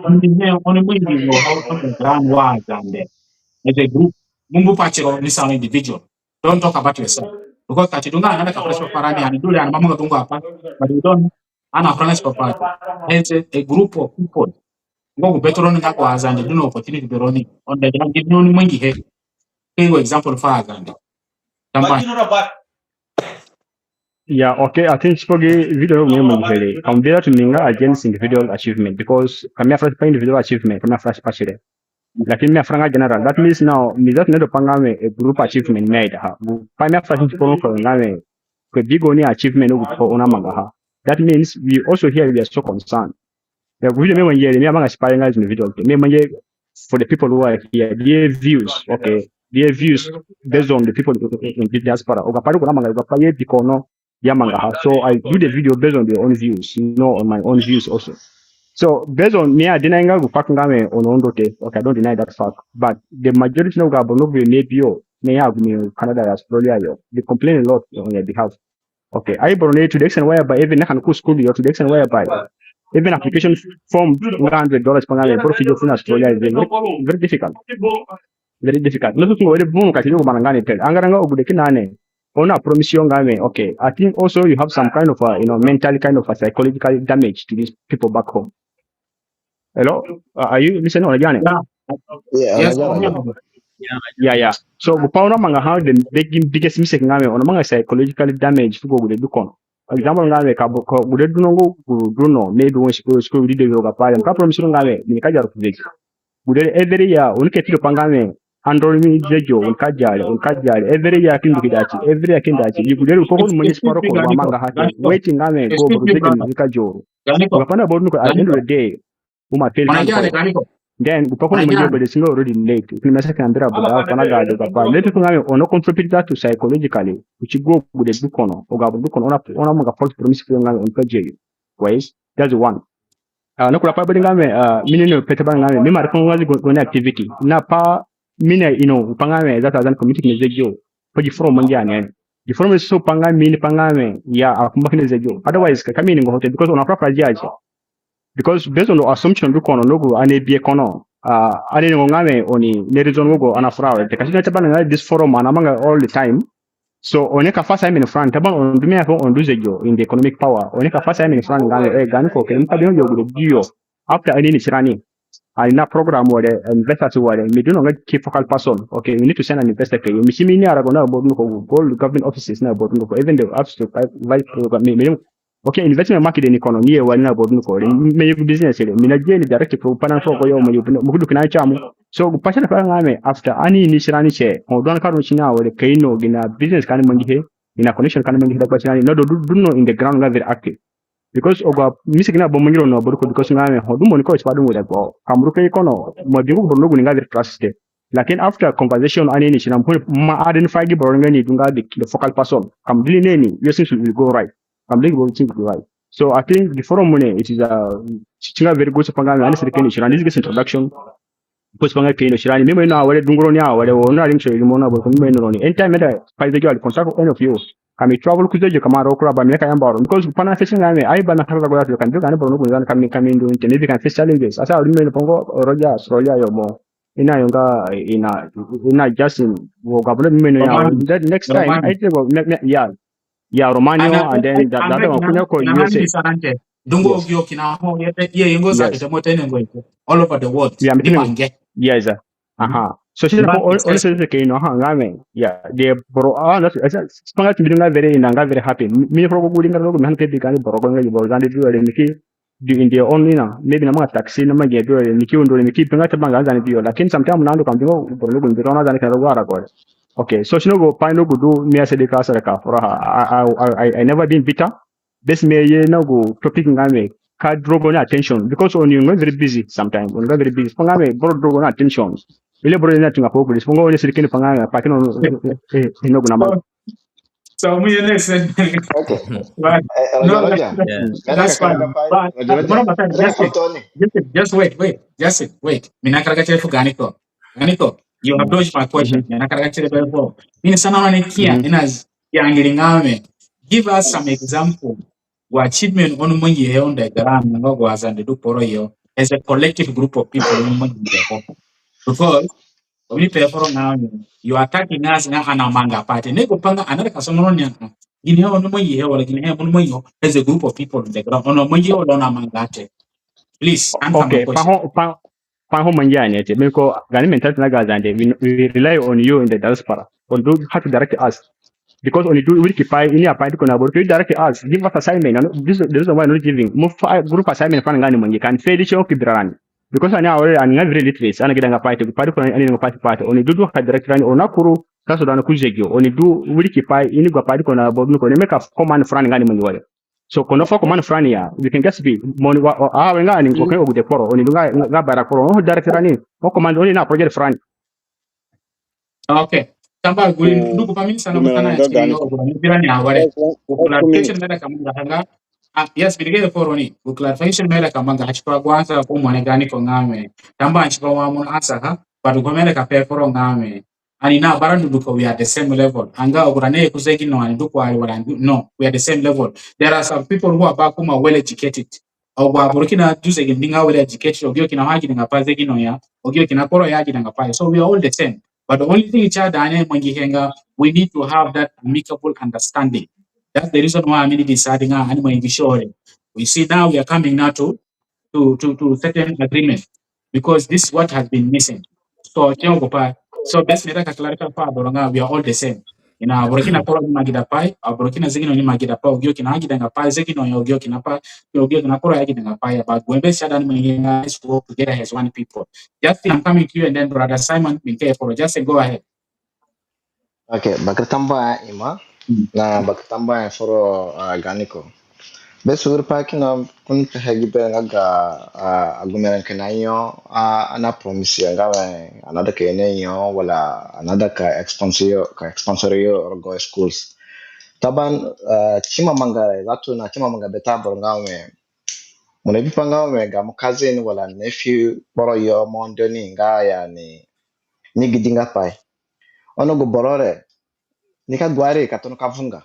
Oni he, oni mo indi no how to ground wa Azande as a group. Mo mbu pa tiro ni sa individual. Don't talk about yourself. Because ka si du nga ani naida ka fresh pa rani, ani du re, ani namanga dungu apai. But we don't, ani na fresh pa rani. As a, a group of people, ngo gu bete roni nga gu Azande du na opportunity beroni. On the ground, give me oni mangi he. Ke gu example fu Azande. Tamam. Yeah, okay. I think si pagi video no mo here. Ka mo bi re tu mi nga against individual achievement, because ka mi afura pa individual achievement, ka mi afura pa si re. Lakini mi afura nga general. That means now, mi that nedo pa nga we a group achievement mi aidaha. Gu pai mi afura si ko nga we, ko bi gaoni achievement gu ko oni amangaha. That means we also here we are so concerned. Ya, gu video mi mangi re, mi amanga si pai nga as individual. Mi mangi for the people who are here, their views, okay, their views based on the people in the diaspora. Agu apai ko namanga, agu apai ye bi ko no i amangaha. So I do the video based on their own views, you know, on my own views also. So based on mi adenying nga gu fact nga we oni undo te, okay, I don't deny that fact. But the majority na agu aboro no bi maybe yo, mi ya gu mi Canada, Australia yo, they complain a lot on your behalf. Okay, I boro ne to the extent whereby even na kan ku school yo, to the extent whereby even application form nga hundred dollars pa nga we boro fi yo fu na Australia is very, very difficult. Very difficult. No so tungo wede bun ka tini ko mananga ni tel. Angara nga agude kina ne. Oni promise yo nga we, okay. I think also you have some kind of a, you know, mental kind of a psychological damage to these people back home. Hello? Uh, are you listening? Oni agia ne? Yeah. Yeah, oni agia ne. Yeah, yeah. So, gu pai oni amangaha, the big, biggest mistake nga we, oni amanga psychological damage fu agude du ko no. Example nga we, ka agude du no nga gu du no, maybe when school, school di de yo ga pa, ka promise nga we, mi ka jaru ku veki. Gude every year, oni ke tido pa nga we, andro mi zejo, oni ka jare, oni ka jare. Every year ki ndu ki dati, every year ki ndu dati. Gude ko ko mo ni sparo ko, wa manga hati. Waiting nga we, go, boro zejo, oni ka joro. Wa pa na bodu ko, at the end of the day, Uma fail. Then gu pa ko ni mo gi aboro single already late. Kini masa kina mbira aboro da, ko na ga do ga pa. Late ko nga mi, ono contribute that to psychologically. Ku ti gu gude du kono. O ga aboro du kono, ona, ona mo ga false promise ko nga mi, ono ka je. Wise, that's one. Ah, na kura pa bodi nga mi, ah, mi ni no pete ba nga mi, mi mari ko nga zi gu, gu ni activity. Na pa mi ni ino pa nga mi, that as an community ni zegino. Pa gi forum mangi ane. Gi forum so pa nga mi ni pa nga mi, ya, a kumba kini zegino. Otherwise, ka, ka mi ni ngo hotel, because ona fura fura gi aje. Because based on the assumption du kono, no gu ani bi e kono. Ah, ani ngo nga mi, oni, ni reason ngo gu ana fura, te ka si na te ba nga this forum, ana manga all the time. So, oni ka fa assignment furani, taban oni du mi ako oni du zegino in the economic power. Oni ka fa assignment furani nga, eh, gani ko, ke, mi ka bi no zegino. After ani ni tirani. Ani na program ware, investors ware, mi du no nga key focal person. Okay, we need to send an investor ke. Mi si mi ni arago na aboro dunduko, all government offices na aboro dunduko, even the office of vice program, mi, mi, okay, investment market ni kono, ni ye wari na aboro dunduko, mi, mi business re, mi na gi ni direct pro, finance pro ko yo, mo yo, mo kudu kina chamu. So, gu pa si na pa nga mi, after ani ni tirani se, o du ani ka ru ni si na ware, ka ino gina business ka ani mangihe, gina connection ka ani mangihe dagba tirani, no du, du, du no in the ground nga very active. Because ogu a misi kina bo mangiro no aboro ko, because nga mi, ho du mo ni ko si pa du mo dagba. Ka mo ru ka i kono, mo bi gu boro no gu ni nga very trusted. Lakin after conversation ani ni si na, mo identify gi boro nga ni du nga the, the focal person. Ka mo deal ni ni, your things will go right. Ka mo deal gi boro things will go right. So I think the forum mo ni, it is a, si nga very good, so pa nga mi, ani si ke ni si na, this is introduction. Because pa nga ke ino tirani, mi mo ino awere dunguro ni awere, o na ring so imo na boro ko, mi mo ino ni. Anytime mi da pa zegino, I'll contact any of you. Ka mi travel ku zegino, ka ma ro kura ba mi ka yamba ro. Because pa na facing nga mi, ai ba na kara go ya, ka mi du gani boro no gu ni, ka mi, ka mi ndu ni te, maybe ka mi face challenges. Asa mi mo ino pa ngo, Roger, Roger yo mo. Ina yo nga, ina, ina Justin, wo ga boro mi mo ino ya. That next time, I think, well, me, me, yeah. Yeah, Romano, and then the, the other one, Kunya ko U S A. Dungu ogio kina ho, ye, ye, ye, ngo sa te mo te ne ngo all over the world. Yeah, mi ni mange. Yes, sir. Aha. So si na all, all se ke ino, aha, nga mi. Yeah, the boro, ah, that's, that's, si pa nga ti mi nga very, na nga very happy. Mi, mi foro gu ringa ro, mi han ke bi gani boro ko nga boro gani du re mi ki du in their own, you know, maybe na manga taxi, na manga du re mi ki undo re mi ki pe nga te ba nga zani bi yo. Lakin sometimes na ndu ka mbingo boro no gu ni bi ro na zani ka ro gu ara ko. Okay, so si no gu pa no gu du mi ase de ka sara ka fura ha. I, I, I, I never been bitter. Bes mi ye na gu topic nga mi ka draw gu ni attention because oni nga very busy sometimes. Oni nga very busy. Pa nga mi boro draw gu ni attention. Ile boro na tunga focus. Pa nga oni sirikini pa nga mi, pa kina, eh, eh, no gu na ma. So, mi ye next. Okay. But, eh, eh, no, Raja, Raja. That's fine. But, Raja, Raja. But, just, just wait, wait, just wait. Mi na karaga tere fu Ganiko. Ganiko, you have dodged my question. Mi na karaga tere before. Mi ni sana wa ni kia, ina yangiringa mi. Give us some example. Wa achievement oni mangihe on the ground, nga wa Zande du kporo yo. As a collective group of people, oni mangihe ho. Because oni pe foro nga, you are attacking us nga ani amanga pai te. Ni gu pa nga ani ka sono ni, ginihe oni mangihe wala ginihe oni mangihe as a group of people on the ground. Oni mangihe wala oni amanga te. Please, answer my question. Okay, pa ho, pa, pa ho mangi ani te. Because gani mentality na ga Zande, we, we rely on you in the diaspora. Oni du how to direct us. Because oni du wirikipai, ini apai du ko na boro, you direct us, give us assignment. And this, the reason why not giving. Mo fa group assignment furani nga ani mangi, ka ani fedi sio ki birarani. Because ani awere ani nga very literates, ani gidanga pai te, pai du ko na ani nga pai te, pai te. Oni du du ka direct rani, oni kuru ka so dana ku zegio. Oni du wirikipai, ini gu pai du ko na boro ko, ni make a command furani nga ani mangi wale. So, kono fu command furani ya, we can just be, mo ni wa, a, we nga ani ko ke ogu de kporo, oni du nga, nga bara kporo, oni direct rani, mo command, oni na project furani. Okay. Tamba guri ndugu pa mi ni sana mo tona ya, ni birani aware. Clarification mi aida ka manga ha nga. Ah, yes, mi ni ge foro ni. Clarification mi aida ka manga ha, si pa gu answer ko mo ni Ganiko nga mi. Tamba si pa wa mo answer ha, but gu mi aida ka pe foro nga mi. Ani na bara ndu du ko, we are the same level. Anga agu rani ye ku zegino ani du ko ari wala, no, we are the same level. There are some people who are back home are well educated. Agu aboro kina du zegino nga well educated, agu yo kina ha gidanga pai zegino ya, agu yo kina kporo ya gidanga pai. So we are all the same. But the only thing si aida ani mangihe nga, we need to have that amicable understanding. That's the reason why I mean deciding ani mangi sure. We see now we are coming now to, to, to, to certain agreement because this is what has been missing. So, tiengo pai. So, bes mi aida ka clarify fu aboro nga, we are all the same. Ina aboro kina kporo ni ima gida pai, aboro kina zegino ni ima gida pai, agu yo kina ha gidanga pai zegino ya, agu yo kina pai, agu yo kina kporo ya gidanga pai. But when bes si aida ani mangi nga, let's work together as one people. Justin, I'm coming to you, and then Brother Simon, mi ni ke foro. Justin, go ahead. Okay, bakere tambuahe ima, na bakere tambuahe foro, uh, Ganiko. Be suru pa kina kun pe hegi be nga ga, ah, agume re kina yo, ah, ani na promise yo nga we ani naida ka ye na yo wala ani naida ka sponsor yo, ka sponsor yo rogo schools. Taban, ah, si ima manga re, zatu na si ima manga bete aboro nga we, mo nabipa nga we gamo cousin wala nephew kporo yo mo undo ni nga ya ni, ni gidi nga pai. Ono gu boro re, ni ka guari ka tona ka vunga.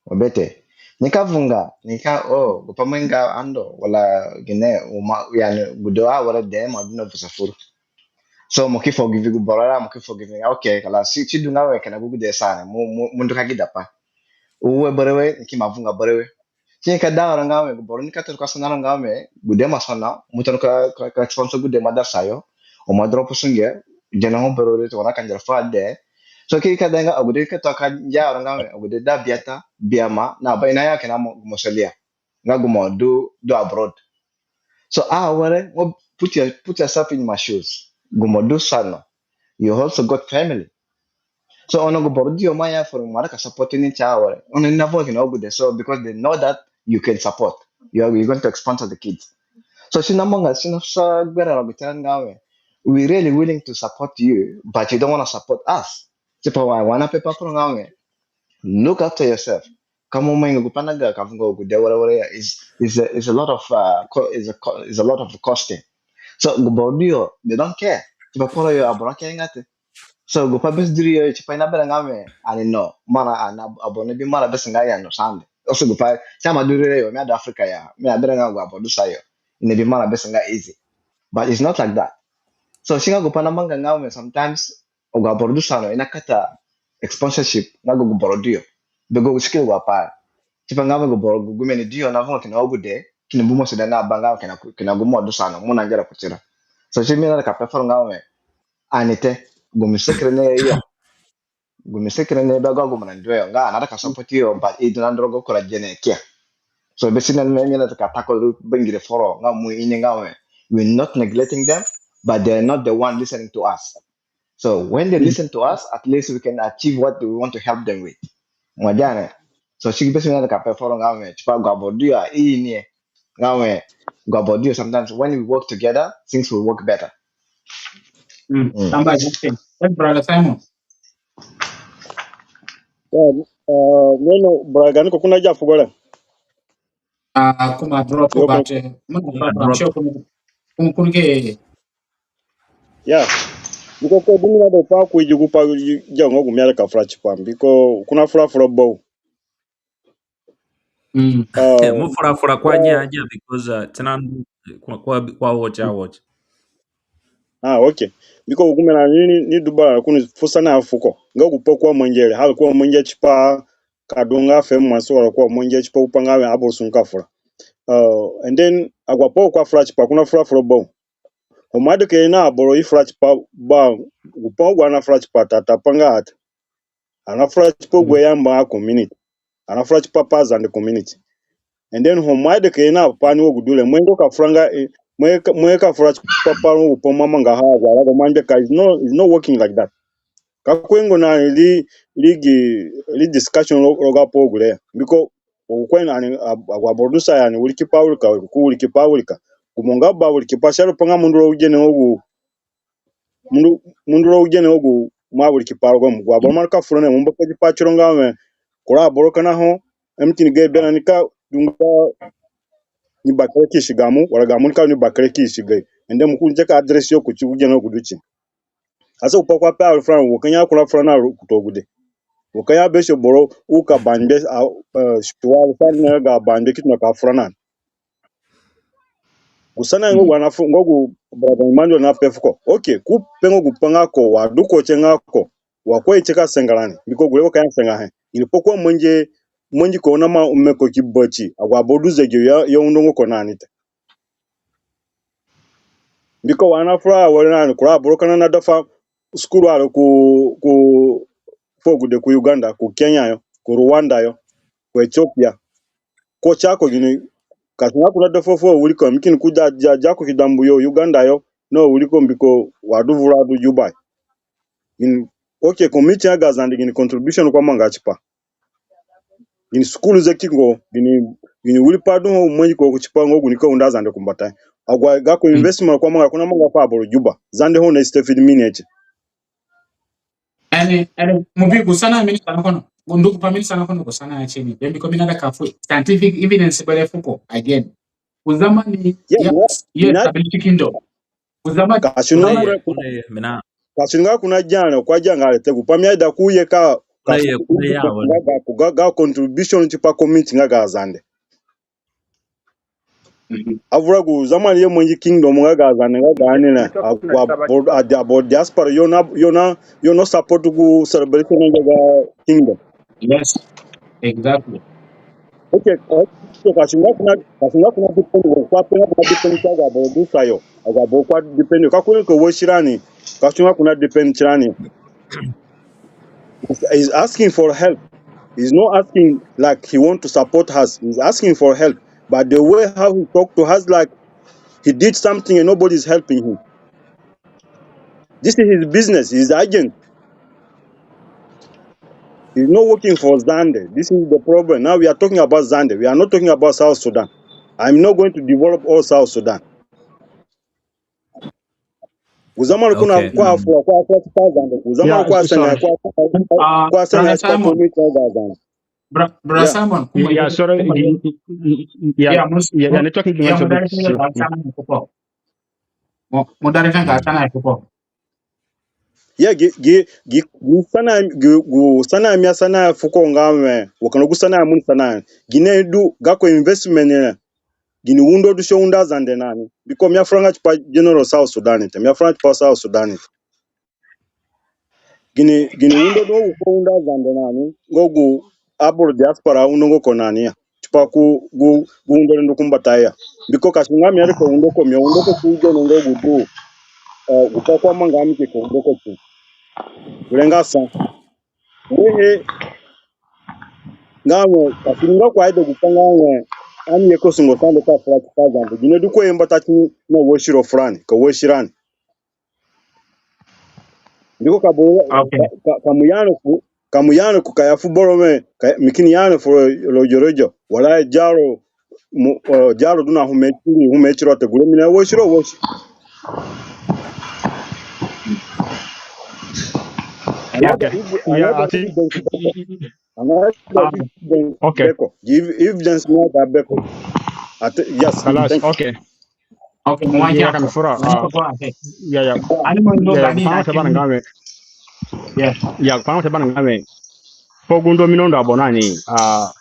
Mo bete. Ni ka vunga, ni ka, oh, gu pai mo inga ando, wala gine, uma, yani, gude awere de, mo du no vusa furu. So, mo ki forgive gu boro re, mo ki forgive, okay, kala, si, si du nga we kina gu gude sa re, mo, mo, mo ndu ka gida pai. Uwe berewe, ni ki ima vunga berewe. Si ni ka da ro nga we, gu boro ni ka tona ka sana ro nga we, gude ima sana, mo tona ka, ka, ka sponsor gude madarasa yo, o ma drop sunge, gene ho berewe, tona ka ngera fu ade. So ki ka da nga, agude ka tona ka ngia ro nga we, agude da biata, biama, na ba ina ya kina mo, mo solia. Nga gu mo du, du abroad. So, ah, awere, mo put your, put yourself in my shoes. Gu mo du sa no. You also got family. So, ono gu boro du yo ma ya for mo ka support ni ti awere. Ono ni na vunga kina agude. So, because they know that you can support. You are, you're going to sponsor the kids. So, si na manga, si na sa gbera ro gu tera nga we, we really willing to support you, but you don't want to support us. Tipa wa, wa ani napepa foro nga we, look after yourself. Ka mo mangi gu pai nga ga ka vunga agude wara wara ya is, is a, is a lot of, uh, co-, is a co-, is a lot of costing. So gu boro du yo, they don't care. Tipa kporo yo aboro care nga te. So gu pai bes du ri yo, tipa i naberã nga we, ani no, marã, ani, aboro nabi marã bes nga ya no sande. Also gu pai, si ima du ri re yo, mi adu Africa ya, mi aberã nga gu aboro du sa yo, i nabi marã bes nga easy. But it's not like that. So si nga gu pai namanga nga we sometimes, agu aboro du sa no, i nakata sponsorship nga gu boro du yo. Be gu skill wa pai. Tipa nga we gu boro gu, gu mene du yo na vunga kina agude, kina bu mo sida na ba nga kina, kina gu mo du sa no, mo na ngera kutira. So si mi naida ka pe foro nga we, ani te, gu mistake re ne yo. Gu mistake re ne be gu, gu mo na ndu yo, nga ani naida ka support yo, but i du na ndu rogo kura gene kia. So be si na mi, mi naida ka tackle bangire foro, nga mo ini nga we, we're not neglecting them, but they're not the one listening to us. So when they listen to us, at least we can achieve what we want to help them with. Mo dia ne? So si be si mi naida ka pe foro nga we, tipa agu aboro du yo, i ini e. Nga we, agu aboro du yo, sometimes when we work together, things will work better. Mm. Mm. Tamba, okay. Hey, brother Simon. Yeah, uh, bueno, brother, gani ko kuna ja fugore. Ah, kuma drop, yo, but, eh, mun drop. Drop. Kun, kun ke. Yeah. Biko ko buni na do pa ku iju gu pa ja ngo gu mi aida ka fura tipa. Biko kuna fura fura bo. Mm. Uh, mo fura fura kwa, uh, nya, nya, because, uh, tinan kwa, kwa, kwa watch, I watch. Ah, okay. Biko gu mi na ni, ni, ni du bara kuni fusa na fuko. Nga gu pa ko amangi re, hal ko amangi tipa ka du nga famous wala ko amangi tipa gu pa nga we aboro sungu ka fura. Uh, and then agu apai ko afura tipa, kuna fura fura bo. Ho mo aida ka ye na aboro i fura tipa ba, gu pa gu ani nafura tipa tata pa nga ate. Ani nafura tipa gu yamba community. Ani nafura tipa pa Zande community. And then ho mo aida ka ye na pa ni wa gu du re, mo ye nga ka fura nga, eh, mo ye ka, mo ye ka fura tipa pa ro gu pa mo amangaha agu arago mo angbe ka, is no, is not working like that. Ka ko ye nga na ri, ri gi, ri discussion ro, rogo apai gure. Biko, o ko ani, agu aboro du sa ya ani wiriki pa wirika, ku wiriki pa wirika. Gu mo nga ba wiriki pa, si aru pa nga mo ndu rogo gene gu, mo ndu, mo ndu rogo gene gu mo awiriki pa rogo mo. Agu aboro mo aru ka fura na mo mbakadi pa tiro nga we, kura aboro kina ho, mi kini ga berã ni ka du nga ni bakere ki isi gamo, wala gamo nika du ni bakere ki isi gayo. And then mo kini je ka address yo kuti gu gene gu du ti ni. Asa gu pa ko ape aru fura, wo ka nya kura fura na ru kutu agude. Wo ka nya be si boro u ka bangbe, a, eh, si wa ru fura na ga bangbe ki tona ka fura na ni. Gu sana nga gu ani nafu, nga gu brother Emmanuel nape fuko. Okay, ko pe nga gu pa nga ko, wa du ko tie nga ko, wa ko iti ka senga rani. Biko gure wa ka ya senga he. Ini pa ko amangi, mangi ko na ma ume ko ki bati. Agu aboro du zegi ya, ya undo nga ko na ni te. Biko wa ani nafura awere na ni, kura aboro kina na dafa school are ku, ku fu agude ku Uganda, ku Kenya yo, ku Rwanda yo, ku Ethiopia. Ko ti ako gini, ka si nga ko na dafa fu awiriko, mi kini ku da, da, da ko ki dambu yo Uganda yo, na awiriko mbiko wa du vura du Juba. Gini, okay, community nga ga Zande gini contribution ko amanga tipa. Gini school ze ki ngo, gini, gini wiri pai du ho mangi ko tipa nga gu nika undo Azande ku mbatayo. Agu gako investment ko amanga, ko namanga fu aboro Juba. Zande ho na Stephen Minete. Ani, ani, mo bi gu sanahe mi ni sana kono. Gu ndu gupai mi ni sana kono gu sanahe ti ni. Then because mi naida ka fu scientific evidence bere fuko again. Gu zamani ya, ya establish kingdom. Gu zamani, ka si nga ko na, ka si nga ko na zanga, ko azanga re te, gupai mi aida ko ye ka, ka, ga, ga contribution tipa community nga ga Azande. Avura gu zamani ye mangi kingdom nga ga Azande nga gaani re. Agu aboro, adi aboro diaspora yo na, yo na, yo na support gu celebration nga ga kingdom. Yes, exactly. Okay, okay, ka si nga ko na, ka si nga ko na depend, ko ape nga ko na depend ti agu aboro du sayo. Agu aboro ko adepend, ka ko ni ka wasi rani, ka si nga ko na depend tirani. He's, he's asking for help. He's not asking like he want to support us. He's asking for help. But the way how he talked to us, like he did something and nobody's helping him. This is his business. He's agent. He's not working for Zande. This is the problem. Now we are talking about Zande. We are not talking about South Sudan. I'm not going to develop all South Sudan. Gu zamani ko na, okay, ko afura, ko afura tipa Zande. Gu zamani ko asana, ko asana, ko asana tipa community nga ga Zande. Bra, bra Simon. Yeah, sorry. Yeah, yeah, network is going to be slow. Mo, moderator nga sana ya fuko. Yeah, gi, gi, gi, gu sana, gi, gu sana mi asana fuko nga we, wa kina gu sana mo ni sana. Gine du gako investment re. Gini undo du si aundo Azande na ni. Because mi afuranga tipa general South Sudan te. Mi afuranga tipa South Sudan te. Gini, gini undo du ko aundo Azande na ni. Nga gu aboro diaspora undo nga ko na ni ya. Tipa ku gu, gu undo re ndu ku mbatayo ya. Because ka si nga mi aida ka undo ko, mi aundo ko ku gene nga gu du. Eh, gupai ko amanga mi ki ka undo ko ku. Gure nga sa. Wehe nga we, ka si nga ko aida gupai nga we, ani ye ka sungo sende ka fura tipa Zande. Gine du ko ye mbata ti ni na wasi ro furani, ka wasi rani. Mbiko ka boro, okay, ka, ka, ka mo ya ni ku, ka mo ya ni ku ka ya fu boro we, ka, mi kini ya ni fu ro, rogo rogo. Wala diaro, mo, eh, diaro du na hume tiri, hume tiro te gure mi na wasi ro wasi. Okay. Yeah, I think, okay. Give evidence nga ga beko. At, yes, kalas, thank you. Okay. Okay, mo ya ka fura. Yeah, yeah. Ani mo ndo gani na te bana nga we. Yeah. Yeah, pa te bana nga we. Fu gu undo mi na undo aboro na ni, ah,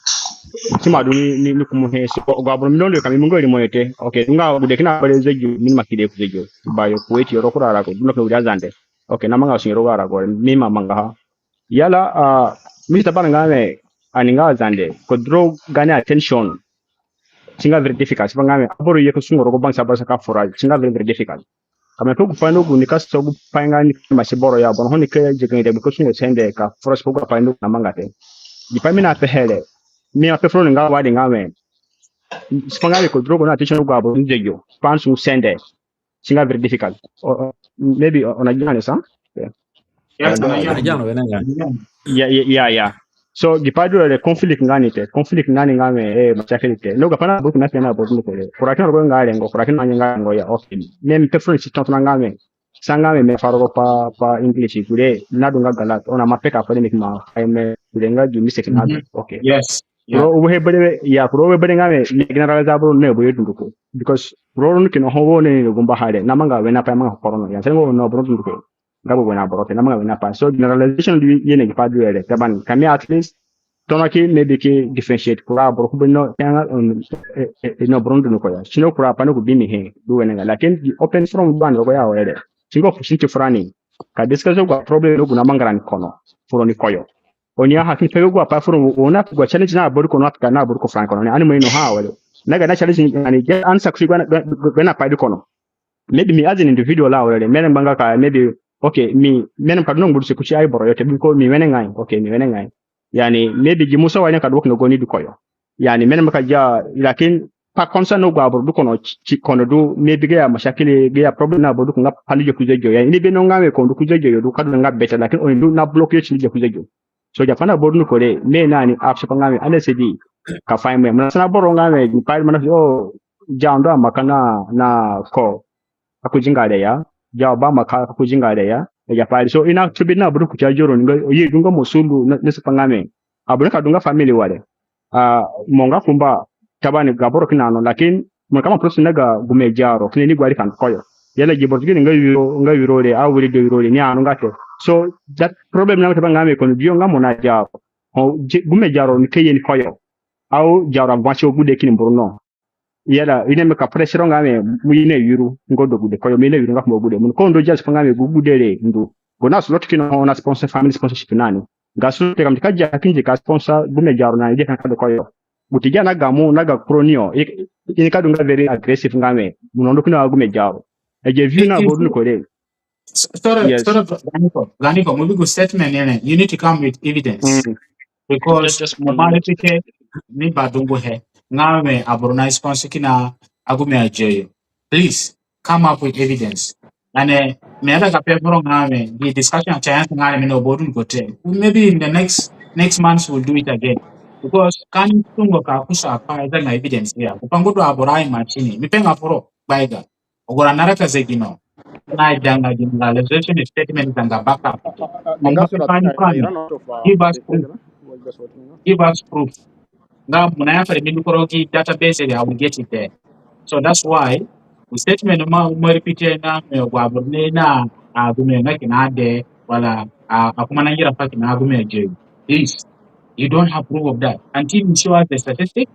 si ima du ni, ni, ni ku mo he. So, gu aboro mi na undo ka mi mu nga rimo yo te. Okay, nga gu de kina bare zegino, mi ima ki de ku zegino. Bayo Kuwait yo, rogo kura arago, du na ka wiri Azande. Okay, namanga sunge rogo arago, mi ima mangaha. Yala, ah, mi ta bana nga we, ani nga Azande, ko draw gaani attention. Si nga very difficult. Si pa nga we, aboro ye ka sungo rogo bank sa bara sa ka fura. Si nga very, very difficult. Ka mi pe gupai nga gu ni ka so gupai nga ni ka masi boro ya, boro ho ni ka ye ka sungo sende ka fura si pa gupai nga gu namanga te. Gipai mi napehe re. Mi ape fura ni nga wa di nga we. Si pa nga we ko draw gaani attention gu aboro ni zegino. Pa ni sungo sende. Si nga very difficult. Or, or maybe, or, or na gani sa? Yeah. Yeah, yeah, yeah. So, gipai du re conflict nga ni te, conflict nga ni nga we, eh, mashakil te. No, ga pa na aboro na kina aboro ko. Kura kina rogo nga rengo, kura kina nga rengo ya, okay. Mi, mi pe fura ni si tonto na nga we. Sa nga we mi fura rogo pa, pa English, gure, na du nga galat, ono ma peka pa de mi ki ma, ai mi, gure nga du mistake nga we, okay. Yes. Yeah. Kura u he bere, ya, kura u he bere nga we, mi generalize aboro ne bo ye dunduko. Because, kura ni kina ho wo ne ni gumba hare, namanga we na pa manga korono, ya, se ngo no aboro dunduko. Nga gu wene aboro te, namanga wene apai. So generalization du ye ni gipai du re. Taban, ka mi at least tona ki maybe ki differentiate kura aboro ku bino kanga, um, eh, eh, eh, no boro dunduko ya. Si no kura apai no ku bi mi he du wene nga. Lakin the open forum du ani rogo ya awere. Si ngo fu si ni ti furani ka discuss gu problem no gu namanga rani kono. Furoni koyo. Oni aha ki pe gu apai furoni, oni na gu challenge na aboro kono, na aboro ko furani kono. Ani mo ino ha awere. Na ga na challenge ani, ge answer ku si gu na, gu na pai du kono. Maybe mi as an individual awere, mi ni manga ka, maybe, okay, mi, mi ni ka du no nguru si ku si ai boro yo te, because mi wene ngai, okay, mi wene ngai. Yani, maybe gi musa wene ka du kina goni du koyo. Yani, mi ni manga ka ja, lakin, pa concern no gu aboro du kono, si kono du, maybe ga ya mashakil, ga ya problem na aboro du ko nga pa ni ye ku zegino. Yani, ni bi no nga we ko ndu ku zegino yo, du ka du nga better, lakin oni du na block yo si ni ye ku zegino. So gi apai na boro dunduko re, mi na ni apsa pa nga mi, ani asadi ka fahim e. Mo na sana boro nga mi, gi pai re mo na, o, ja ndu amaka na, na ko, ka ku zinga re ya, ja ba amaka ka ku zinga re ya, e ja pai re. So i na tubi na boro kuti ajo roni nga, i du nga mo sundu na, na si pa nga mi. Aboro nika du nga family ware. Ah, mo nga kumba, tabani ga boro kina no, lakin mo ka ma process na ga gume diaro, kina ni gwari kan koyo. Yala gi boro gini nga wiro, nga wiro re, a wiri do wiro re, ni anu nga te. So that problem na ta ba nga mi kono dio nga mo na diaro. Ho, gi-, gume diaro ni ke ye ni koyo. Au diaro avansi o gude kini mburu no. Yala, i na mi ka pressure nga mi, mo i na wiru, ngo do gude koyo, mi i na wiru nga kumba gude. Mo ko ndu just pa nga mi gu gude re ndu. Go na slot kina ho na sponsor, family sponsorship na ni. Ga slot ka mi ka ja kindi ka sponsor gume diaro na ni de kan ka do koyo. Gu ti ja na ga mo, na ga kuro ni o, i, i ni ka du nga very aggressive nga mi. Mo no ndu kina gume diaro. E gi view na boro dunduko re. S-, sorry, Yes. sorry, Ganiko. Ganiko, mo bi gu statement here, you need to come with evidence. Mm. Because Just, just mo one mari minute. Pike, ni badungu he. Nga mi aboro na sponsor kina agume ajoyo. Please, come up with evidence. And, eh, mi aida ka pe foro nga mi, the discussion chance nga mi no bodun go te. Maybe in the next, next months we'll do it again. Because kan tungo ka kusa pa ida na evidence ya. Ku pa ngo du aboro a imagine. Mi pe nga foro, baiga. Ogora nara ka zegino. Na idanga generalization statement danga backup. Mo nga pe pa ni, give us proof. Give us proof. Nga mo na ya fere mi du koro gi database re, I will get it there. So that's why gu statement mo, mo repeat nga mi agu aboro ni na agume na kina de wala a, akumba na ngira pa kina agume ajoyo. Please, you don't have proof of that. Until you show us the statistic,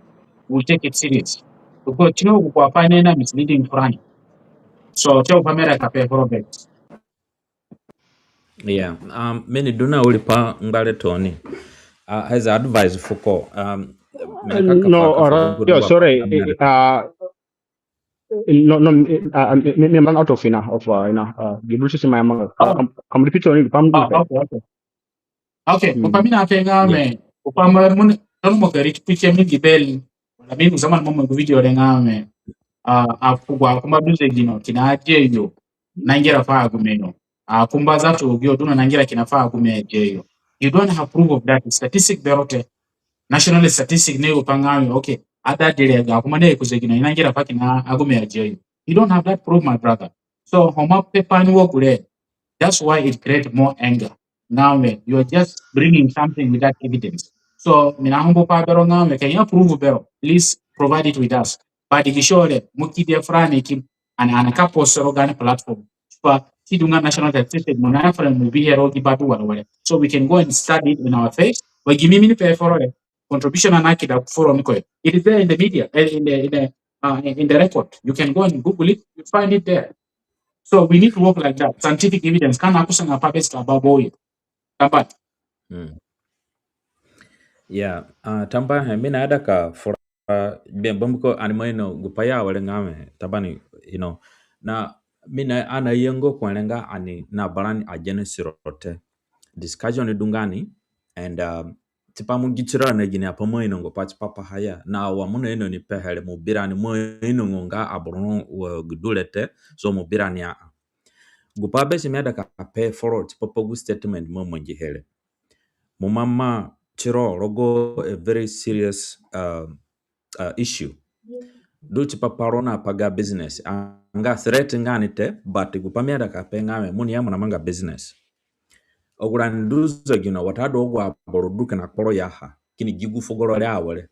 we'll take it serious. Because, you know, gu apai ni na misleading furani. So, te gu pai mi aida ka pe foro bete. Yeah, um, mi ni du na wiri pa ngbare tooni. Uh, as advice fuko, um, mi na ka ka No, pa ka all right. Yo, sorry. Uh, no, no, uh, mi, mi, mi run out of ina, of, uh, ina, uh, the Bluetooth in my mouth. Uh, Oh. Come, come repeat on it, come Oh, repeat. Okay, okay. Okay, Mm. gu pai mi na pe nga Yes. mi, gu pai mo, mo, no mo gari tu piche mi gi bel. Wala mi gu zaman mo mo gu video re nga mi. Uh, afu gu akumba du zegino kina ajoyo na ngira pa agume no. Akumba zatu gi o du na ngira kina pa agume ajoyo. You don't have proof of that. Statistic bero te. National statistic ni gu pai nga mi, okay. Ada dire ga akumba ni ku zegino na ngira pa kina agume ajoyo. You don't have that proof, my brother. So, ho mo pe pa ni wo gure. That's why it create more anger. Nga mi, you are just bringing something without evidence. So, mi na humble pa bero nga mi, can you prove bero? Please provide it with us. But if you show them, mo ki de furani ki, and, and ka post ro gaani platform. But si du nga national statistic, mo na furani mo bi he ro gi badu wala wala. So we can go and study it in our face. But give me, mi ni pe foro re. Contribution na ki da foro ni ko. It is there in the media, eh, in the, in the, uh, in the record. You can go and Google it, you find it there. So we need to work like that. Scientific evidence. Ka na kusa nga pa best about boy. Tambat. Mm. Yeah, uh, tambahe, mi na aida ka fura, be, bambiko ani ima ino gu pai ya were nga mi, tabani, you know, na mi na ani ayenga ku were nga ani na barani against ro te. Discussion du nga ni, and, um, tipa mo gi tiro na gini apai mo ainonga pa tipa paha ya. Na wa mo na ino ni pehe re, mo bi rani mo ainonga nga aboro wa gu du re te, so mo bi rani a. Gu pai besi mi aida ka pe foro tipa pa gu statement mo mangihe re. Mo ima maa tiro rogo a very serious, um, uh, issue. Du tipa pa ro na pa ga business. Anga threat nga ni te, but gu pai mi aida ka pe nga mi, mo ni ya mo na manga business. Agu rani du zegino, watadu agu aboro du kina kporo ya ha, kini gi gu fugo ro re awere.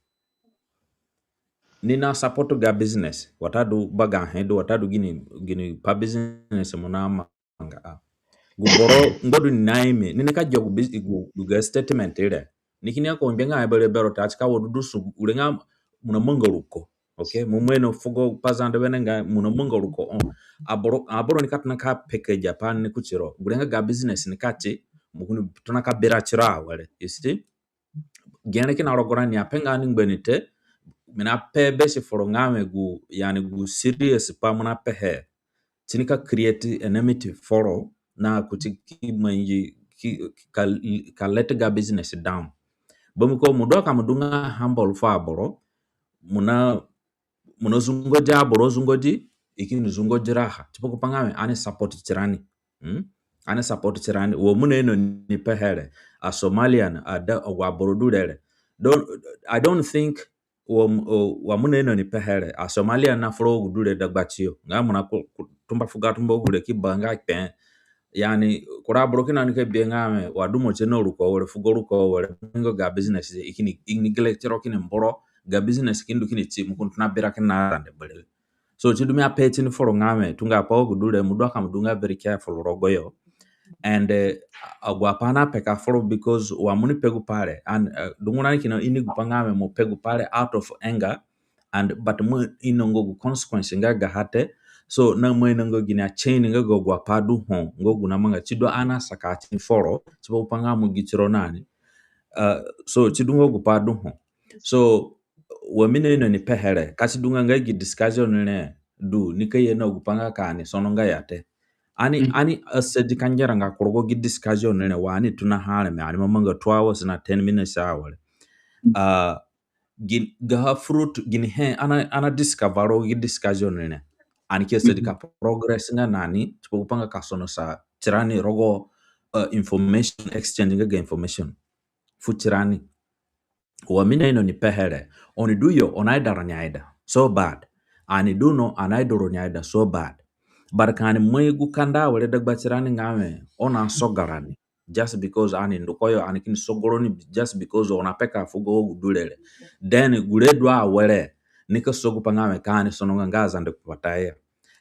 Ni na support ga business, watadu ba ga he du, watadu gini, gini pa business mo na ma nga a. Gu boro ngbadu ni na imi, ni nika gia gu bus-, gu, gu ga statement re. Ni kini ya ko ngbe nga ebere bero ta tika wo du du su, ure nga mo na manga ruko. Okay, mo ima ino fugo pa Zande wene nga mo na manga ruko. Oh. Aboro, aboro nika tona ka peke Japan ni kuti ro. Gure nga ga business nika ti, mo kini tona ka bira tiro awere. You see? Gere kina rogo rani apenga ni ngbe ni te, mi na pe besi foro nga mi gu, yani gu serious pai mo na pehe. Ti ni ka create enmity foro na kuti ki mangi ki, ka, ka let ga business down. Bambiko mo du ka mo du nga humble fu aboro, mo na mo na zungodi aboro zungodi, i kini zungodi raha. Tipa gu pai nga mi ani support tirani. Hmm? ani support tirani. Wa mo naino ni pehe re, a Somalian, ada, agu aboro du re re. Don't, I don't think wa, wa mo naino ni pehe re, a Somalian nafura wa gu du re dagbatiyo. Nga mo na ku, ku, tumba fugo atumba gure ki ba nga kpe. Yani, kura aboro kina nika bihe nga wẽ, wa du mo tie na ruko awere, fugo ruko awere, nga ga business, i kini, i neglect ro kini mbu ro, ga business ki ndu kini ti, mo kini tona bira kina Azande berewe. So, si du mi ape tini foro nga wẽ, tunga apai wa gu du re, mo du aka mo du nga very careful rogoyo. And, eh, agu apai na peka foro because wa mo ni pe gu pai re, and, eh, dungu rani kina ini gu pai nga wẽ mo pe gu pai re out of anger, and but mo inonga gu consequence nga gaha te. So na mo inonga gini a chain nga ga agu apai du ho nga gu namanga, si du ani asaka tini foro tipa gu pai nga mo gi tiro na ni. Uh, so si du nga gu pai du ho. So wa mi naino ni pehe re, ka si du nga nga gi discussion re du nika ye na gu pai nga ka ani sononga ya te. Ani, mm, ani asadi ka ngera nga ku rogo gi discussion re, wa ani tona ha areme, ani ima manga two hours na ten minutes awere. Uh, gin, gaha fruit, ginihe ani, ani a discover rogo gi discussion re. Ani ki asadi ka progress nga na ni, tipa gu pai nga ka sonosa tirani rogo, uh, information exchange nga ga information fu tirani. Wa mi naino ni pehe re, oni du yo, oni aida rani aida so bad. Ani du no, ani aida roni aida so bad. But ka ani mai gu kanda awere dagba tirani nga wẽ, oni asoga rani. Just because ani ndu ku yo, ani kini sogo roni just because oni apeka fugo wa gu du re re. Then gure du awere nika so gu pai nga wẽ ka ani sononga nga Azande ku pata ya.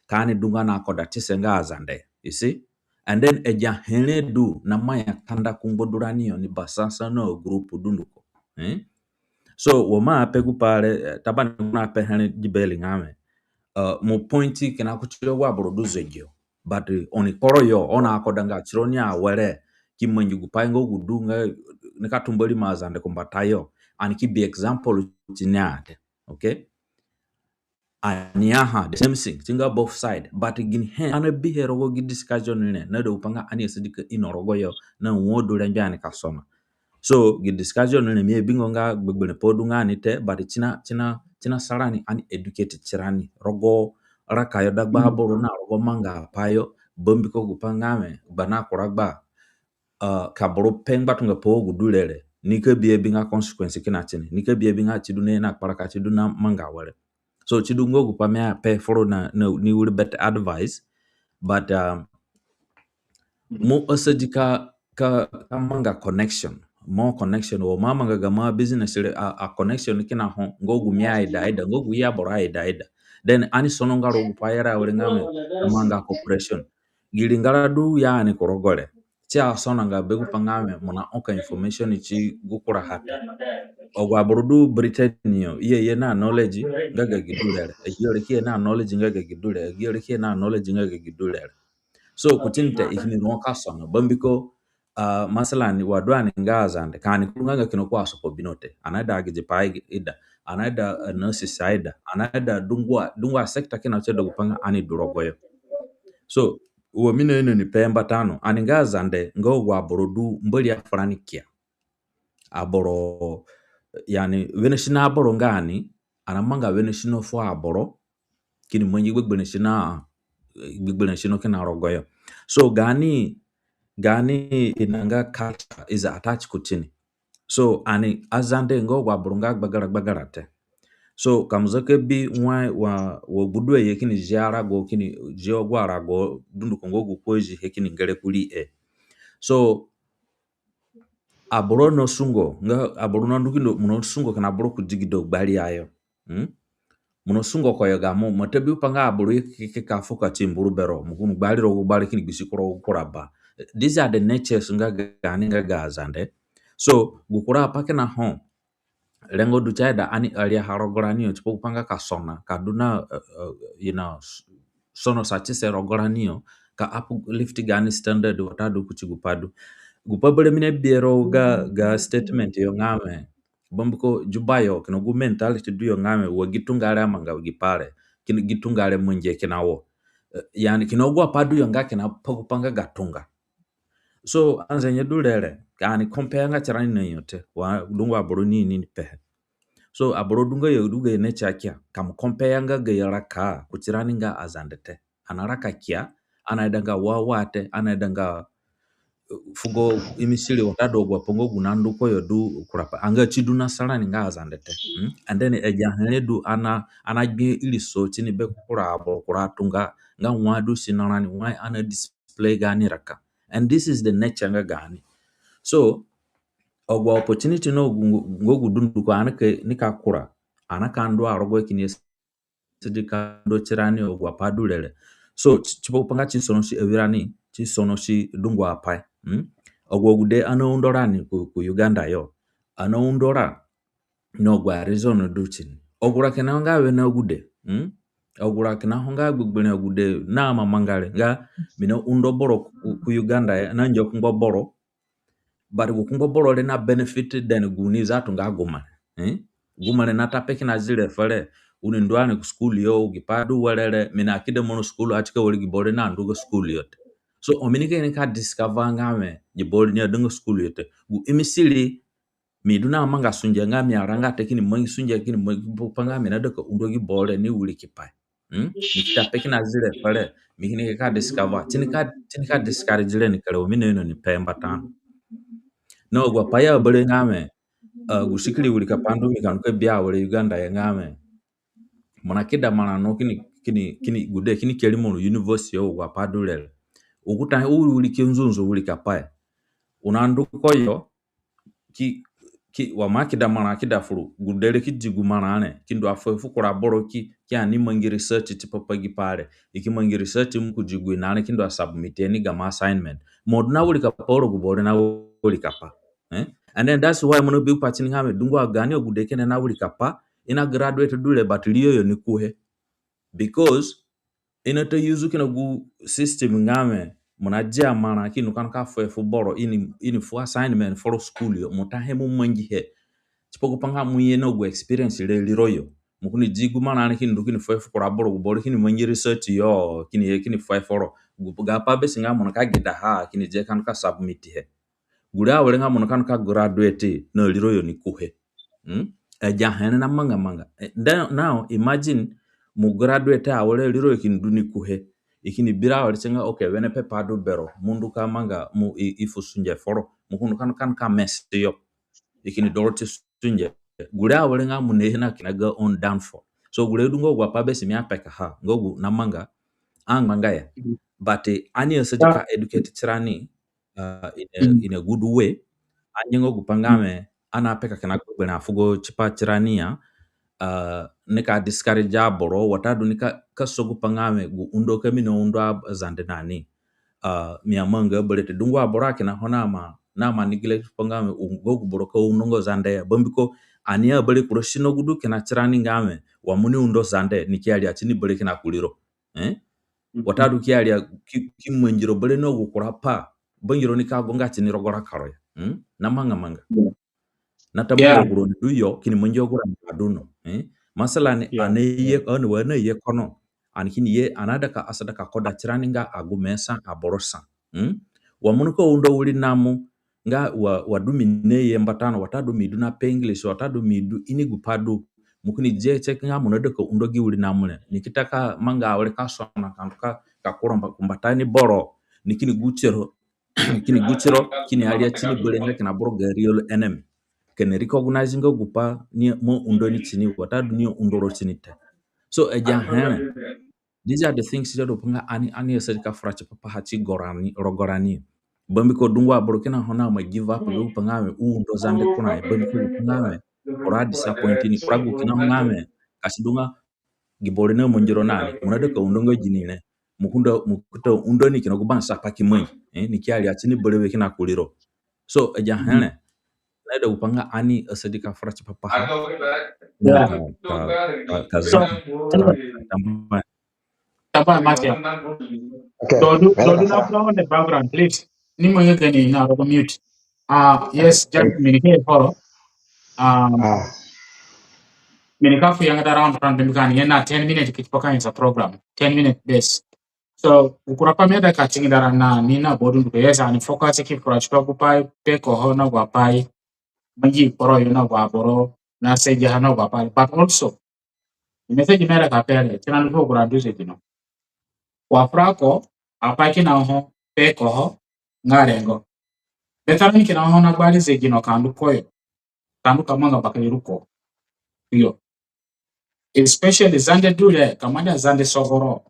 Ka ani dunga na kodatise nga Azande. You see? And then agi ahe re du na manga kanda ku ngbadurani yo ni basasa na group dunduko. Eh? So wa mo ape gu pai re, eh, tabani mo na pehe re gi bere nga wẽ, uh, mo point kina kuti agu aboro du zegiyo. But, uh, oni kporo yo, oni akodanga tironi awere ki mangi gu pai nga gu du nga nika tumba rimo Azande ku mbatayo. Ani ki bi example tini a te. Okay? Ani aha, the same thing, si nga both side. But ginihe ani abihe rogo gi discussion re, na du gu pai nga ani asadi ka ino rogoyo, na wo du rengbe ani ka sona. So gi discussion re mi abingo nga gbegberẽ pai du nga ni te, but si na, si na, si na sa rani ani educate tirani rogo raka yo dagba aboro na rogo manga apai yo, bambiko gu pai nga wẽ, gba na kura gba, uh, ka boro pe ngbatunga pai wa gu du re re, nika bi abi nga consequence kina tini, nika bi abi nga si du na ye na kparaka, si du na manga awere. So si du nga gu pai mi ape foro na, na, ni wiri better advice, but, um, mo asadi ka, ka, ka manga connection, more connection, wa mo amanga gamo business re, a, a connection kina ho, nga gu mi aida aida, nga gu ya boro aida aida. Then ani sononga rogo gu pai re awere nga wẽ, manga cooperation. Gi ringara du ya ani ku rogo re, si asonanga be gu pai nga wẽ mo na oka information ti gu kuraha te. Agu aboro du Britain yo, i ye na knowledge nga ga gi du re re. Agi yo re ki ye na knowledge nga ga gi du re re. Agi yo re ki ye na knowledge nga ga gi du re re. So kuti ni te, i kini ru ho ka sona. Bambiko, uh, masalan, wa du ani nga Azande, ka ani kurunga nga kina ku asopo bino te. Ani aida agi di pai aida. Ani aida, uh, nurses aida. Ani aida dungu a, dungu a sector kina tie da gu pai nga ani du rogoyo. So wa mi naino ni pe mbata no, ani nga Azande, nga agu aboro du Mbori afu rani kia. Aboro, yani, wene sino aboro nga ani, ani amanga wene sino fu aboro, kini mangi gbegberẽ sino, gbegberẽ sino kina rogoyo. So gaani, gaani inanga culture is attached kuti ni. So ani Azande nga agu aboro nga gbagara gbagara te. So ka mo za ka bi wai wa, wa gu du a ye kini zi arago, kini zi agu arago dunduko nga gu ko azihe kini ngere kurii. So aboro nasungo, nga aboro nandu kindo, mo nasungo kina boro ku digido gbari ayo. Hmm? Mo nasungo koyo gamo, mo ta bi gu pai nga aboro ye ki, ki ka fu ka ti mburu bero, mo kini gbari rogo gu gbari kini gbisi ku rogo gu kura ba. These are the natures nga gaani nga ga Azande. So gu kura apai kina ho, rengo du si aida ani ariaha rogo rani yo, tipa gu pai nga ka sona, ka du na, uh, uh, you know, s-, sonosa tise rogo rani yo, ka uplift gaani standard watadu kuti gu pai du. Gu pai bere mi nabihe rogo ga, ga statement yo nga wẽ, bambiko Juba yo, kina gu mentality du yo nga wẽ, wa gi tunga re amanga gi pai re, kina gi tunga re mangihe kina wo. Eh, yani kina agu apai du yo nga kina pa gu pai nga ga tunga. So ani zanga du re re, ka ani compare nga tirani na yo te, wa dungu aboro ni, ni, ni pehe. So aboro du nga yo, du gayo nature kia, ka mo compare nga gayo raka kuti rani nga Azande te. Ani araka kia, ani aidanga wawa te, ani aidanga fugo imisiri watadu agu apai nga gu nandu koyo du kura pai. Anga si du na sa rani nga Azande te. Mm? And then agi ahe re du ani na, ani na gbia irisa tini be kura aboro kura angbatunga nga wai du si na rani, wai ani na display gaani raka. And this is the nature nga gaani. So, agu opportunity no gu, nga gu dunduko ani ka, ni ka kura, ani ka ndu a rogo kini asadi ka ndu tirani agu apai du re re. So, ti, tipa gu pai nga si sonosi awirani, si sonosi dungu apai. Mm? Agu agude ani na undo rani ku, ku Uganda yo. Ani na undo ra na agu areason du tini. Agu ra kina nga wene agude. Mm? Agu ra kina ho nga gbegberẽ agude na ima manga re. Nga mi na undo boro ku, ku Uganda ya, na ngia kungbo boro. But gu kungbo boro re na benefit than gu ni zatu nga gu mo re. Eh? Gu mo re na ta pe kina zire fere. U ni ndu ani ku school yo, gi pai du were re, mi na kida mo ro school, a si ka were gi boro re na ndu ga school yo te. So, ho mi ni ka, ni ka discover nga wẽ, gi boro re ni adunga school yo te. Gu imisiri, mi du na manga sunge nga mi aranga te kini mangi sunge, kini mangi gu pai nga mi naida ka undo gi boro re ni wirikipai. Hmm? Mi ki ta pe kina zire fere, mi kini ka discover. Tini ka, tini ka discourage re ni kere, ho mi naino ni pe mbata no. Na agu apai ya bere nga wẽ, ah, gu sikiri wirikapai ndu mi ka ndu ka bi awere Uganda ya nga wẽ, mo na kida marã no kini, kini, kini gude, kini keri mo ru university yo, agu apai du re re. U kuta u wiriwiri ki nzunzu wirikapai. U na ndu koyo, ki, ki, wa mo akida marã, akida furu, gude re ki di gu marã re, ki ndu afuhe fu kura boro ki, ki ani mangi research tipa pa gi pai re. I ki mangi research, mo ki di gu ina re ki ndu asubmit he ni gamo assignment. Mo du na wirikapai, rogo gu boro re na wirikapai. Eh? And then that's why mo na bi gu pai tini nga wẽ, dungu agaani agude kina na wirikapai, i na graduate du re, but riyo yo ni kuhe. Because i na ta use kina gu system nga wẽ, mo na dia marã ki ndu ka ndu ka fuhe fu boro, i ni, i ni fu assignment foro school yo, mo ta he mo mangihe. Tipa gu pai nga mo ye na gu experience re riro yo. Mo kini di gu marã re kini ndu kini fuhe fu kura boro, gu boro kini mangi research yo, kini ye kini fuhe foro. Gu, ga pai be si nga mo nika gedaha, kini di ka ndu ka submit he. Gure awere nga mo nika ndu ka graduate na riro yo ni kuhe. Hmm? Agi ahe re na manga manga. Eh, then now imagine mo graduate awere, riro yo kini du ni kuhe. I kini bi ro awere si nga, okay, wene pepa du bero, mo ndu ka manga, mo i, i fu sunge foro, mo ki ndu ka ndu ka mess yo. I kini doro ti sunge. Gure awere nga mo naye na kina ga own downfall. So gure du nga agu apai be si mi apekaha, nga gu na manga, angbanga ya. But, eh, ani asadi ka educate tirani, uh, in a, in a good way. Ani nga gu pai nga wẽ, ani apeka kina gbegberẽ afugo tipa tirani ya, uh, nika discourage aboro, watadu nika, ka sa gu pai nga wẽ, gu undo ka mi naundo Azande na ni. Uh, mi amanga bere te, dungu aboro akina ho na ma, na ma neglect pai nga wẽ, u nga gu boro ka undo nga Zande ya. Bambiko ani abere kporo sino gu du kina tirani nga wẽ, wa mo ni undo Zande, ni ki aria tini bere kina kuriro. Eh? Watadu ki aria ki, ki mangi ro bere na gu kura pai bangiro nika gonga tini rogo raka ro ya. Hmm? Na manga manga. Na ta mangi ro gu roni du yo, kini mangi agu rani adu no. Eh? Masalan, ani ye, ani wa ani ye kono. Ani kini ye, ani aida ka asada ka koda tirani nga agume sa, aboro sa. Hmm? Wa mo nika undo wirinamu, nga wa, wa du mi naye mbata no, watadu mi du na pe English, watadu mi du ini gu pai du, mo kini di tie nga mo naida ka undo gi wirinamu re. Ni ki ta ka manga awere ka sona ka ndu ka, ka kura mba-, ku mbata ni boro, ni kini gu tiro, kini gu tiro, kini aria tini bere nga kina boro ga real enemy. Kini recognize nga gu pai ni mo undo ni tini, watadu ni undo ro tini te. So, agi ahe re, these are the things that du pai nga ani, ani asadi ka fura tipa paha ti gorani, rogo rani. Bambiko dungu aboro kina ho na ma give up, gu pai nga wẽ, u undo Zande kura, bambiko gu pai nga wẽ, kura disappoint ni, kura gu kina ho nga wẽ, ka si du nga, gi boro re na mangi ro na ni, mo naida ka undo nga gini re. Mo ki ndu, mo ki ta undo ni kina gu bangisa pai ki mangi. Eh, ni ki aria tini berewe kina kuriro. So, agi ahe re, naida gu pai nga ani asadi ka fura tipa paha. Ka, ka, ka, ka, so, ka, ka, ka, Tambuahe, Matia. Okay. Dodu, Dodu, na fura on the background, please. Ni mangi gani na rogo mute. Ah, yes, just mi ni ke follow. Um, mi ni ka fu yanga da round round, mi ka ni na ten minutes ki tipa ka insa program. Ten minutes bes. So, gu kura pai mi aida ka tingi da rani na ni na bodu ndu ko, yes, ani focus ki fura tipa gu pai pe ko ho na gu apai mangi kporo yo na agu aboro na segiha na agu apai. But also, message mi aida ka pe re, kina ndu fu gu ra du zegino. Wa fura ko, apai kina ho pe ko ho nga rengo. Bete rani kina ho na gbari zegino ka ndu koyo. Ka ndu ka manga bakere ruko. Yo. Especially Zande du re, ka mada Zande sogoro.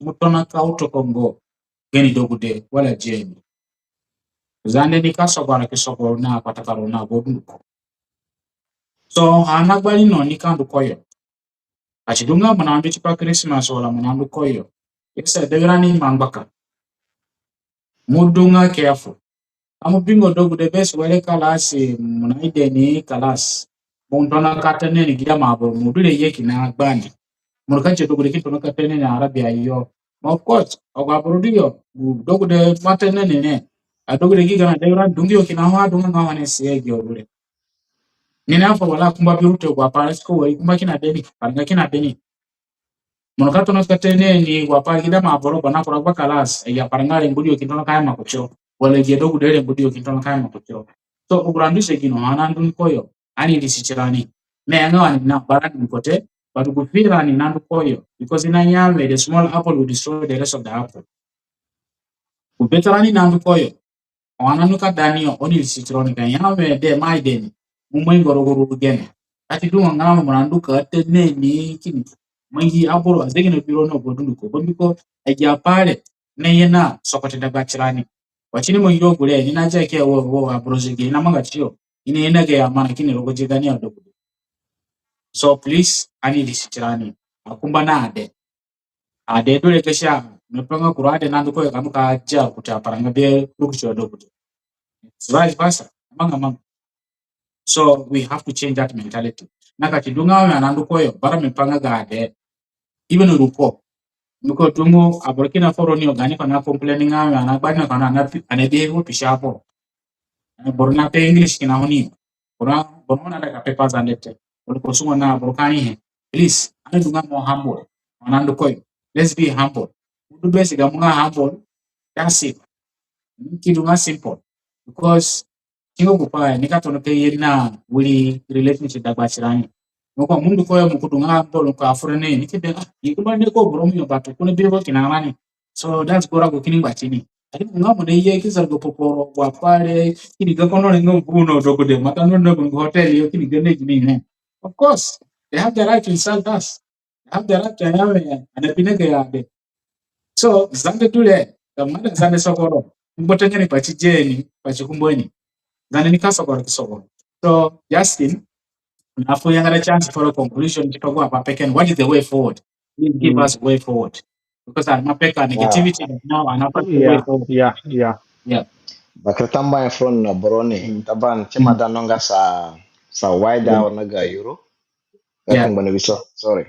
Mo tona ka uto Kongo, gani dogude, wala jeni. Zande ni ka sogora ki sogoro na kpatakaro na godunduko. So, ha na gbari no ni ka ndu koyo. Ati du nga mo na ndu tipa Christmas wala mo na ndu koyo. Ese de rani mangbaka. Mo du nga careful. Amu bingo dogude bes were kalas, mo na ide ni kalas. Mo tona ka tene ni gida ma aboro, mo du re ye kina gbandi. Mo ka tie dogude ki tona ka tene ni Arabia yo. Ma of course, agu aboro du yo, dogude ma tene ni ne. A dogude gi gana de rani dungi yo kina ho adunga nga ho ne si ye gi yo du re. Ni na fo wala kumba biru te gu apai re si ko wari kumba kina beni, paranga kina beni. Mo ka tona ka tene ni gu apai re gida ma aboro bana kura gba kalas, e ya paranga re mbudi yo ki tona ka ya ma kutiro. Wala e ya dogude re mbudi yo ki tona ka ya ma kutiro. So, gu gura ndu zegino, ha na ndu koyo, ani irisi tirani. Me nga ani na bara ni kote, but gu fira ni na ndu koyo. Because i na ya we, the small apple will destroy the rest of the apple. Gu bete rani na ndu koyo. Ho ani na ndu ka da ni yo, oni irisi tironi ka ya we de ma ide ni. Mo mangi gu rogo ruru gene. Ati du nga mo na ndu ka tene ni kini mangi aboro a zegino biro no godunduko. Bambiko a gi apai re ni ye na sogote dagbatirani. Wa ti ni mangi yo gure, ni na ja ke wo, wo aboro zegi, i na manga tiyo. I ni ye na ge ya mana kini rogo jegani a dogude. So please, ani irisi tirani. Akumba na ade. Ade du re ka sia, me pa nga kura ade na ndu koyo ka ndu ka ja kuti aparanga be rukusi a dogude. It's vice versa. Manga manga. So we have to change that mentality. Na ka ti du nga we ani na ndu koyo, bara me pa nga ga ade. Even ruko. Mbiko tungu, aboro kina foro ni yo gani ko na complain nga we ani na gbari na ko na, ani na pi-, ani na behave wo pisi aboro. Ani boro na pe English kina ho ni yo. Boro, boro na daga pepa Zande te. Boro ko sungo na boro kani he. Please, ani du nga more humble. Ani na ndu koyo. Let's be humble. Mo du bes ga mo nga humble. That's it. Ki du nga simple. Because ti nga gu pai ni ka tona ka ye na wiri relationship dagbatirani. Mo ko mo ndu koyo mo ko du nga humble ko afura ni, ni ki be, ah, i kuma ni ko boro mo yo batu, ko ni be ro kina rani. So that's gora gu kini ngbatini. Ati nga mo na ye ki zara gu poporo, gu apai re, kini ga kono re nga mbu no dogude, mata no no gu hotel yo kini ga ne gini ne. Of course, they have the right to insult us. They have the right to ya we, ani na bi na ga ya de. So, Zande du re, ka mada Zande sogoro, ngbote ngani pati jeni, pati kumboni. Zande ni ka sogoro ki sogoro. So, Justin, na fu yanga da chance for a conclusion, tipa gu apai peke ni, what is the way forward? Please give us way forward. Because ani ima peka negativity now, ani ima peka way forward. Yeah, yeah. Yeah. Bakere tambuahe fu roni na boro ni. Taban, si ima da no nga sa, sa wider na ga yuru. Ka kungbo ni biso, sorry.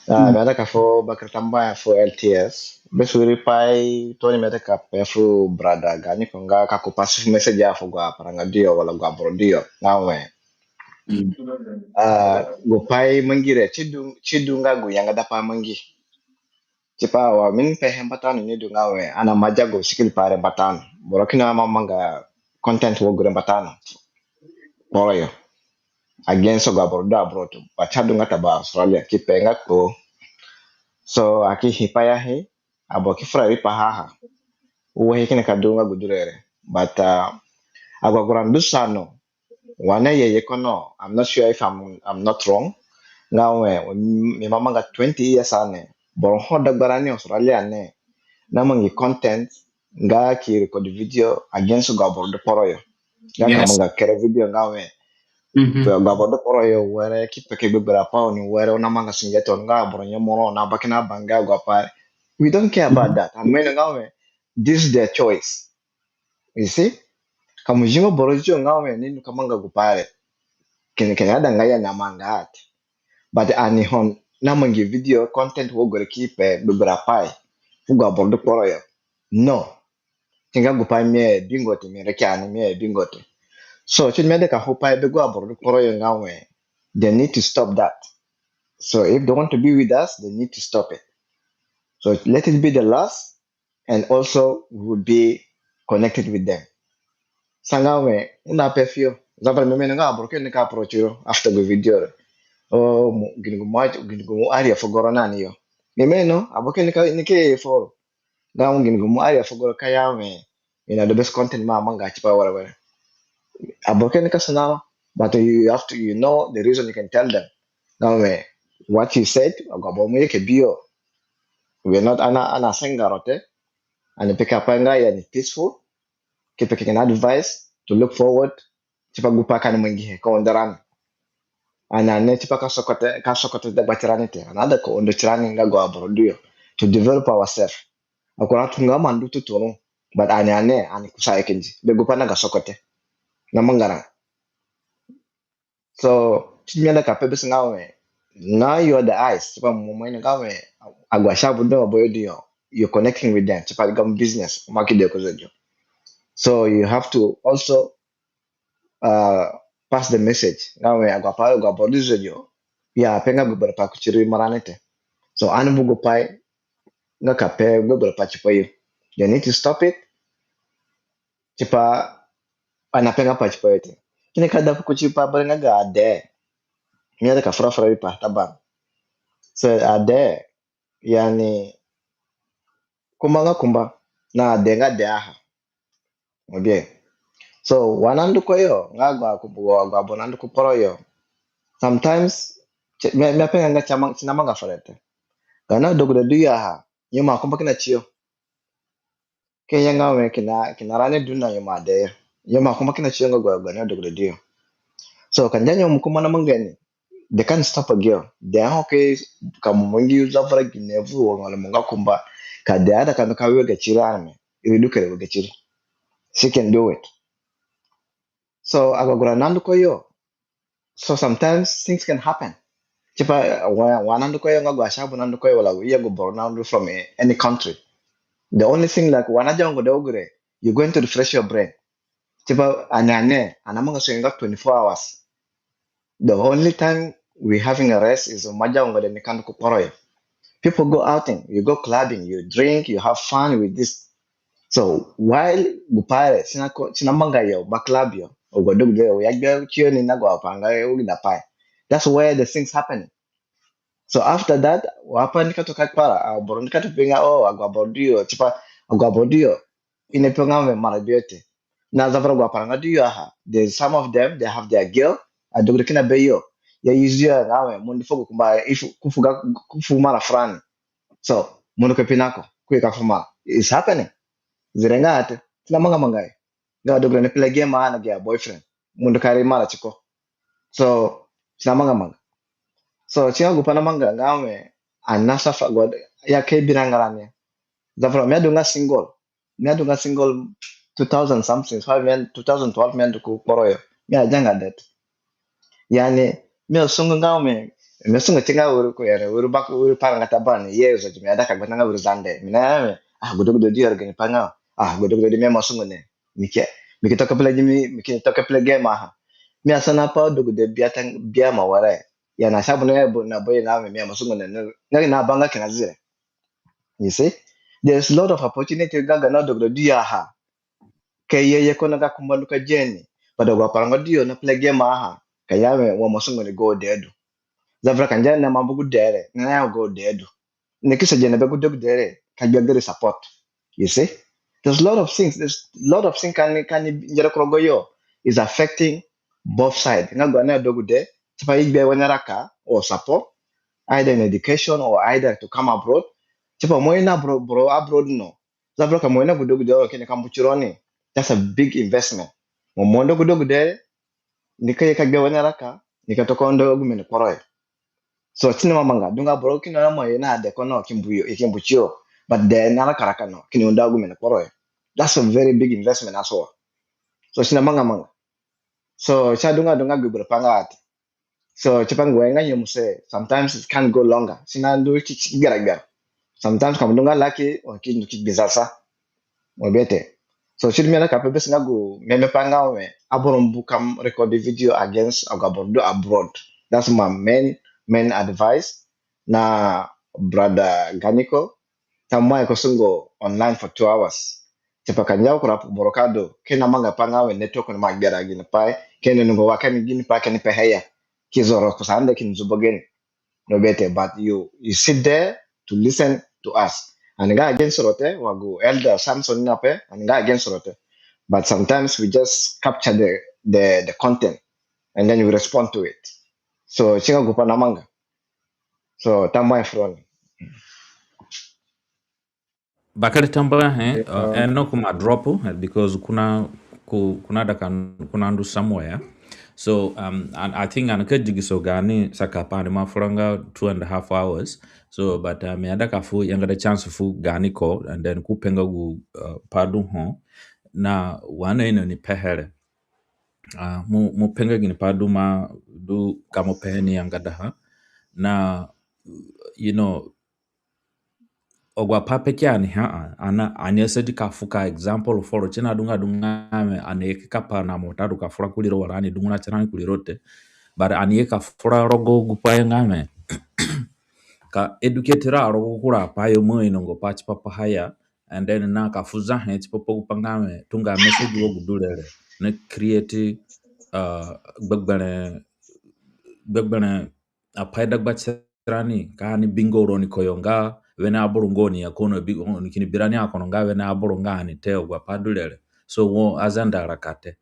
Ah, mi aida ka fu bakere tambuahe fu L T S. Bes wiri pai tooni mi aida ka pe fu brother gani ko nga ka ku pass message a fu gu aparanga du yo wala gu aboro du yo. Nga we, ah, gu pai mangi re, si du, si du nga gu yangada pai mangi. Tipa wa mi ni pehe mbata no ni du nga we, ani ima ja gu sikili pai re mbata no. Boro kina ima manga content wo gure mbata no. Kporo yo. Against gu aboro du abroad. But si adunga ta ba Australia, ki pe nga kpo. So, aki hi pai ya hi, aboro ki fura riipaha ha. Uwe he kina ka du nga gu du re re. But, uh, agu agura ndu sa no, wa ani ye ye kono, I'm not sure if I'm, I'm not wrong. Nga we, mi ima manga twenty years ane, boro ho dagbarani Australia ne, na mangi content, nga ki record video against gu aboro du kporo yo. Nga ka manga kere video nga we, gu aboro du kporo yo were, ki peke gbegberẽ apai oni were, oni na manga sunge te, oni nga aboro nyemoro, oni na ba kina ba nga agu apai. We don't care about that. Ani ima ino nga we, this is their choice. You see? Ka mo zingo boro zio nga we ni ka manga gu pai re, kini, kini aida nga ya na manga ati. But ani ho na mangi video content wo gure ki pe gbegberẽ apai fu gu aboro du kporo yo. No. Si nga gu pai mi abingo te, mi reke ani mi abingo te. So, si mi aida ka fu pai be gu aboro du kporo yo nga we, they need to stop that. So, if they want to be with us, they need to stop it. So, let it be the last, and also we will be connected with them. Sa nga we, u na pe fuyo. Example, mi ima ino nga aboro ke ni ka approach ro after gu video re. O, mo, gini gu mo, gini gu mo ari afugo ro na ni yo. Mi ima ino, aboro ke ni ka, ni ke follow. Nga mo gini gu mo ari afugo ro ka ya we, You know, the best content mo amanga tipa whatever. Aboro ke nika sana ro, but you have to, you know, the reason you can tell them. Nga we, what you said, agu aboro mo ye ke bi yo. We are not, ana, ana senga ro te. Ani peke apai nga ya ni peaceful. Ki peke kina advice to look forward. Tipa gu pai ka ni mangihe ka undo rani. Ani ane tipa ka sokote, ka sokote dagba tirani te. Ani aida ka undo tirani nga agu aboro du yo. To develop ourselves. Akura tunga mandu tuturu. But ani ane, ani kusa ye kindi. Be gu pai na ga sokote. Na mangara. So, ti mi aida ka pe bes nga we, now you are the eyes. Tipa mo mo ini nga we, agu ashabu du, agu aboro du yo, you're connecting with them. Tipa gamo business, mo ki de ku zejo. So, you have to also, uh, pass the message. Nga we, agu apai, agu aboro du zejo. Ya, pe nga gbegberẽ pai kuti ri marani te. So, ani mbu gu pai, nga ka pe gbegberẽ pai tipa yo. You need to stop it. Tipa, ani apenga pai tipa yo te. Kini ka da fu kuti pa bere nga ga ade. Mi aida ka fura fura ri pa taban. So ade, yani, kumba nga kumba, na ade nga ade aha. Mo bi e. So, wa na ndu ku yo, nga agu akumba, agu aboro na ndu ku kporo yo. Sometimes, ti, mi, mi apenga nga ti na manga fere te. Ga na degude du yo aha, nyemu akumba kina tiyo. Ki ya nga we kina, kina rani du na nyemu ade yo. Nyemu akumba kina tiyo nga agu, agu na degude du yo. So, ka ngia nyemu kumba na manga ni, they can't stop a girl. They are okay, ka mo mangi zavura gine vuru wa nga mo nga kumba. Ka ade aida ka mi ka wega tiri areme. Iri du kere wega tiri. She can do it. So, agu agu ra na ndu ku yo. So sometimes things can happen. Tipa, uh, wa, wa na ndu ku yo nga agu ashabu na ndu ku yo wala i ya gu boro na ndu from a, any country. The only thing, like, wa na dia ngo de ogure, you're going to refresh your brain. Tipa, ani ane, ani amanga so nga twenty-four hours. The only time we having a rest is mo dia ngo de ni ka ndu ku kporo yo. People go outing, you go clubbing, you drink, you have fun with this. So while gu pai re, si na ko, si na manga yo ba club yo, agu adegude yo, ya gbia tiyo ni na agu apai nga u gi da pai. That's where the things happening. So after that, wa pa ni ka toka kpara, aboro ni ka toka pe nga, oh, agu aboro du yo, tipa, agu aboro du yo, i na pe nga we mara bi yo te. Na zavura agu apai nga du yo aha. There's some of them, they have their girl, adegude kina be yo. Ya use yo nga we, mo ndu fu gu kumba, if, ku fu ga, ku fu mara furani. So, mo ndu ka pe na ko, ku i ka fu mara. It's happening. Zire nga ate, si na manga manga yo. Nga adegude ni play game ana gi boyfriend. Mo ndu ka ri mara tiko. So, si na manga manga. So, si nga gu pai na manga nga we, ani na suffer God, ya ke bi na nga rani. Zavura, mi adu nga single. Mi adu nga single two thousand something, so mi, two thousand twelve mi adu ku kporo yo. Mi adia nga date. Yani, mi asungu nga we, mi asungu ti nga wiri ku yere, wiri bako, wiri paranga taban, ye uzo ti mi aida ka gbata nga wiri Zande. Mi na ya we, ah, gu degude du yo gini pai nga, ah, gu degude du mi ima sungu ni. Mi ke, mi ki toka play mi, mi ki toka play game aha. Mi asana pa degude bia tang, bia ma ware. Ya na sabu na ya bu, na boy nga we, mi ima sungu ni, nga na banga kina zire. You see? There's a lot of opportunity ga ga na degude du yo aha. Ke ye ye ko na ga kumba ndu ka ye ni. But agu aparanga du yo na play game aha. Ka ya we wa ima sungu ni go de du. Zavura ka ngia na mambu gu de re, na ya go de du. Ni ki sa ye na be gu degude re, ka gbia gere support. You see? There's a lot of things. There's a lot of things ka ni, ka ni ngera ku rogo yo is affecting both side. Nga gu ani adegude, tipa i gbia wene raka or support, either in education or either to come abroad. Tipa mo ina bro, bro abroad no. Zavura ka mo ina gu degude oro kini ka mbu tiro ni. That's a big investment. Mo mo ndu gu degude, ni ka ye ka gbia wene raka, ni ka toka undo agume ni kporo yo. So, si na manga manga, du nga boro kini na mo ye na de ko no, ki mbu yo, ki mbu tiyo. But de na raka raka no, kini undo agume ni kporo yo. That's a very big investment as well. So, si na manga manga. So, si adunga dunga gbegberẽ pai nga ati. So, tipa ngu nga nyemuse, sometimes it can go longer. Si na ndu ki, ki gbera gbera. Sometimes ka mo dunga lucky, wa ki ndu ki gbinza sa. Mo bi e te. So, si du mi aida ka pe bes nga gu meme pai nga we, aboro mbu ka record video against agu aboro du abroad. That's my main, main advice. Na brother Ganiko, ta mai ko sungo online for two hours. Tipa ka ngia kura boro ka du, kina manga pai nga we network ni ima gbera gini pai, kini nungo wa kini gini pai kini pehe ya. Ki zoro ku sande kini zubo gini. No bi e te, but you, you sit there to listen to us. Ani nga against ro te, wa gu Elder Samson ni ape, ani nga against ro te. But sometimes we just capture the, the, the content and then we respond to it. So, si nga gupai namanga. So, tambuahe fu roni. Bakere tambuahe, eh, uh, eno ku ma drop, eh, because ko na, ko, ko naida ka, ko na ndu somewhere. So, um, and I think ani ka digiso gaani sakapai, ani ima fura nga two and a half hours. So, but, uh, mi aida ka fu yangada chance fu gaani call, and then ko pe nga gu, uh, pai du ho. Na wa ani aino ni pehe re. Uh, mo, mo pe nga ginipai du ma, du ka mo pehe ni yangada ha. Na, you know, agu apai peke ani ha, a, ani, ani asadi ka fu ka example foro, si na du nga du nga wẽ, ani ye ka pa na mo ta du ka fura kurii ro wala ani dungura tirani kurii ro te. But ani ye ka fura rogo gupai nga wẽ, ka educate ro rogo kura apai yo mo inongo pai tipa paha ya, and then na ka fu zahe tipa pa gupai nga wẽ, tunga message wa gu du re re, na create, uh, gbegberẽ, gbegberẽ apai dagba tirani, ka ani bi nga roni koyo nga wene aboro nga oni ya, ka oni bi, oni kini bi rani akono nga wene aboro nga ani te, agu apai du re re. So wo Azande araka te.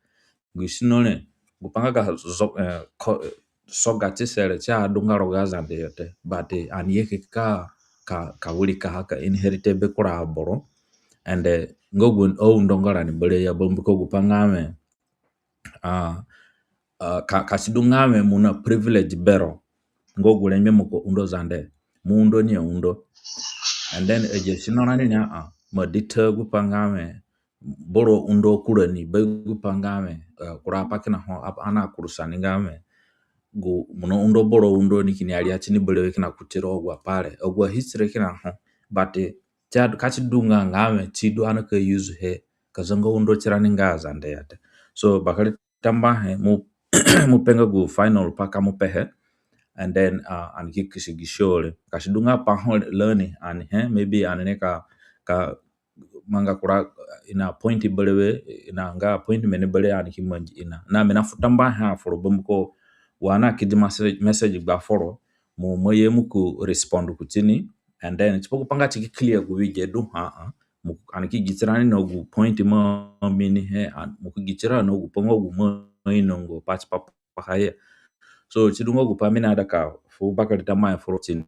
Gu sino re, gupai nga ga zo-, eh, ko-, eh, sogatise re si adunga rogo Azande yo te. But, eh, ani ye ke ka, ka, ka wirikaha ka inherit be kura aboro. And, eh, nga gu aundonga rani berewe ya, bambiko gupai nga wẽ, ah, ah, ka, ka si du nga wẽ mo na privilege bero nga gu rengbe mo ka undo Zande, mo undo ni aundo. And then agi asino rani ni a, a, mo di ta gupai nga wẽ boro undo kurani be gupai nga wẽ, eh, kura apai kina ho, ap-, ani akurusa ni nga wẽ, gu, mo na undo boro undo ni kini aria tini berewe kina kuti ro agu apai re, agu ahistory kina ho. But, eh, si a-, ka si du nga nga wẽ si du ani ka use he ka zanga undo tirani nga Azande ya te. So, bakere tambuahe, mo, mo pe nga gu final pai ka mo pehe. And then, uh, ani ki kisi gi show re. Ka si du nga pai ho rani he, maybe ani ni ka, ka manga kura, uh, ina point berewe, ina nga point mene berewe ani ki mangi ina. Na mi na fu tambuahe fu ro bambiko wa ani akedi message, message gba foro, mo, mo ye mo ki respond kutini. And then, tipa gupai nga si ki clear gu wege du ha, a, mo, ani ki gi tirani na gu point mo mini he, and mo ki gi tirani na gupai nga gu mo inongo pai tipa paha ya. So, si du nga gupai mi naida ka fu bakere tambuahe fu ro tini.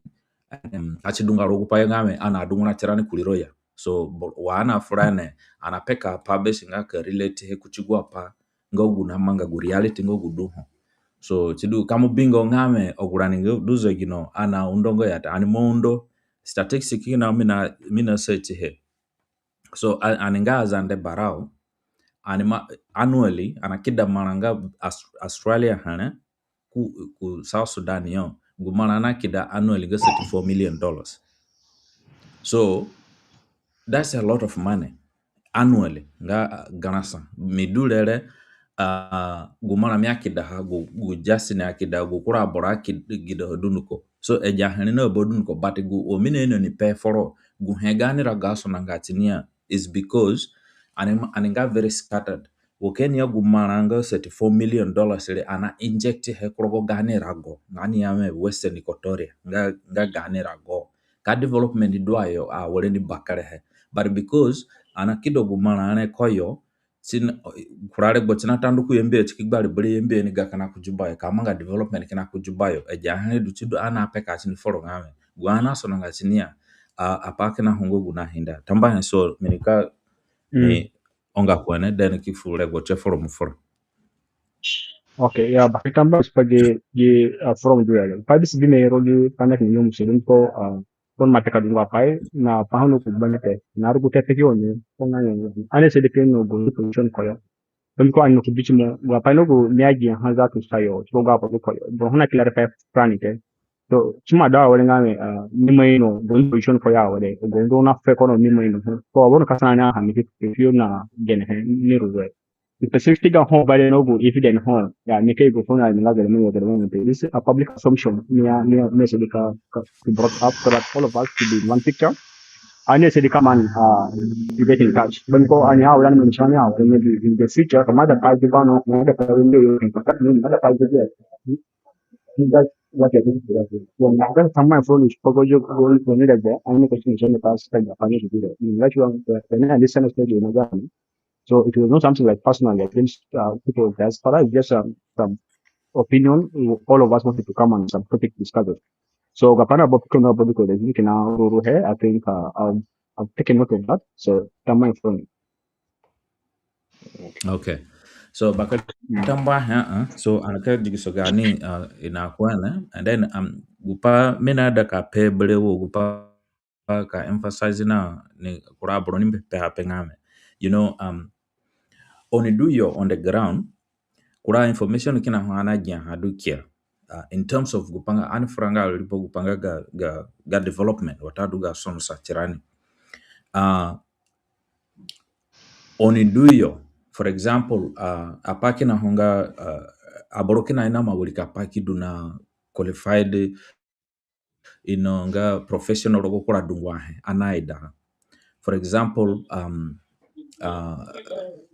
Em, ka si du nga rogo gupai nga wẽ ani adungura tirani kurii ro ya. So, bo-, wa ani afura ni, ani apeka pai be si nga ka relate he kuti agu apai nga gu namanga gu reality nga gu du ho. So, si du ka mo bingo nga wẽ agu rani nga du zegino ani aundonga ya te, ani ima undo. Statistic kina mi na, mi na search he. So, a-, ani nga Azande barau, ani ima, annually, ani akeda marã nga Aus-, Australia here, ku, ku South Sudan yo, gu marã ani akeda annually nga sixty-four million dollars. So, that's a lot of money annually, nga, uh, garã sa. Mi du re re, uh, gu marã mi akeda ha, gu, gu Justin akeda, gu kura aboro akeda ha dunduko. So, agi ahe re na ba dunduko, but gu, o mi naino ni pe foro, gu he gaani rago asonanga tini ya, is because ani, ani nga very scattered. Wa ka ani ya gu marã nga thirty-four million dollars re, ani a inject he ku rogo gaani rago, nga ani ya wẽ Western Equatoria, nga, nga gaani rago. Ka development du ayo, awere ni bakere he. But because ani akeda gu marã re koyo, si na, kura regbo si nata ndu ku Yambio, si ki gbari berewe Yambio ni ga kina ku Juba yo, ka manga development kina ku Juba yo. Agi ahe re du si du ani apeka tini foro nga wẽ, gu ani asonanga tini ya, a, apai kina ho nga gu nahinda. Tambuahe, so, mi nika, mi onga ku wene, then ki fu regbo tie foro mo fura. Okay, ya, bakere tambuahe tipa gi, gi, uh, forum du ya re. Pai bisi bi mi rogo gi pai na kini nyemu si du ko, uh, ko ni ima peka dungu apai na pai ho na ku gbanga te. Na rugu te peki oni ko nga ni. Ani asadi ka ino gu position koyo. Bambiko ani na ku bi ti mo, gu apai na gu mi agi ha za tu sayo, tipa gu apai koyo. Boro ho na clarify furani te. So, si ima da awere nga wẽ, uh, mi ima ino gu position koyo awere, gu ndu na fe ko no mi ima ino. So, aboro ka sana ni a ha mi ki, ki yo na gene he, ni rugu e. Specific ga ho bare no gu evidence ho, ya, ni ke gu ho na ni nga gere mo, gere mo te. This is a public assumption. Mi a, mi a, mi asadi ka, ka, to brought up so that all of us to be in one picture. Ani asadi ka man, uh, to get in touch. Bambiko ani a wala ni mention ya, maybe in the future, ka mo aida pai Juba no, mo aida pai Yambio, you can contact me, mo aida pai Juba. That What you're going to do. When that time my phone is Pogo Joe going to need a, I make a change in the past time, I need to do that. That's why, uh, when I listen to you, you know, that. So it was not something like personal against uh, people of diaspora. It's just um, some opinion. All of us wanted to come on some topic discussion. So Gapana Bob Kono Bob Kono, you can now here. I think uh, I've, I've taken note of that. So that my phone. Okay. So baka tamba ha uh, so anaka digiso gani uh, ina kwana, and then um gupai mi naida ka pe berewe, gupai ka emphasize na ni kura aboro ni pe ha pe nga we, you know, um oni du yo on the ground, kura information kina ho ani agiaha du kia uh, in terms of gupai nga ani fura nga ripo gupai nga ga, ga, ga development watadu ga sonosa tirani. Uh, oni du yo, for example, uh, apai kina ho nga uh, aboro kina ina ma wirikapai ki du na qualified, you know, nga professional rogo kura dungu ahe ani aidaha. For example, um, uh,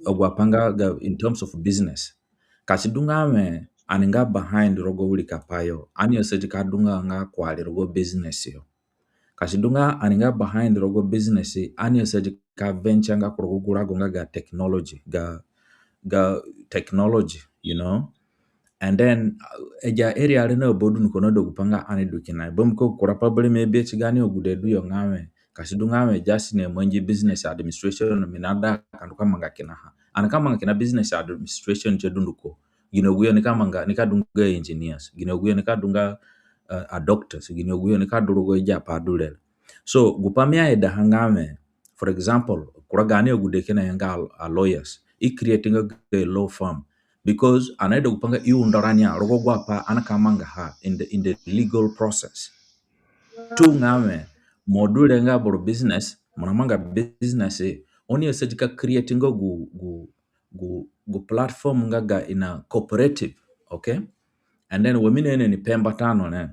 agu apai nga ga in terms of business, ka si du nga we ani nga behind rogo wirikapai yo, ani asadi ka du nga nga kuari rogo business yo. Ka si du nga ani nga behind rogo business, ani asadi ka venture nga ku rogo gu rago nga ga technology, ga ga technology, you know. And then uh, agi area re na aboro du ni ko na du gupai nga ani du kina. Bambiko kura pai berewe mi abi ti gaani agude du yo nga we, ka si du nga we just ni mangi business administration, mi naida ka ndu ka manga kina ha. Ani ka manga kina business administration tie dunduko. Gini agu yo nika manga, nika du nga engineers, gini agu yo nika du nga uh, a doctors, gini agu yo nika du rogo agi apai du re. So gupai mi aidaha nga we, for example, kura gaani agude kina ya nga a lawyers, i creating a law firm, because ani aida gupai nga i undo rani a rogo agu apai ani ka mangaha in the, in the legal process. Tu nga we mo du re nga boro business, mo namanga business, oni asadi ka creating gu gu gu gu platform nga ga ina cooperative, okay? And then wa mi naye ni pe mbata no re,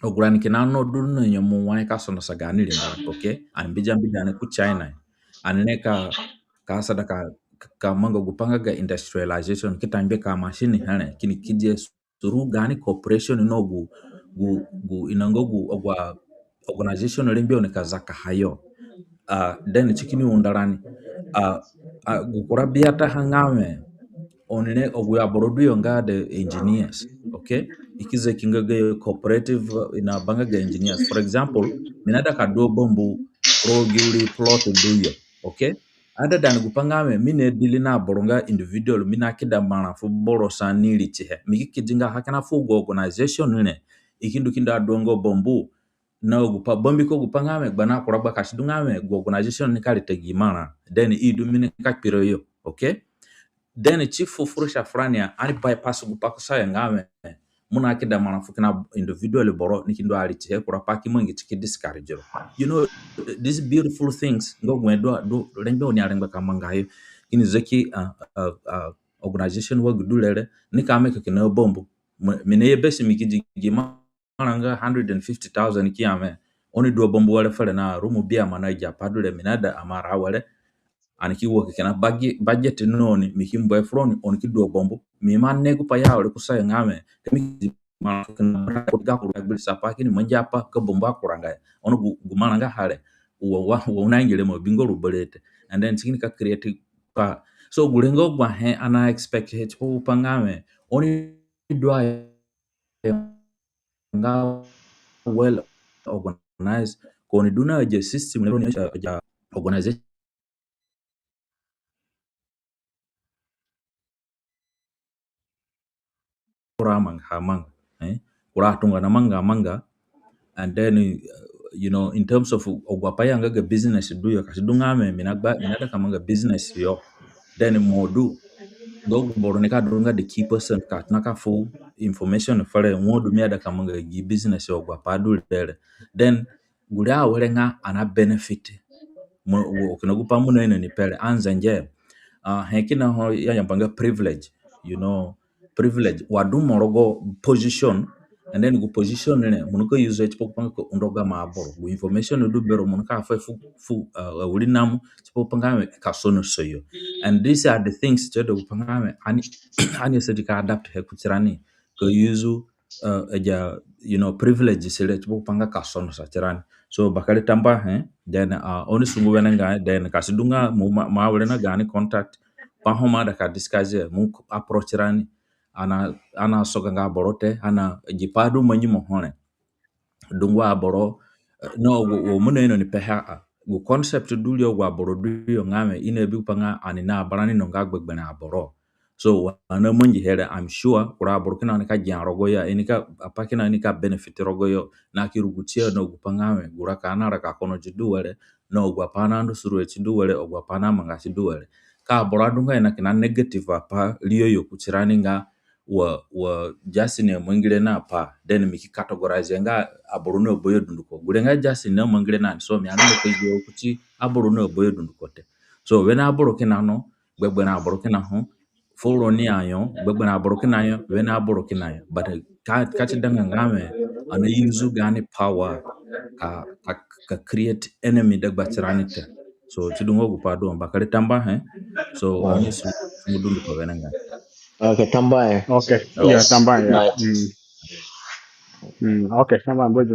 agu rani kina no du na nyemu wai ka sonosa gaani ringara, okay? Ani mbidi mbidi ani ku China, ani ne ka ka asada ka ka manga gupai nga ga industrialization, ki ta ngbe ka machine here, kini ki di through gaani cooperation na gu gu gu ina nga gu agu organization rengbe oni ka zakaha yo. Uh, then si kini undo rani. Uh, uh, gu kura biata ha nga we, oni re agu aboro du yo nga the engineers, okay? I ki zaki nga ga cooperative, uh, ina banga ga engineers. For example, mi naida ka du bambu rogo gi wiri plot du yo, okay? Other than gupai nga we mi na deal na boro nga individual, mi na kida marã fu boro sa ni ri tihe, mi ki kidi nga ha kina fu gu organization re, i ki ndu ki ndu adu nga bambu na gupai, bambiko gupai nga we gba na kura gba, ka si du nga we gu organization nika ri ta gi marã, then i du mi nika kpiro yo, okay? Then si fu fursa furani a, ani bypass gupai kusayo nga we mo na kida marã fu kina individual boro ni ki ndu ari tihe, kura pai ki mangi si ki discourage ro. You know, these beautiful things nga gu du du rengbe oni arengba ka manga yo, kini zaki uh, uh, uh, organization wa gu du re re, nika make kina bambu. Mi naye besi mi ki di gi marã nga hundred and fifty thousand ki ya we oni du bambu were fere na room biama na agi apai du re, mi naida amara were. Ani ki work kina budget na oni, mi ki mbu he fu roni, oni ki du bambu. Mi ima ne gupai ya were kusayo nga we ka mi ki di marã kina ga kuru gbirisa pai kini mangi apai ka bambu akuranga. Ono gu marã nga ha re wa wa na ngere mo bingo ru berete. And then si kini ka create pa. So gure nga gu he ani expect he tipa gupai nga we oni du a nga well organized, ka oni du na agi system, agi organization. Kura amanga amanga, eh? Kura atunga na manga amanga. And then uh, you know, in terms of agu apai ya nga ga business du yo, ka si du nga we mi na gba, mi naida ka manga business yo, then mo du nga gu boro nika du nga the key person ka tona ka fu information fere, mo du mi aida ka manga gi business yo, agu apai du re re, then gure awere nga ani na benefit. Mo wo kina gupai mo naino ni pe re, anzenge uh, he kina ho i ayamba nga privilege, you know, privilege wa du mo rogo position, and then gu position re mo nika use he tipa gupai nga ka undo gamo aboro. Gu information du bero mo nika fu he fu fu uh, awirinamo tipa gupai nga we ka sonosa yo. And these are the things tie du gupai nga we ani ani asadi ka adapt he kutirani, ka use uh, agi, you know, privilege si re tipa gu pa nga ka sonosa tirani. So bakere tambuahe. Then uh, oni sungu wenengai, then ka si du nga mo ma, ma awere na gaani contact, pa ho mo aida ka discuss, mo approach rani. Ani, ani asoga nga aboro te, ani, gi pa du mangi mo ho re. Dungu aboro, eh, no, wo, wo mo naino ni pehe a. Gu concept du ri, agu aboro du yo nga wẽ i nabi gu pa nga ani na abarani no nga gbegberẽ aboro. So wa ani amangihe re, I'm sure kura aboro kina ni ka gia rogo yo, i ni ka, apai kina ni ka benefit rogo yo, na ki rugu tiyo na gu pa nga wẽ gu raka ani araka kono ti du were, na agu apai ani andu suru he ti du were, agu apai ani amanga ti du were. Ka aboro adunga i na kina negative apai riyo yo kutirani nga wa, wa Justin amangi re na pa, then mi ki categorize nga aboro na bayo dunduko. Gure nga Justin namangi re na ni, so mi ani moko yo kuti aboro na bayo dunduko te. So wene aboro kina no, gbegberẽ aboro kina ho, furoni ayo, gbegberẽ aboro kina yo, wene aboro kina yo. But uh, ka, ka ti danga nga wẽ ani ause gaani power ka, ka, ka create enemy dagba tirani te. So ti du nga gu pa du, bakere tambuahe. So oni su, su dunduko wenengai. Okay, tambuahe. Okay. Yeah, tambuahe, yeah. Mm. Mm, okay, tambuahe, boy.